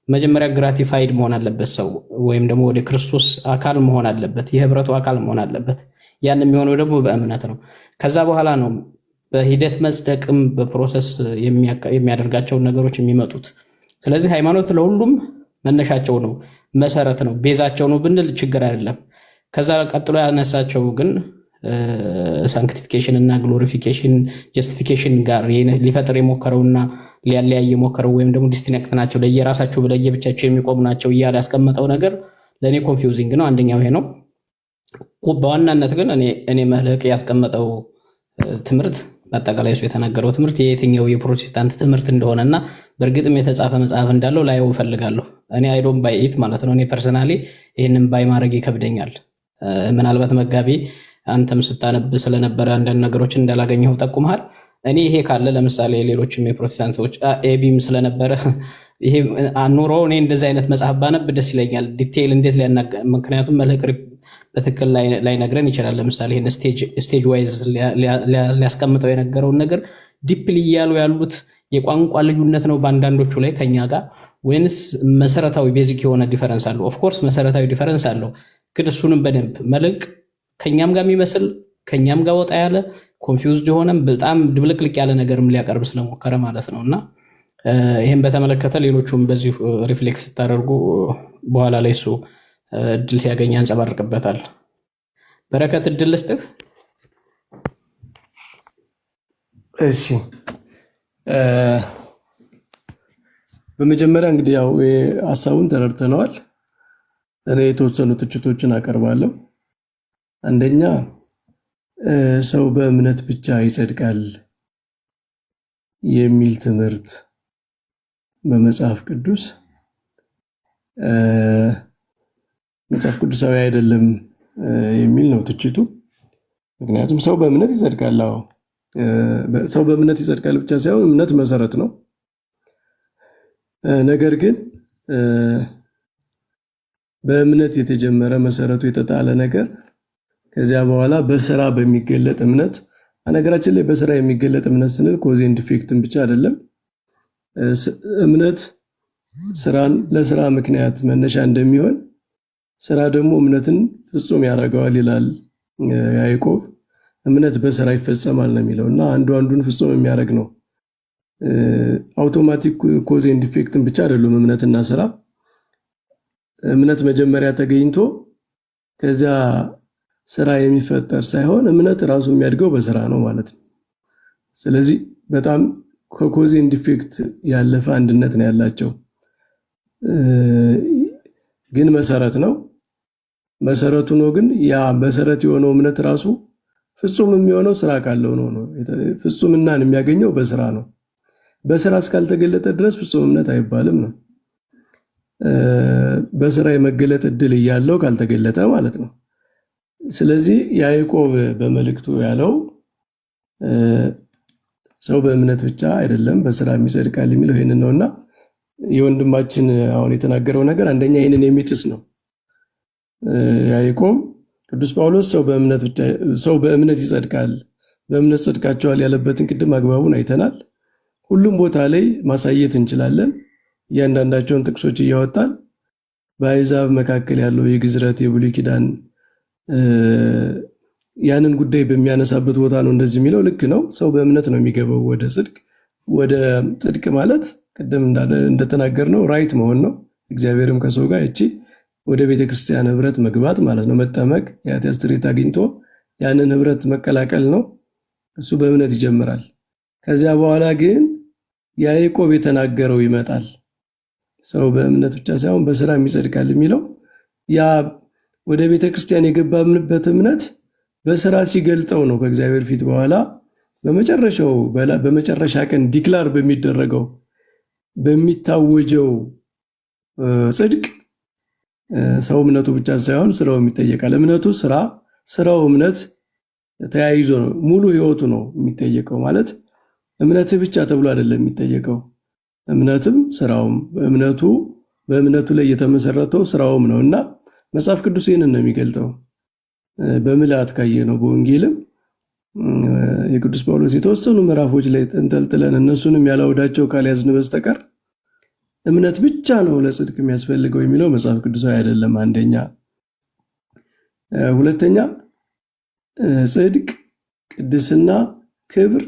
መጀመሪያ gratified መሆን አለበት ሰው ወይም ደግሞ ወደ ክርስቶስ አካል መሆን አለበት፣ የህብረቱ አካል መሆን አለበት። ያን የሚሆነው ደግሞ በእምነት ነው። ከዛ በኋላ ነው በሂደት መጽደቅም በ process የሚያደርጋቸውን ነገሮች የሚመጡት። ስለዚህ ሃይማኖት ለሁሉም መነሻቸው ነው፣ መሰረት ነው፣ base ኣቸው ነው ብንል ችግር አይደለም። ከዛ ቀጥሎ ያነሳቸው ግን sanctification እና glorification justification ጋር ሊፈጥር የሞከረውና ሊያለያይ የሞከረው ወይም ደግሞ distinct ናቸው፣ ለየራሳቸው ለየብቻቸው የሚቆሙ ናቸው እያለ ያስቀመጠው ነገር ለእኔ confusing ነው። አንደኛው ይሄ ነው። በዋናነት ግን እኔ መልህቅ ያስቀመጠው ትምህርት፣ በአጠቃላይ እሱ የተናገረው ትምህርት የየትኛው የፕሮቴስታንት ትምህርት እንደሆነ እና በእርግጥም የተጻፈ መጽሐፍ እንዳለው ላየው እፈልጋለሁ። እኔ I don't buy it ማለት ነው። እኔ personally ይህንን buy ማድረግ ይከብደኛል። ምናልባት መጋቢ አንተም ስታነብ ስለነበረ አንዳንድ ነገሮችን እንዳላገኘው ጠቁመሃል። እኔ ይሄ ካለ ለምሳሌ ሌሎችም የፕሮቴስታንት ሰዎች ኤቢም ስለነበረ ይሄ ኑሮ እኔ እንደዚህ አይነት መጽሐፍ ባነብ ደስ ይለኛል። Detail እንዴት ሊያናገ ምክንያቱም መልህቅ በትክክል ላይነግረን ይችላል። ለምሳሌ ይህን stage wise ሊያስቀምጠው የነገረውን ነገር deeply እያሉ ያሉት የቋንቋ ልዩነት ነው በአንዳንዶቹ ላይ ከኛ ጋር ወይንስ መሰረታዊ basic የሆነ difference አለው? Of course መሰረታዊ difference አለው፣ ግን እሱንም በደንብ መልሕቅ ከኛም ጋር የሚመስል ከኛም ጋር ወጣ ያለ confused የሆነም በጣም ድብልቅልቅ ያለ ነገርም ሊያቀርብ ስለሞከረ ማለት ነው። እና ይህን በተመለከተ ሌሎቹም በዚሁ reflect ስታደርጉ በኋላ ላይ እሱ እድል ሲያገኝ ያንጸባርቅበታል። በረከት፣ እድል ልስጥህ። እሺ፣ በመጀመሪያ እንግዲህ ያው ሀሳቡን ተረድተነዋል። እኔ የተወሰኑ ትችቶችን አቀርባለሁ። አንደኛ፣ ሰው በእምነት ብቻ ይጸድቃል የሚል ትምህርት በመጽሐፍ ቅዱስ መጽሐፍ ቅዱሳዊ አይደለም የሚል ነው ትችቱ። ምክንያቱም ሰው በእምነት ይጸድቃል። አዎ፣ ሰው በእምነት ይጸድቃል ብቻ ሳይሆን እምነት መሰረት ነው። ነገር ግን በእምነት የተጀመረ፣ መሰረቱ የተጣለ ነገር ከዚያ በኋላ በስራ በሚገለጥ እምነት፣ ነገራችን ላይ በስራ የሚገለጥ እምነት ስንል cause and effect ን ብቻ አይደለም። እምነት ስራን ለስራ ምክንያት መነሻ እንደሚሆን ስራ ደግሞ እምነትን ፍጹም ያደርገዋል ይላል ያዕቆብ። እምነት በስራ ይፈጸማል ነው የሚለው እና አንዱ አንዱን ፍጹም የሚያደርግ ነው። Automatic cause and effect ን ብቻ አይደሉም እምነትና ስራ። እምነት መጀመሪያ ተገኝቶ ከዚያ ስራ የሚፈጠር ሳይሆን እምነት ራሱ የሚያድገው በስራ ነው ማለት ነው። ስለዚህ በጣም ከ cause and effect ያለፈ አንድነት ነው ያላቸው። ግን መሰረት ነው። መሰረቱ ነው፣ ግን ያ መሰረት የሆነው እምነት ራሱ ፍጹም የሚሆነው ስራ ካለው ነው። ፍጹምናን የሚያገኘው በስራ ነው። በስራ እስካልተገለጠ ድረስ ፍጹም እምነት አይባልም ነው። በስራ የመገለጥ እድል እያለው ካልተገለጠ ማለት ነው። ስለዚህ ያዕቆብ በመልእክቱ ያለው ሰው በእምነት ብቻ አይደለም በስራ የሚጸድቃል የሚለው ይህንን ነውና የወንድማችን አሁን የተናገረው ነገር አንደኛ ይህንን የሚጥስ ነው። ያዕቆብ፣ ቅዱስ ጳውሎስ ሰው በእምነት ይጸድቃል፣ በእምነት ጸድቃችኋል ያለበትን ቅድም አግባቡን አይተናል። ሁሉም ቦታ ላይ ማሳየት እንችላለን። እያንዳንዳቸውን ጥቅሶች እያወጣን በአሕዛብ መካከል ያለው የግዝረት፣ የብሉይ ኪዳን ያንን ጉዳይ በሚያነሳበት ቦታ ነው እንደዚህ የሚለው። ልክ ነው። ሰው በእምነት ነው የሚገባው ወደ ጽድቅ። ወደ ጽድቅ ማለት ቅድም እንደተናገርነው right መሆን ነው። እግዚአብሔርም ከሰው ጋር፣ እቺ ወደ ቤተ ክርስቲያን ህብረት መግባት ማለት ነው። መጠመቅ፣ የኃጢአት ስርየት አግኝቶ ያንን ህብረት መቀላቀል ነው። እሱ በእምነት ይጀምራል። ከዚያ በኋላ ግን ያዕቆብ የተናገረው ይመጣል። ሰው በእምነት ብቻ ሳይሆን በስራም ይጸድቃል የሚለው ያ ወደ ቤተ ክርስቲያን የገባንበት እምነት በስራ ሲገልጠው ነው። ከእግዚአብሔር ፊት በኋላ በመጨረሻ ቀን declare በሚደረገው፣ በሚታወጀው ጽድቅ ሰው እምነቱ ብቻ ሳይሆን ስራውም ይጠየቃል። እምነቱ ስራ፣ ስራው እምነት ተያይዞ ነው። ሙሉ ህይወቱ ነው የሚጠየቀው። ማለት እምነትህ ብቻ ተብሎ አይደለም የሚጠየቀው። እምነትም ስራውም፣ በእምነቱ ላይ የተመሰረተው ስራውም ነው እና መጽሐፍ ቅዱስ ይህንን ነው የሚገልጠው። በምልአት ካየነው በወንጌልም የቅዱስ ጳውሎስ የተወሰኑ ምዕራፎች ላይ እንጠልጥለን እነሱንም ያላውዳቸው ካልያዝን በስተቀር እምነት ብቻ ነው ለጽድቅ የሚያስፈልገው የሚለው መጽሐፍ ቅዱሳዊ አይደለም። አንደኛ። ሁለተኛ፣ ጽድቅ፣ ቅድስና፣ ክብር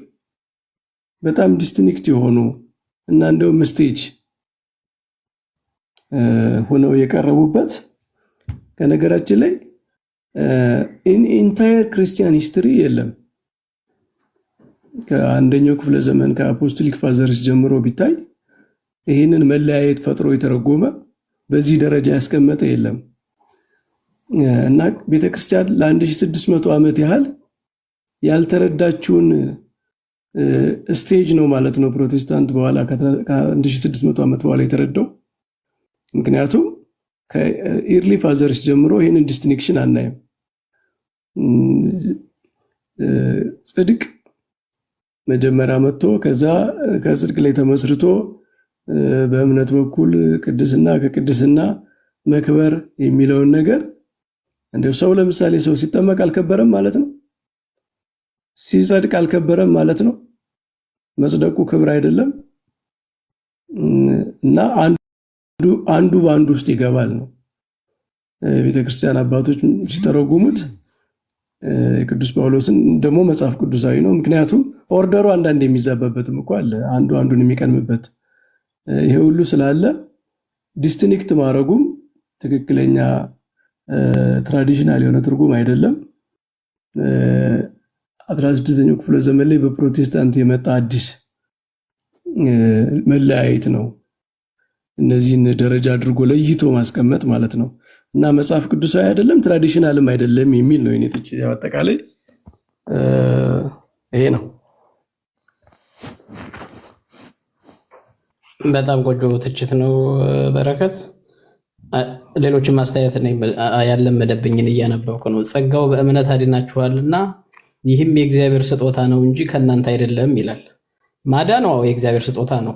በጣም distinct የሆኑ እና እንደውም stage ሆነው የቀረቡበት ከነገራችን ላይ in entire Christian history የለም። ከአንደኛው ክፍለ ዘመን ከ Apostolic Fathers ጀምሮ ቢታይ ይህንን መለያየት ፈጥሮ የተረጎመ፣ በዚህ ደረጃ ያስቀመጠ የለም እና ቤተክርስቲያን ለ1600 ዓመት ያህል ያልተረዳችውን stage ነው ማለት ነው ፕሮቴስታንት በኋላ ከ1600 ዓመት በኋላ የተረዳው። ምክንያቱም ከ early fathers ጀምሮ ይህንን distinction አናይም። ጽድቅ መጀመሪያ መጥቶ ከዛ ከጽድቅ ላይ ተመስርቶ በእምነት በኩል ቅድስና፣ ከቅድስና መክበር የሚለውን ነገር እንደው ሰው ለምሳሌ ሰው ሲጠመቅ አልከበረም ማለት ነው። ሲጸድቅ አልከበረም ማለት ነው። መጽደቁ ክብር አይደለም። እና አንዱ በአንዱ ውስጥ ይገባል ነው። ቤተክርስቲያን አባቶች ሲተረጉሙት ቅዱስ ጳውሎስን ደግሞ መጽሐፍ ቅዱሳዊ ነው። ምክንያቱም order ኡ አንዳንድ የሚዛባበትም እኮ አለ፣ አንዱ አንዱን የሚቀድምበት። ይሄ ሁሉ ስላለ distinct ማድረጉም ትክክለኛ traditional የሆነ ትርጉም አይደለም። 16ኛው ክፍለ ዘመን ላይ በፕሮቴስታንት የመጣ አዲስ መለያየት ነው። እነዚህን ደረጃ አድርጎ ለይቶ ማስቀመጥ ማለት ነው። እና መጽሐፍ ቅዱሳዊ አይደለም፣ traditional ም አይደለም የሚል ነው የኔ ትችት። አጠቃላይ ይሄ ነው። በጣም ቆንጆ ትችት ነው በረከት። ሌሎችም አስተያየት ያለመደብኝን እያነበብኩ ነው። ጸጋው በእምነት አድናችኋልና ይህም የእግዚአብሔር ስጦታ ነው እንጂ ከእናንተ አይደለም ይላል። ማዳን አዎ የእግዚአብሔር ስጦታ ነው።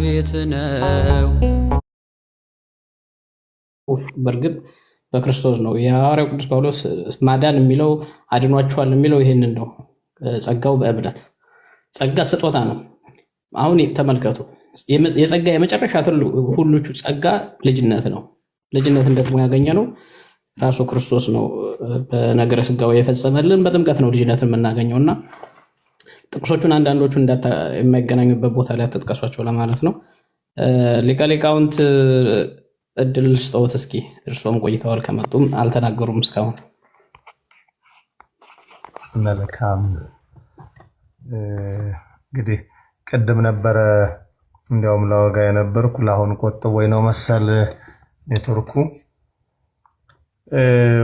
ቤት ነው። በእርግጥ በክርስቶስ ነው። የሐዋርያው ቅዱስ ጳውሎስ ማዳን የሚለው አድኗችኋል የሚለው ይሄንን ነው። ጸጋው በእምነት፣ ጸጋ ስጦታ ነው። አሁን ተመልከቱ፣ የጸጋ የመጨረሻ ሁሉ ጸጋ ልጅነት ነው። ልጅነትን ደግሞ ያገኘ ነው ራሱ ክርስቶስ ነው። በነገረ ስጋው የፈጸመልን በጥምቀት ነው ልጅነትን የምናገኘው። እና ጥቅሶቹን አንዳንዶቹ የማይገናኙበት ቦታ ላይ አትጥቀሷቸው ለማለት ነው። ሊቀ ሊቃውንት እድል ስጠውት እስኪ፣ እርስዎም ቆይተዋል ከመጡም አልተናገሩም እስካሁን። መልካም፣ እንግዲህ ቅድም ነበረ እንዲያውም ለወጋ የነበርኩ፣ ለአሁን ቆጥቦኝ ነው መሰል ኔትወርኩ።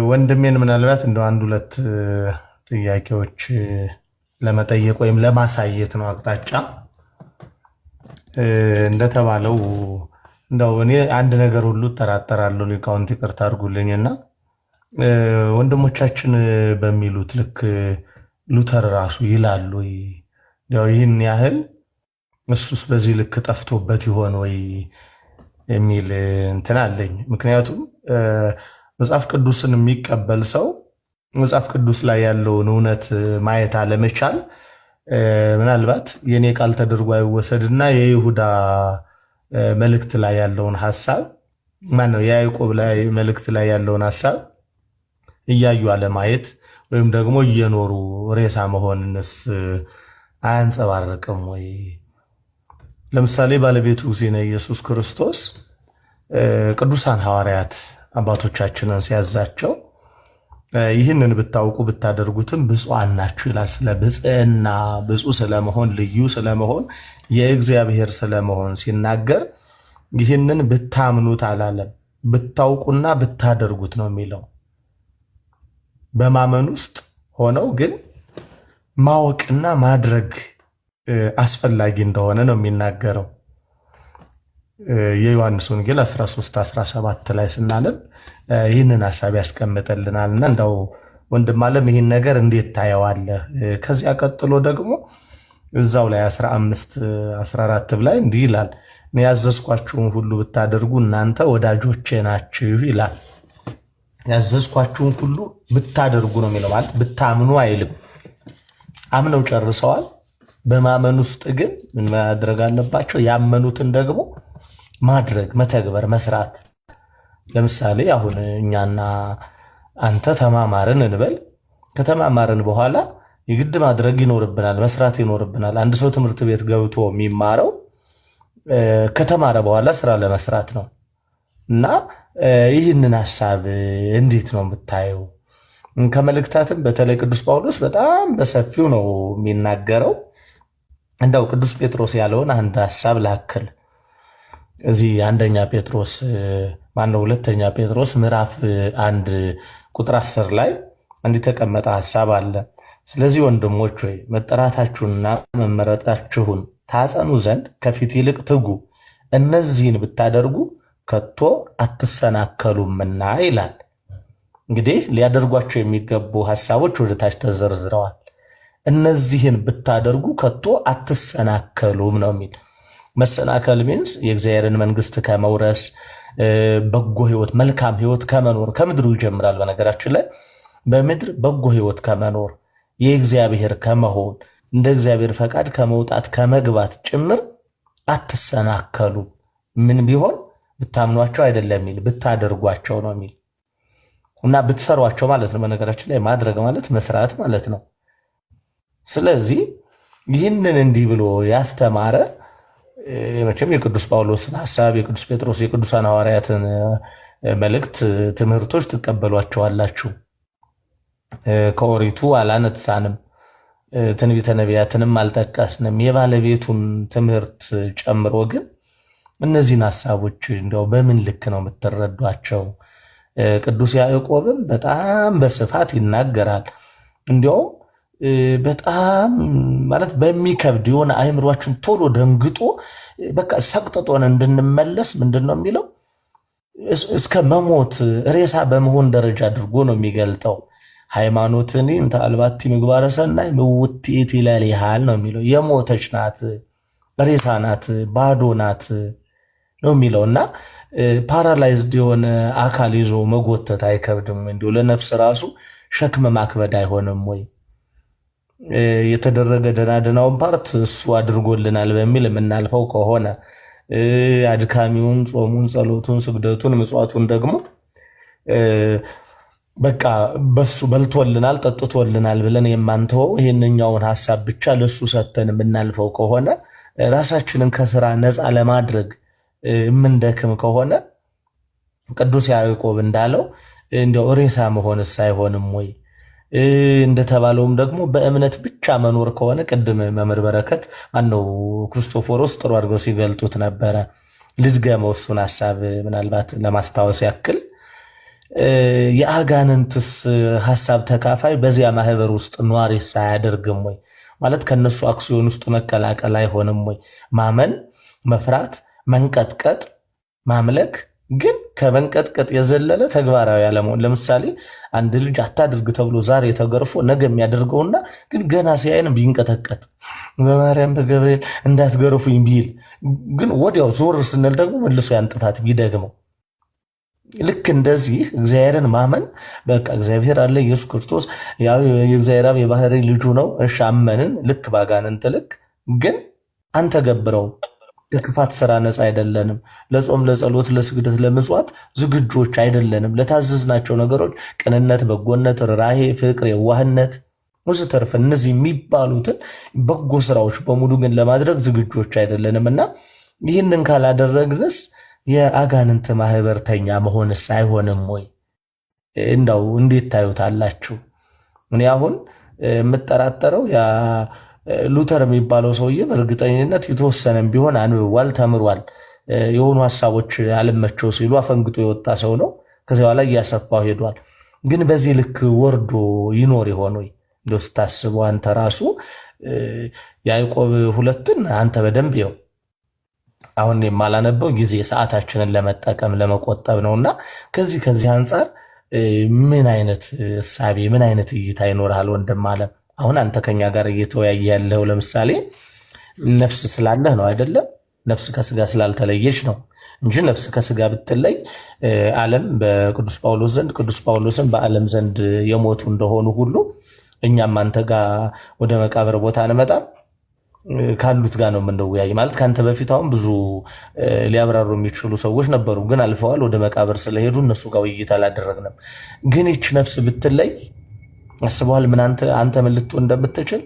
ወንድሜን ምናልባት እንደው አንድ ሁለት ጥያቄዎች ለመጠየቅ ወይም ለማሳየት ነው አቅጣጫ። እንደተባለው እንደው እኔ አንድ ነገር ሁሉ እጠራጠራለሁ። ሊቃውንት ይቅርታ አድርጉልኝና ወንድሞቻችን በሚሉት ልክ ሉተር ራሱ ይላሉ ወይ? ያው ይህን ያህል እሱስ በዚህ ልክ ጠፍቶበት ይሆን ወይ የሚል እንትን አለኝ። ምክንያቱም መጽሐፍ ቅዱስን የሚቀበል ሰው መጽሐፍ ቅዱስ ላይ ያለውን እውነት ማየት አለመቻል ምናልባት የኔ ቃል ተደርጎ አይወሰድና የይሁዳ መልእክት ላይ ያለውን ሐሳብ፣ ማነው፣ የያዕቆብ ላይ መልእክት ላይ ያለውን ሐሳብ እያዩ አለማየት ወይም ደግሞ እየኖሩ ሬሳ መሆንንስ አያንጸባርቅም ወይ? ለምሳሌ ባለቤቱ እግዚእነ ኢየሱስ ክርስቶስ ቅዱሳን ሐዋርያት አባቶቻችንን ሲያዛቸው ይህንን ብታውቁ ብታደርጉትም ብፁዓን ናችሁ ይላል። ስለ ብፅዕና፣ ብፁዕ ስለመሆን፣ ልዩ ስለመሆን፣ የእግዚአብሔር ስለመሆን ሲናገር ይህንን ብታምኑት አላለም። ብታውቁና ብታደርጉት ነው የሚለው። በማመን ውስጥ ሆነው ግን ማወቅና ማድረግ አስፈላጊ እንደሆነ ነው የሚናገረው። የዮሐንስ ወንጌል 13 17 ላይ ስናነብ ይህንን ሀሳብ ያስቀምጥልናል። እና እንደው ወንድም አለም ይህን ነገር እንዴት ታየዋለህ? ከዚያ ቀጥሎ ደግሞ እዛው ላይ 15 14 ላይ እንዲህ ይላል፣ እኔ ያዘዝኳችሁን ሁሉ ብታደርጉ እናንተ ወዳጆቼ ናችሁ ይላል። ያዘዝኳችሁን ሁሉ ብታደርጉ ነው የሚለው፣ ማለት ብታምኑ አይልም። አምነው ጨርሰዋል። በማመን ውስጥ ግን ምን ማድረግ አለባቸው? ያመኑትን ደግሞ ማድረግ፣ መተግበር፣ መስራት። ለምሳሌ አሁን እኛና አንተ ተማማርን እንበል። ከተማማርን በኋላ የግድ ማድረግ ይኖርብናል፣ መስራት ይኖርብናል። አንድ ሰው ትምህርት ቤት ገብቶ የሚማረው ከተማረ በኋላ ስራ ለመስራት ነው። እና ይህንን ሀሳብ እንዴት ነው የምታየው? ከመልእክታትም በተለይ ቅዱስ ጳውሎስ በጣም በሰፊው ነው የሚናገረው። እንደው ቅዱስ ጴጥሮስ ያለውን አንድ ሀሳብ ላክል። እዚህ አንደኛ ጴጥሮስ፣ ማነው፣ ሁለተኛ ጴጥሮስ ምዕራፍ 1 ቁጥር 10 ላይ እንዲህ የተቀመጠ ሀሳብ አለ። ስለዚህ ወንድሞች ሆይ፣ መጠራታችሁንና መመረጣችሁን ታጸኑ ዘንድ ከፊት ይልቅ ትጉ፣ እነዚህን ብታደርጉ ከቶ አትሰናከሉምና ይላል። እንግዲህ ሊያደርጓቸው የሚገቡ ሀሳቦች ወደ ታች ተዘርዝረዋል። እነዚህን ብታደርጉ ከቶ አትሰናከሉም ነው የሚል። መሰናከል means የእግዚአብሔርን መንግስት ከመውረስ፣ በጎ ህይወት፣ መልካም ህይወት ከመኖር ከምድሩ ይጀምራል። በነገራችን ላይ በምድር በጎ ህይወት ከመኖር፣ የእግዚአብሔር ከመሆን፣ እንደ እግዚአብሔር ፈቃድ ከመውጣት ከመግባት ጭምር አትሰናከሉ። ምን ቢሆን ብታምኗቸው አይደለም የሚል፣ ብታደርጓቸው ነው የሚል እና ብትሰሯቸው ማለት ነው። በነገራችን ላይ ማድረግ ማለት መስራት ማለት ነው። ስለዚህ ይህንን እንዲህ ብሎ ያስተማረ መቼም የቅዱስ ጳውሎስን ሐሳብ፣ የቅዱስ ጴጥሮስ፣ የቅዱሳን ሐዋርያትን መልእክት፣ ትምህርቶች ትቀበሏቸዋላችሁ። ከኦሪቱ አላነሳንም፣ ትንቢተ ነቢያትንም አልጠቀስንም። የባለቤቱን ትምህርት ጨምሮ ግን እነዚህን ሐሳቦች እንዲያው በምን ልክ ነው የምትረዷቸው? ቅዱስ ያዕቆብም በጣም በስፋት ይናገራል። እንዲያውም በጣም ማለት በሚከብድ የሆነ አእምሯችን ቶሎ ደንግጦ በቃ ሰቅጥጦን እንድንመለስ ምንድን ነው የሚለው? እስከ መሞት ሬሳ በመሆን ደረጃ አድርጎ ነው የሚገልጠው። ሃይማኖትኒ እንተ አልባቲ ምግባረ ሰናይ ምውት ይእቲ ይላል ነው የሚለው። የሞተች ናት፣ ሬሳ ናት፣ ባዶ ናት ነው የሚለው። እና paralyzed የሆነ አካል ይዞ መጎተት አይከብድም? እንዲሁ ለነፍስ ራሱ ሸክም ማክበድ አይሆንም ወይ? የተደረገ ደናደናውን part እሱ አድርጎልናል በሚል የምናልፈው ከሆነ፣ አድካሚውን ጾሙን፣ ጸሎቱን፣ ስግደቱን፣ ምጽዋቱን ደግሞ በቃ በሱ በልቶልናል፣ ጠጥቶልናል ብለን የማንተወው፣ ይህንኛውን ሀሳብ ብቻ ለሱ ሰተን የምናልፈው ከሆነ፣ ራሳችንን ከስራ ነፃ ለማድረግ የምንደክም ከሆነ፣ ቅዱስ ያዕቆብ እንዳለው እንዲያው ሬሳ መሆንስ አይሆንም ወይ? እንደተባለውም ደግሞ በእምነት ብቻ መኖር ከሆነ፣ ቅድም መምህር በረከት፣ ማነው፣ ክርስቶፎሮስ ጥሩ አድርገው ሲገልጡት ነበረ። ልድገመው እሱን ሀሳብ ምናልባት ለማስታወስ ያክል። የአጋንንትስ ሀሳብ ተካፋይ በዚያ ማህበር ውስጥ ኗሪስ አያደርግም ወይ? ማለት ከነሱ አክሲዮን ውስጥ መቀላቀል አይሆንም ወይ? ማመን፣ መፍራት፣ መንቀጥቀጥ፣ ማምለክ ግን ከመንቀጥቀጥ የዘለለ ተግባራዊ ያለመሆን። ለምሳሌ አንድ ልጅ አታድርግ ተብሎ ዛሬ ተገርፎ ነገ የሚያደርገውና ግን ገና ሲያይን ቢንቀጠቀጥ፣ በማርያም በገብርኤል እንዳትገርፉኝ ቢል፣ ግን ወዲያው ዞር ስንል ደግሞ መልሶ ያን ጥፋት ቢደግመው፣ ልክ እንደዚህ እግዚአብሔርን ማመን፣ በቃ እግዚአብሔር አለ፣ ኢየሱስ ክርስቶስ የእግዚአብሔር አብ የባህሪ ልጁ ነው። እሺ አመንን፣ ልክ ባጋንንት ልክ ግን አንተገብረውም። ከክፋት ስራ ነፃ አይደለንም። ለጾም፣ ለጸሎት፣ ለስግደት፣ ለምጽዋት ዝግጆች አይደለንም። ለታዘዝናቸው ነገሮች ቅንነት፣ በጎነት፣ ርኅራኄ፣ ፍቅር፣ የዋህነት ወዘተርፈ እነዚህ የሚባሉትን በጎ ስራዎች በሙሉ ግን ለማድረግ ዝግጆች አይደለንም። እና ይህንን ካላደረግንስ የአጋንንት ማህበርተኛ መሆንስ አይሆንም ወይ? እንዳው እንዴት ታዩታላችሁ? እኔ አሁን የምጠራጠረው ያ ሉተር የሚባለው ሰውዬ በእርግጠኝነት የተወሰነም ቢሆን አንብቧል፣ ተምሯል። የሆኑ ሀሳቦች አልመቸው ሲሉ አፈንግጦ የወጣ ሰው ነው። ከዚያ በኋላ እያሰፋው ሄዷል። ግን በዚህ ልክ ወርዶ ይኖር ይሆን ወይ? እንደው ስታስበው አንተ ራሱ ያዕቆብ 2ን አንተ በደንብ ይኸው፣ አሁን የማላነበው ጊዜ ሰዓታችንን ለመጠቀም ለመቆጠብ ነውና፣ ከዚህ ከዚህ አንጻር ምን አይነት እሳቤ፣ ምን አይነት እይታ ይኖርሃል ወንድም አለም? አሁን አንተ ከኛ ጋር እየተወያየ ያለው ለምሳሌ ነፍስ ስላለህ ነው አይደለም? ነፍስ ከስጋ ስላልተለየች ነው እንጂ ነፍስ ከስጋ ብትለይ ዓለም በቅዱስ ጳውሎስ ዘንድ፣ ቅዱስ ጳውሎስን በዓለም ዘንድ የሞቱ እንደሆኑ ሁሉ እኛም አንተ ጋር ወደ መቃብር ቦታ አንመጣም፣ ካሉት ጋር ነው የምንወያይ። ማለት ከአንተ በፊት አሁን ብዙ ሊያብራሩ የሚችሉ ሰዎች ነበሩ፣ ግን አልፈዋል። ወደ መቃብር ስለሄዱ እነሱ ጋር ውይይት አላደረግንም። ግን ይች ነፍስ ብትለይ አስበዋል ምን አንተ ምን ልትሆን እንደምትችል?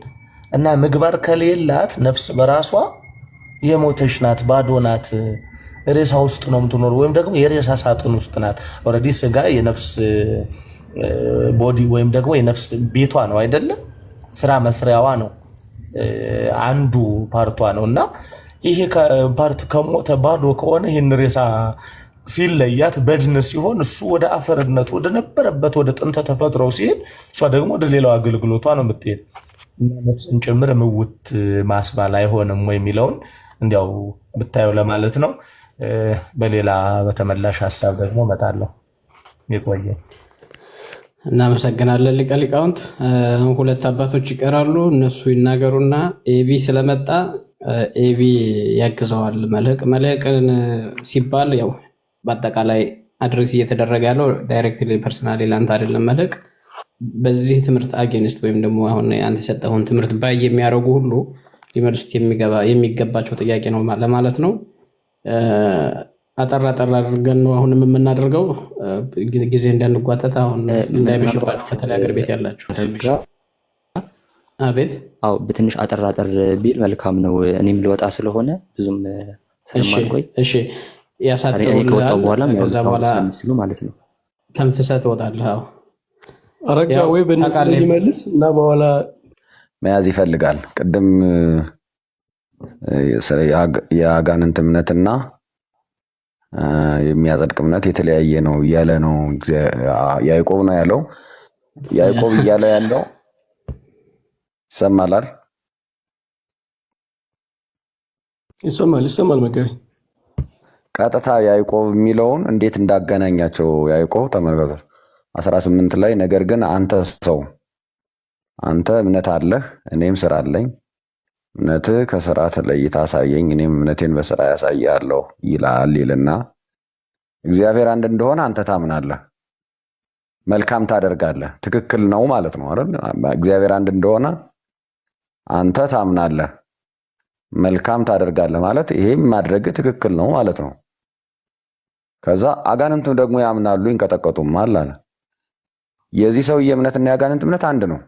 እና ምግባር ከሌላት ነፍስ በራሷ የሞተች ናት፣ ባዶ ናት፣ ሬሳ ውስጥ ነው የምትኖር፣ ወይም ደግሞ የሬሳ ሳጥን ውስጥ ናት። Already ስጋ የነፍስ body ወይም ደግሞ የነፍስ ቤቷ ነው አይደለም፣ ስራ መስሪያዋ ነው፣ አንዱ part ዋ ነው። እና ይሄ part ከሞተ፣ ባዶ ከሆነ፣ ይህን ሬሳ ሲለያት በድን ሲሆን እሱ ወደ አፈርነት ወደ ነበረበት ወደ ጥንተ ተፈጥሮ ሲሄድ፣ እሷ ደግሞ ወደ ሌላው አገልግሎቷ ነው የምትሄድ። እና ነፍስን ጭምር ምውት ማስባል አይሆንም ወይ የሚለውን እንዲያው ብታየው ለማለት ነው። በሌላ በተመላሽ ሀሳብ ደግሞ እመጣለሁ። የቆየ እናመሰግናለን ሊቀ ሊቃውንት። ሁለት አባቶች ይቀራሉ። እነሱ ይናገሩና ኤቢ ስለመጣ ኤቢ ያግዘዋል። መልህቅ መልህቅን ሲባል ያው በአጠቃላይ address እየተደረገ ያለው directly personally ለአንተ አይደለም መልህቅ። በዚህ ትምህርት against ወይም ደግሞ አሁን አንተ የሰጠኸውን ትምህርት buy የሚያደርጉ ሁሉ ሊመልሱት የሚገባቸው ጥያቄ ነው ለማለት ነው። አጠር አጠር አድርገን ነው አሁንም የምናደርገው፣ ጊዜ እንዳንጓተት አሁን እንዳይመሽባችሁ ምናልባት በተለይ ሀገር ቤት ያላችሁ። ረጋ አቤት። አዎ፣ በትንሽ አጠር አጠር ቢል መልካም ነው። እኔም ልወጣ ስለሆነ ብዙም ስለማልቆይ እሺ እኔ ከወጣሁ ያሳጥሩልሃል። በኋላም ያው ከዛ ልታወሩ በኋላ ስለምትችሉ ማለት ነው። ተንፍሰህ ትወጣለህ። አዎ አረጋ ያው ወይ በእነሱ ላይ ታውቃለህ ይመልስ እና በኋላ መያዝ ይፈልጋል። ቅድም ስለ የአጋንንት እምነትና የሚያጸድቅ እምነት የተለያየ ነው እያለ ነው ያዕቆብ ነው ያለው። ያዕቆብ እያለ ያለው ይሰማላል። ይሰማል ይሰማል። መጋቢ ቀጥታ ያዕቆብ የሚለውን እንዴት እንዳገናኛቸው ያዕቆብ ተመልከቱ። 18 ላይ ነገር ግን አንተ ሰው አንተ እምነት አለህ እኔም ስራ አለኝ፣ እምነትህ ከስራ ተለይታ አሳየኝ እኔም እምነቴን በስራ ያሳያለሁ ይላል ይልና እግዚአብሔር አንድ እንደሆነ አንተ ታምናለህ፣ መልካም ታደርጋለህ። ትክክል ነው ማለት ነው አይደል? እግዚአብሔር አንድ እንደሆነ አንተ ታምናለህ፣ መልካም ታደርጋለህ ማለት ይሄም ማድረግ ትክክል ነው ማለት ነው። ከዛ አጋንንቱ ደግሞ ያምናሉ ይንቀጠቀጡማል አለ። የዚህ ሰውዬ እምነትና የአጋንንት እምነት አንድ ነው።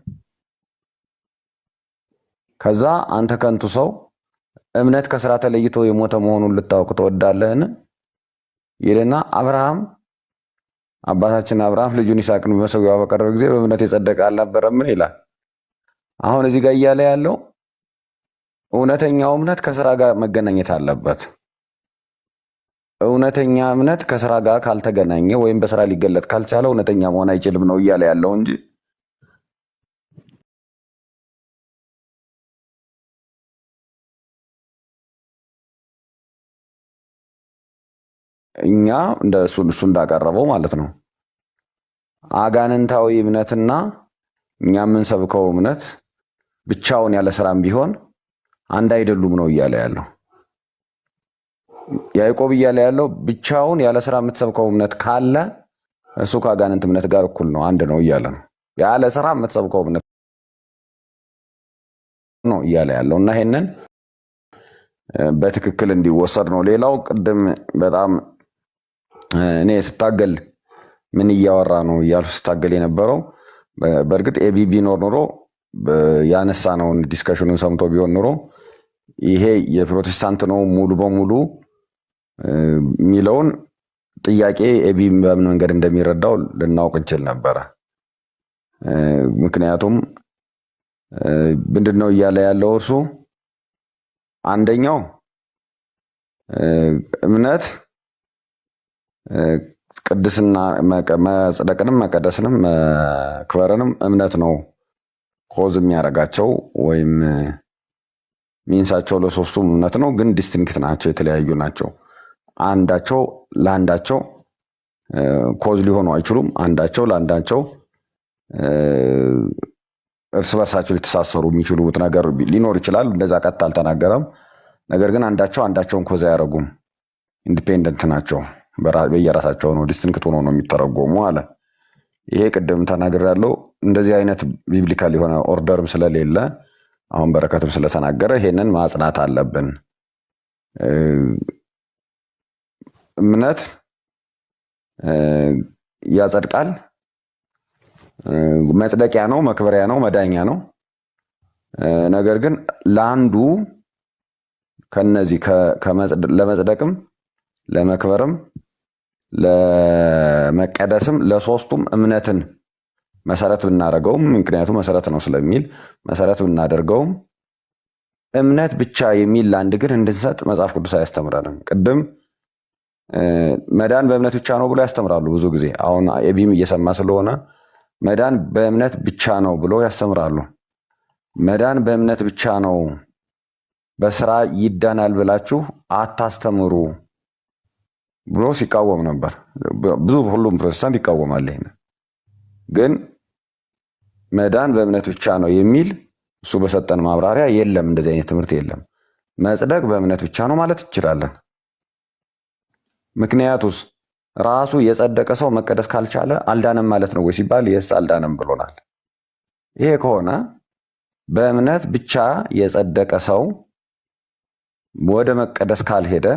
ከዛ አንተ ከንቱ ሰው እምነት ከስራ ተለይቶ የሞተ መሆኑን ልታውቅ ትወዳለህን? ይልና አብርሃም አባታችን አብርሃም ልጁን ይስሐቅን በመሰዊያው ባቀረበ ጊዜ በእምነት የጸደቀ አልነበረምን? ይላል። አሁን እዚህ ጋር እያለ ያለው እውነተኛው እምነት ከስራ ጋር መገናኘት አለበት። እውነተኛ እምነት ከስራ ጋር ካልተገናኘ ወይም በስራ ሊገለጥ ካልቻለ እውነተኛ መሆን አይችልም ነው እያለ ያለው እንጂ እኛ እንደ እሱ እንዳቀረበው ማለት ነው አጋንንታዊ እምነትና እኛ የምንሰብከው እምነት ብቻውን ያለ ስራም ቢሆን አንድ አይደሉም ነው እያለ ያለው። ያዕቆብ እያለ ያለው ብቻውን ያለ ስራ የምትሰብከው እምነት ካለ እሱ ከአጋንንት እምነት ጋር እኩል ነው፣ አንድ ነው እያለ ነው። ያለ ስራ የምትሰብከው እምነት ነው እያለ ያለው እና ይሄንን በትክክል እንዲወሰድ ነው። ሌላው ቅድም በጣም እኔ ስታገል ምን እያወራ ነው እያልኩ ስታገል የነበረው በእርግጥ ኤቢ ቢኖር ኑሮ ያነሳነውን discussion ኑን ሰምቶ ቢሆን ኑሮ ይሄ የፕሮቴስታንት ነው ሙሉ በሙሉ የሚለውን ጥያቄ ኤቢ በምን መንገድ እንደሚረዳው ልናውቅ እንችል ነበረ። ምክንያቱም ምንድን ነው እያለ ያለው እርሱ አንደኛው እምነት ቅድስና መጽደቅንም መቀደስንም መክበርንም እምነት ነው cause የሚያደርጋቸው ወይም means ኣቸው ለሶስቱም እምነት ነው፣ ግን distinct ናቸው፣ የተለያዩ ናቸው። አንዳቸው ለአንዳቸው cause ሊሆኑ አይችሉም። አንዳቸው ለአንዳቸው እርስ በርሳቸው ሊተሳሰሩ የሚችሉት ነገር ሊኖር ይችላል። እንደዛ ቀጥታ አልተናገረም። ነገር ግን አንዳቸው አንዳቸውን cause አያደርጉም። independent ናቸው። በየራሳቸው ነው distinct ሆኖ ነው የሚተረጎሙ አለ። ይሄ ቅድም ተናግሬያለሁ። እንደዚህ አይነት biblical የሆነ order ም ስለሌለ አሁን በረከትም ስለተናገረ ይሄንን ማጽናት አለብን። እምነት ያጸድቃል፣ መጽደቂያ ነው፣ መክበሪያ ነው፣ መዳኛ ነው። ነገር ግን ለአንዱ ከነዚህ ለመጽደቅም ለመክበርም ለመቀደስም ለሶስቱም እምነትን መሰረት ብናደርገውም፣ ምክንያቱም መሰረት ነው ስለሚል መሰረት ብናደርገውም እምነት ብቻ የሚል ለአንድ ግን እንድንሰጥ መጽሐፍ ቅዱስ አያስተምረንም። ቅድም መዳን በእምነት ብቻ ነው ብሎ ያስተምራሉ ብዙ ጊዜ። አሁን ኤቢም እየሰማ ስለሆነ መዳን በእምነት ብቻ ነው ብሎ ያስተምራሉ። መዳን በእምነት ብቻ ነው፣ በስራ ይዳናል ብላችሁ አታስተምሩ ብሎ ሲቃወም ነበር። ብዙ ሁሉም ፕሮቴስታንት ይቃወማል። ይሄን ግን መዳን በእምነት ብቻ ነው የሚል እሱ በሰጠን ማብራሪያ የለም፣ እንደዚህ አይነት ትምህርት የለም። መጽደቅ በእምነት ብቻ ነው ማለት እንችላለን። ምክንያቱስ ራሱ የጸደቀ ሰው መቀደስ ካልቻለ አልዳነም ማለት ነው ወይ ሲባል yes አልዳነም ብሎናል። ይሄ ከሆነ በእምነት ብቻ የጸደቀ ሰው ወደ መቀደስ ካልሄደ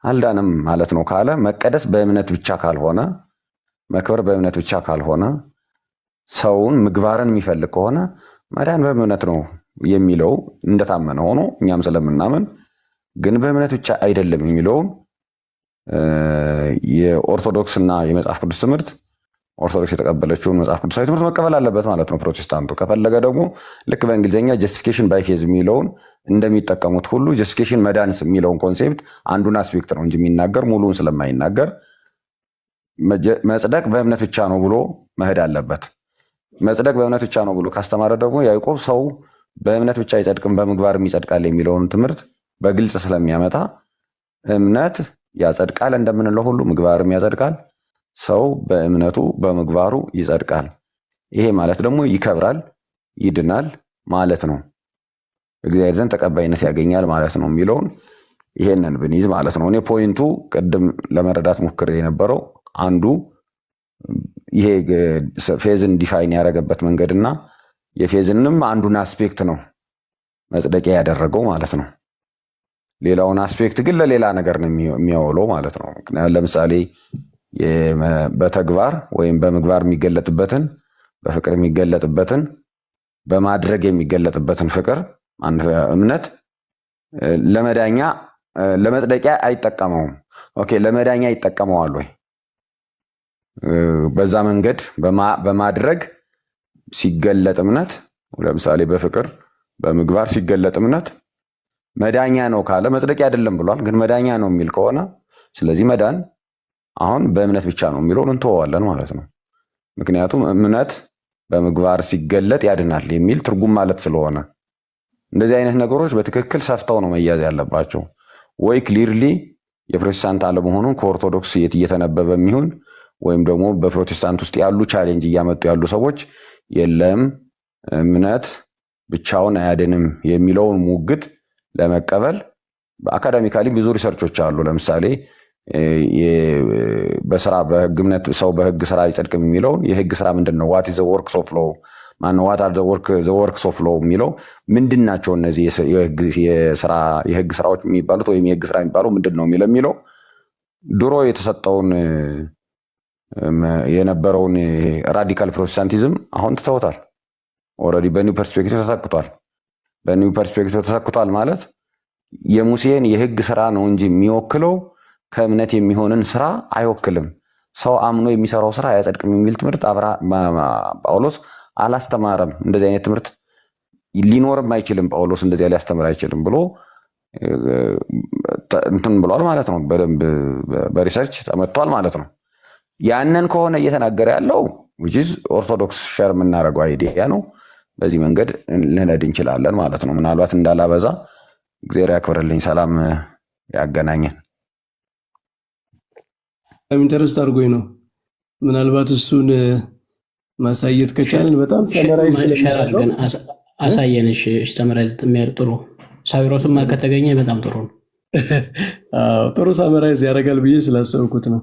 አልዳነም ማለት ነው ካለ፣ መቀደስ በእምነት ብቻ ካልሆነ፣ መክበር በእምነት ብቻ ካልሆነ፣ ሰውን ምግባርን የሚፈልግ ከሆነ፣ መዳን በእምነት ነው የሚለው እንደታመነ ሆኖ፣ እኛም ስለምናምን ግን በእምነት ብቻ አይደለም የሚለውን የኦርቶዶክስና የመጽሐፍ ቅዱስ ትምህርት፣ ኦርቶዶክስ የተቀበለችውን መጽሐፍ ቅዱሳዊ ትምህርት መቀበል አለበት ማለት ነው። ፕሮቴስታንቱ ከፈለገ ደግሞ ልክ በእንግሊዝኛ justification by faith የሚለውን እንደሚጠቀሙት ሁሉ justification መዳን የሚለውን concept አንዱን aspect ነው እንጂ የሚናገር ሙሉውን ስለማይናገር መጽደቅ በእምነት ብቻ ነው ብሎ መሄድ አለበት። መጽደቅ በእምነት ብቻ ነው ብሎ ካስተማረ ደግሞ ያዕቆብ ሰው በእምነት ብቻ አይጸድቅም በምግባርም ይጸድቃል የሚለውን ትምህርት በግልጽ ስለሚያመጣ፣ እምነት ያጸድቃል እንደምንለው ሁሉ ምግባርም ያጸድቃል። ሰው በእምነቱ በምግባሩ ይጸድቃል። ይሄ ማለት ደግሞ ይከብራል፣ ይድናል ማለት ነው። እግዚአብሔር ዘንድ ተቀባይነት ያገኛል ማለት ነው የሚለውን ይሄንን ብንይዝ ማለት ነው። እኔ point ኡ ቅድም ለመረዳት ሞክሬ የነበረው አንዱ ይሄ faith ን define ያደረገበት መንገድና የ faith ንም አንዱን aspect ነው መጽደቂያ ያደረገው ማለት ነው። ሌላውን aspect ግን ለሌላ ነገር ነው የሚያውለው ማለት ነው። ምክንያቱም ለምሳሌ በተግባር ወይም በምግባር የሚገለጥበትን፣ በፍቅር የሚገለጥበትን፣ በማድረግ የሚገለጥበትን ፍቅር እምነት ለመዳኛ ለመጽደቂያ አይጠቀመውም። Okay፣ ለመዳኛ ይጠቀመዋል ወይ? በዛ መንገድ በማድረግ ሲገለጥ እምነት፣ ለምሳሌ በፍቅር በምግባር ሲገለጥ እምነት መዳኛ ነው ካለ፣ መጽደቂያ አይደለም ብሏል፣ ግን መዳኛ ነው የሚል ከሆነ፣ ስለዚህ መዳን አሁን በእምነት ብቻ ነው የሚለውን እንተወዋለን ማለት ነው። ምክንያቱም እምነት በምግባር ሲገለጥ ያድናል የሚል ትርጉም ማለት ስለሆነ፣ እንደዚህ አይነት ነገሮች በትክክል ሰፍተው ነው መያዝ ያለባቸው። ወይ clearly የፕሮቴስታንት አለመሆኑን ከኦርቶዶክስ እየተነበበ የሚሆን ወይም ደግሞ በፕሮቴስታንት ውስጥ ያሉ challenge እያመጡ ያሉ ሰዎች የለም እምነት ብቻውን አያድንም የሚለውን ሙግት ለመቀበል በ academically ብዙ research ኦች አሉ። ለምሳሌ በስራ በህግ እምነት ሰው በህግ ስራ አይጸድቅም የሚለውን የህግ ስራ ምንድን ነው? What the works of law ማነው? What are the works of law የሚለው ምንድን ናቸው? እነዚህ የህግ ስራዎች የሚባሉት ወይም የህግ ስራ የሚባለው ምንድን ነው የሚለው ድሮ የተሰጠውን የነበረውን radical Protestantism አሁን ትተውታል። Already በ new perspective ተተክቷል። በ new perspective ተተክቷል ማለት የሙሴን የህግ ስራ ነው እንጂ የሚወክለው ከእምነት የሚሆንን ስራ አይወክልም። ሰው አምኖ የሚሰራው ስራ አያጸድቅም የሚል ትምህርት ጳውሎስ አላስተማረም። እንደዚህ አይነት ትምህርት ሊኖርም አይችልም። ጳውሎስ እንደዚያ ሊያስተምር አይችልም ብሎ እንትን ብሏል ማለት ነው። በደንብ በ research ተመቷል ማለት ነው። ያንን ከሆነ እየተናገረ ያለው which is ኦርቶዶክስ share የምናደርገው idea ነው። በዚህ መንገድ ልንሄድ እንችላለን ማለት ነው። ምናልባት እንዳላበዛ እግዚአብሔር ያክብርልኝ፣ ሰላም ያገናኘን። Interest አድርጎኝ ነው። ምናልባት እሱን ማሳየት ከቻልን በጣም summarize share ስለሚያደርገው አድርገን አሳየን። እሺ፣ summarize የሚያደርግ ጥሩ። ሳዊሮስም ከተገኘ በጣም ጥሩ ነው። አዎ፣ ጥሩ summarize ያደርጋል ብዬ ስላሰብኩት ነው።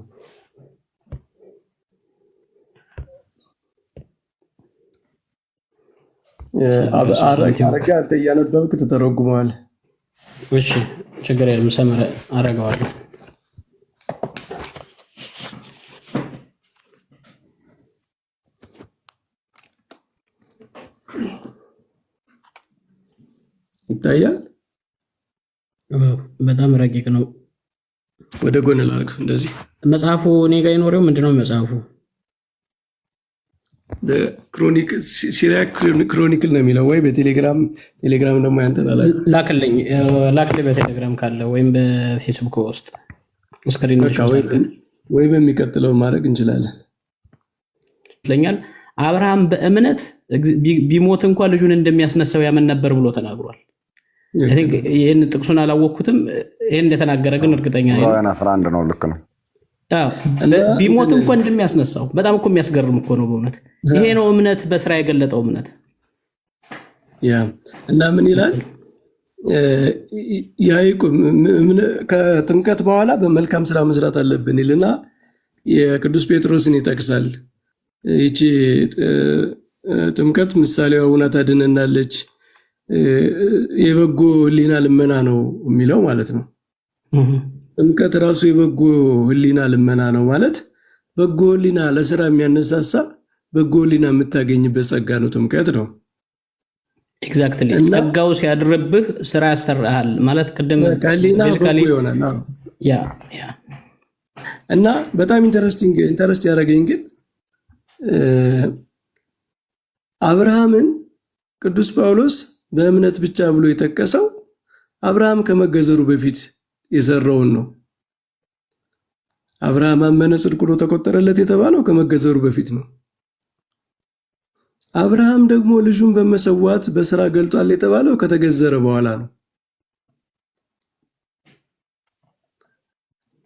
ሳዊሮስ አረጋ፣ አንተ እያነበብክ ትተረጉመዋለህ። እሺ፣ ችግር የለም። summary አደርገዋለሁ። ይታያል። በጣም ረቂቅ ነው። ወደ ጎን ላድርግ እንደዚህ። መጽሐፉ እኔ ጋ ይኖረው ምንድነው መጽሐፉ? Syriac Chronicle ነው የሚለው ወይ በቴሌግራም፣ ቴሌግራም ደግሞ ያንተን አላውቅም። ላክልኝ፣ ላክልኝ በቴሌግራም ካለ ወይም በፌስቡክ ውስጥ screen በቃ shoot ወይ አድርገን ወይ በሚቀጥለው ማድረግ እንችላለን። ይመስለኛል። አብርሃም በእምነት ቢሞት እንኳን ልጁን እንደሚያስነሳው ያምን ነበር ብሎ ተናግሯል። I think ይህን ጥቅሱን አላወቅኩትም። ይህን እንደተናገረ ግን እርግጠኛ ነኝ። ዕብራውያን 11 ነው። ልክ ነው። አዎ፣ እና ቢሞት እንትን እንኳን እንደሚያስነሳው በጣም እኮ የሚያስገርም እኮ ነው በእውነት። ይሄ ነው እምነት በስራ የገለጠው እምነት። Yeah፣ እና ምን ይላል ያዕቆብ? ከጥምቀት በኋላ በመልካም ስራ መስራት አለብን ይልና የቅዱስ ጴጥሮስን ይጠቅሳል። ይቺ ጥምቀት ምሳሌዋ ሆና ታድነናለች፣ የበጎ ሕሊና ልመና ነው የሚለው ማለት ነው። ጥምቀት ራሱ የበጎ ሕሊና ልመና ነው ማለት በጎ ሕሊና ለስራ የሚያነሳሳ፣ በጎ ሕሊና የምታገኝበት ጸጋ ነው ጥምቀት ነው። Exactly። እና ጸጋው ሲያድርብህ ስራ ያሰራሃል ማለት ቅድም ሕሊና በጎ basically ይሆናል። አዎ። Yeah። እና በጣም interest ያደረገኝ ግን አብርሃምን ቅዱስ ጳውሎስ በእምነት ብቻ ብሎ የጠቀሰው አብርሃም ከመገዘሩ በፊት የሰራውን ነው። አብርሃም አመነ ጽድቅ ሆኖ ተቆጠረለት የተባለው ከመገዘሩ በፊት ነው። አብርሃም ደግሞ ልጁን በመሰዋት በስራ ገልጧል የተባለው ከተገዘረ በኋላ ነው።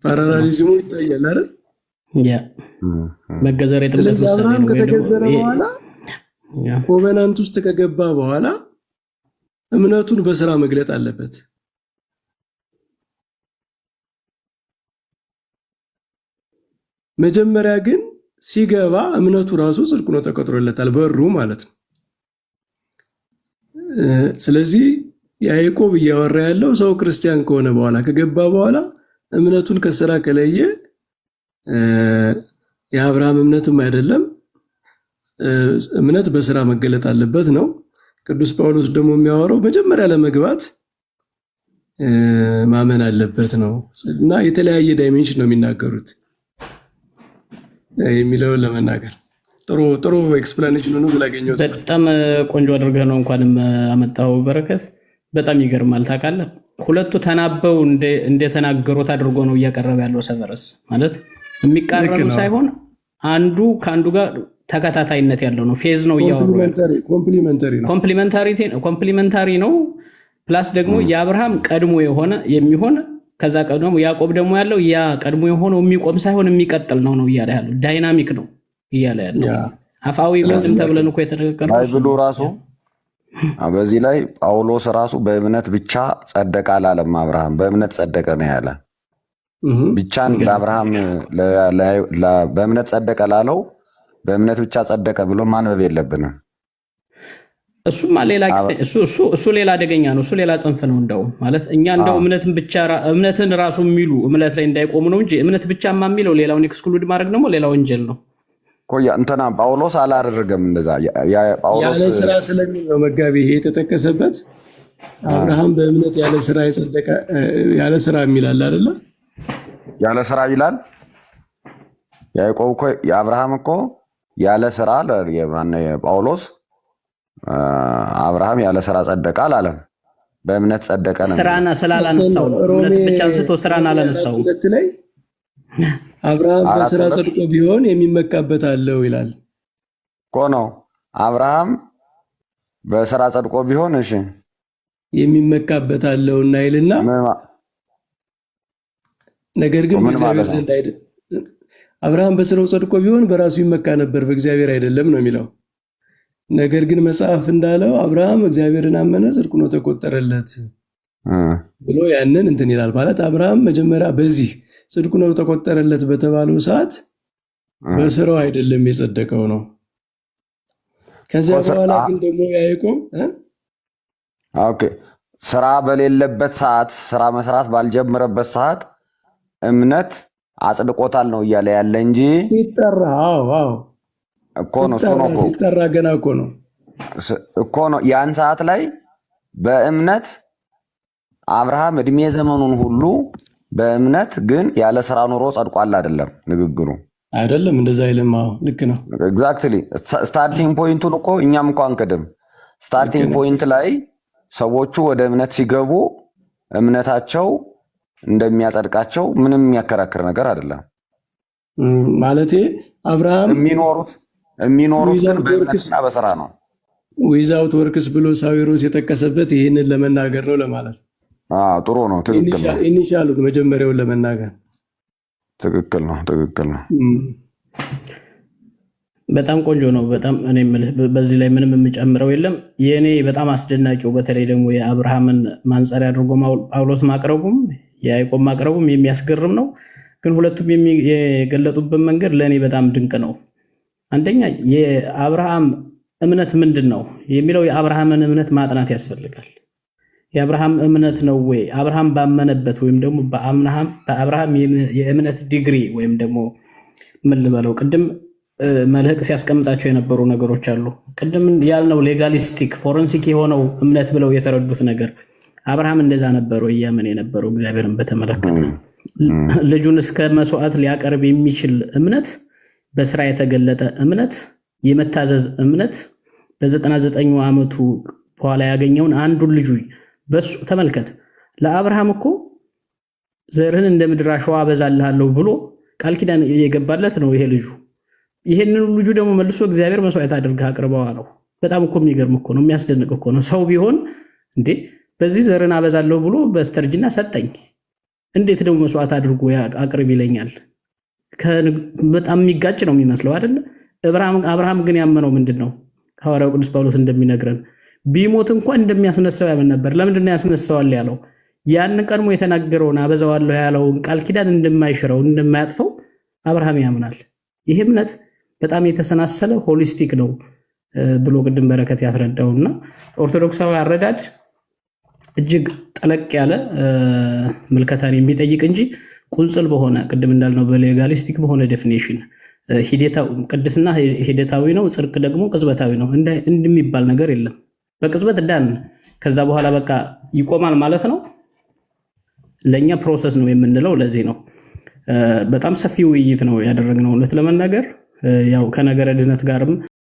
Parallelism ኡ ይታያል አይደል? Yeah፣ መገዘር የጥምቀት ስለዚህ ምሳሌ አብርሃም ነው ወይም ደግሞ ከተገዘረ በኋላ covenant ውስጥ ከገባ በኋላ እምነቱን በስራ መግለጥ አለበት። መጀመሪያ ግን ሲገባ እምነቱ ራሱ ጽድቅ ሆኖ ተቆጥሮለታል፣ በሩ ማለት ነው። ስለዚህ ያዕቆብ እያወራ ያለው ሰው ክርስቲያን ከሆነ በኋላ፣ ከገባ በኋላ እምነቱን ከስራ ከለየ የአብርሃም እምነትም አይደለም፣ እምነት በስራ መገለጥ አለበት ነው። ቅዱስ ጳውሎስ ደግሞ የሚያወራው መጀመሪያ ለመግባት ማመን አለበት ነው። እና የተለያየ dimension ነው የሚናገሩት የሚለውን ለመናገር ጥሩ ጥሩ explanation ሆኖ ስላገኘሁት። በጣም ቆንጆ አድርገህ ነው እንኳንም አመጣው በረከት። በጣም ይገርማል ታውቃለህ። ሁለቱ ተናበው እንደተናገሩት አድርጎ ነው እያቀረበ ያለው ሰቨረስ፣ ማለት የሚቃረኑ ሳይሆን አንዱ ከአንዱ ጋር ተከታታይነት ያለው ነው። Faith ነው እያወሩ ያለው። Complementary ነው። Complementary ነው። Plus ደግሞ የአብርሃም ቀድሞ የሆነ የሚሆን፣ ከዛ ቀድሞ ያዕቆብ ደግሞ ያለው ያ ቀድሞ የሆነው የሚቆም ሳይሆን የሚቀጥል ነው ነው እያለ ያለው፣ dynamic ነው እያለ ያለው። አፋዊ ቅድም ተብለን እኮ የተነጋገርነው እሱ Bible ኡ ነው። ራሱ በዚህ ላይ ጳውሎስ ራሱ በእምነት ብቻ ጸደቀ አላለም። አብርሃም በእምነት ጸደቀ ነው ያለ። ብቻን ለአብርሃም በእምነት ጸደቀ ላለው በእምነት ብቻ ጸደቀ ብሎ ማንበብ የለብንም። እሱማ ሌላ እሱ ሌላ አደገኛ ነው። እሱ ሌላ ጽንፍ ነው። እንደው ማለት እኛ እንደው እምነትን ብቻ እምነትን ራሱ የሚሉ እምነት ላይ እንዳይቆሙ ነው እንጂ እምነት ብቻማ የሚለው ሌላውን exclude ማድረግ ደግሞ ሌላ ወንጀል ነው። ቆያ እንትና ጳውሎስ አላደረገም እንደዛ። ጳውሎስ ያለ ስራ ስለሚል ነው መጋቢ ይሄ የተጠቀሰበት። አብርሃም በእምነት ያለ ስራ የጸደቀ፣ ያለ ስራ የሚላል አይደለ? ያለ ስራ ይላል። ያዕቆብ እኮ የአብርሃም እኮ ያለ ስራ ጳውሎስ አብርሃም ያለ ስራ ጸደቀ አላለም። በእምነት ጸደቀ ነው የሚለው። ስራን ስላላነሳው ነው። ሮሜ እምነት ብቻ አንስቶ ስራን 4 አላነሳውም። 2 ላይ አብርሃም 4 በስራ 2 ጸድቆ ቢሆን የሚመካበት አለው ይላል። እኮ ነው። አብርሃም በስራ ጸድቆ ቢሆን እሺ የሚመካበት አለውና ይልና ነገር ግን ምን በእግዚአብሔር ማለት ነው? ዘንድ አይደለም። አብርሃም በስራው ጸድቆ ቢሆን በራሱ ይመካ ነበር፣ በእግዚአብሔር አይደለም ነው የሚለው። ነገር ግን መጽሐፍ እንዳለው አብርሃም እግዚአብሔርን አመነ፣ ጽድቅ ሆኖ ተቆጠረለት ብሎ ያንን እንትን ይላል። ማለት አብርሃም መጀመሪያ በዚህ ጽድቅ ሆኖ ተቆጠረለት በተባለው ሰዓት በስራው አይደለም የጸደቀው ነው። ከዚያ በኋላ ግን ደግሞ ያዕቆብ Okay፣ ስራ በሌለበት ሰዓት፣ ስራ መስራት ባልጀመረበት ሰዓት እምነት አጽድቆታል ነው እያለ ያለ እንጂ ሲጠራ፣ አዎ። እኮ ነው እሱ ነው እኮ። ሲጠራ ገና እኮ ነው። እኮ ነው። ያን ሰዓት ላይ በእምነት አብርሃም እድሜ ዘመኑን ሁሉ በእምነት ግን ያለ ስራ ኑሮ ጸድቋል አይደለም ንግግሩ። አይደለም፣ እንደዛ አይልም። አዎ ልክ ነው። Exactly፣ starting point ኡን እኮ እኛም እኮ አንክድም። Starting point ላይ ሰዎቹ ወደ እምነት ሲገቡ እምነታቸው እንደሚያጸድቃቸው ምንም የሚያከራክር ነገር አይደለም። ማለቴ አብርሃም የሚኖሩት ግን በእምነትና በስራ ነው። Without works ብሎ ሳዊሮስ የጠቀሰበት ይህንን ለመናገር ነው ለማለት ነው። ጥሩ ነው። ትክክል ነው። Initial ኡን መጀመሪያውን ለመናገር። ትክክል ነው። ትክክል ነው። በጣም ቆንጆ ነው። በጣም እኔ የምልህ በዚህ ላይ ምንም የምጨምረው የለም። የእኔ በጣም አስደናቂው በተለይ ደግሞ የአብርሃምን ማንጸሪያ አድርጎ ጳውሎስ ማቅረቡም የያዕቆብ ማቅረቡም የሚያስገርም ነው። ግን ሁለቱም የገለጡበት መንገድ ለእኔ በጣም ድንቅ ነው። አንደኛ የአብርሃም እምነት ምንድን ነው የሚለው የአብርሃምን እምነት ማጥናት ያስፈልጋል። የአብርሃም እምነት ነው ወይ፣ አብርሃም ባመነበት ወይም ደግሞ በአብርሃም የእምነት ዲግሪ ወይም ደግሞ ምን ልበለው፣ ቅድም መልህቅ ሲያስቀምጣቸው የነበሩ ነገሮች አሉ። ቅድም ያልነው legalistic forensic የሆነው እምነት ብለው የተረዱት ነገር አብርሃም እንደዛ ነበረው እያመን የነበረው? እግዚአብሔርን በተመለከተ ልጁን እስከ መስዋዕት ሊያቀርብ የሚችል እምነት፣ በስራ የተገለጠ እምነት፣ የመታዘዝ እምነት፣ በ99 ዓመቱ በኋላ ያገኘውን አንዱን ልጁ በሱ ተመልከት። ለአብርሃም እኮ ዘርህን እንደ ምድር አሸዋ አበዛልሃለሁ ብሎ ቃል ኪዳን የገባለት ነው ይሄ ልጁ። ይሄንን ልጁ ደግሞ መልሶ እግዚአብሔር መስዋዕት አድርገህ አቅርበው አለው። በጣም እኮ የሚገርም እኮ ነው፣ የሚያስደንቅ እኮ ነው። ሰው ቢሆን እንዴ በዚህ ዘርን አበዛለሁ ብሎ በስተርጅና ሰጠኝ፣ እንዴት ደግሞ መስዋዕት አድርጎ አቅርብ ይለኛል? በጣም የሚጋጭ ነው የሚመስለው አይደለ? አብርሃም ግን ያመነው ምንድን ነው? ሐዋርያው ቅዱስ ጳውሎስ እንደሚነግረን ቢሞት እንኳን እንደሚያስነሳው ያምን ነበር። ለምንድን ነው ያስነሳዋል ያለው? ያንን ቀድሞ የተናገረውን አበዛዋለሁ ያለውን ቃል ኪዳን እንደማይሽረው፣ እንደማያጥፈው አብርሃም ያምናል። ይህ እምነት በጣም የተሰናሰለ holistic ነው ብሎ ቅድም በረከት ያስረዳውና ኦርቶዶክሳዊ አረዳድ እጅግ ጠለቅ ያለ ምልከታን የሚጠይቅ እንጂ ቁንጽል በሆነ፣ ቅድም እንዳልነው በ legalistic በሆነ definition ቅድስና ሂደታዊ ነው፣ ጽድቅ ደግሞ ቅጽበታዊ ነው እንደሚባል ነገር የለም። በቅጽበት ዳን፣ ከዛ በኋላ በቃ ይቆማል ማለት ነው። ለእኛ process ነው የምንለው ለዚህ ነው። በጣም ሰፊ ውይይት ነው ያደረግነው። እውነት ለመናገር ያው ከነገረ ድነት ጋርም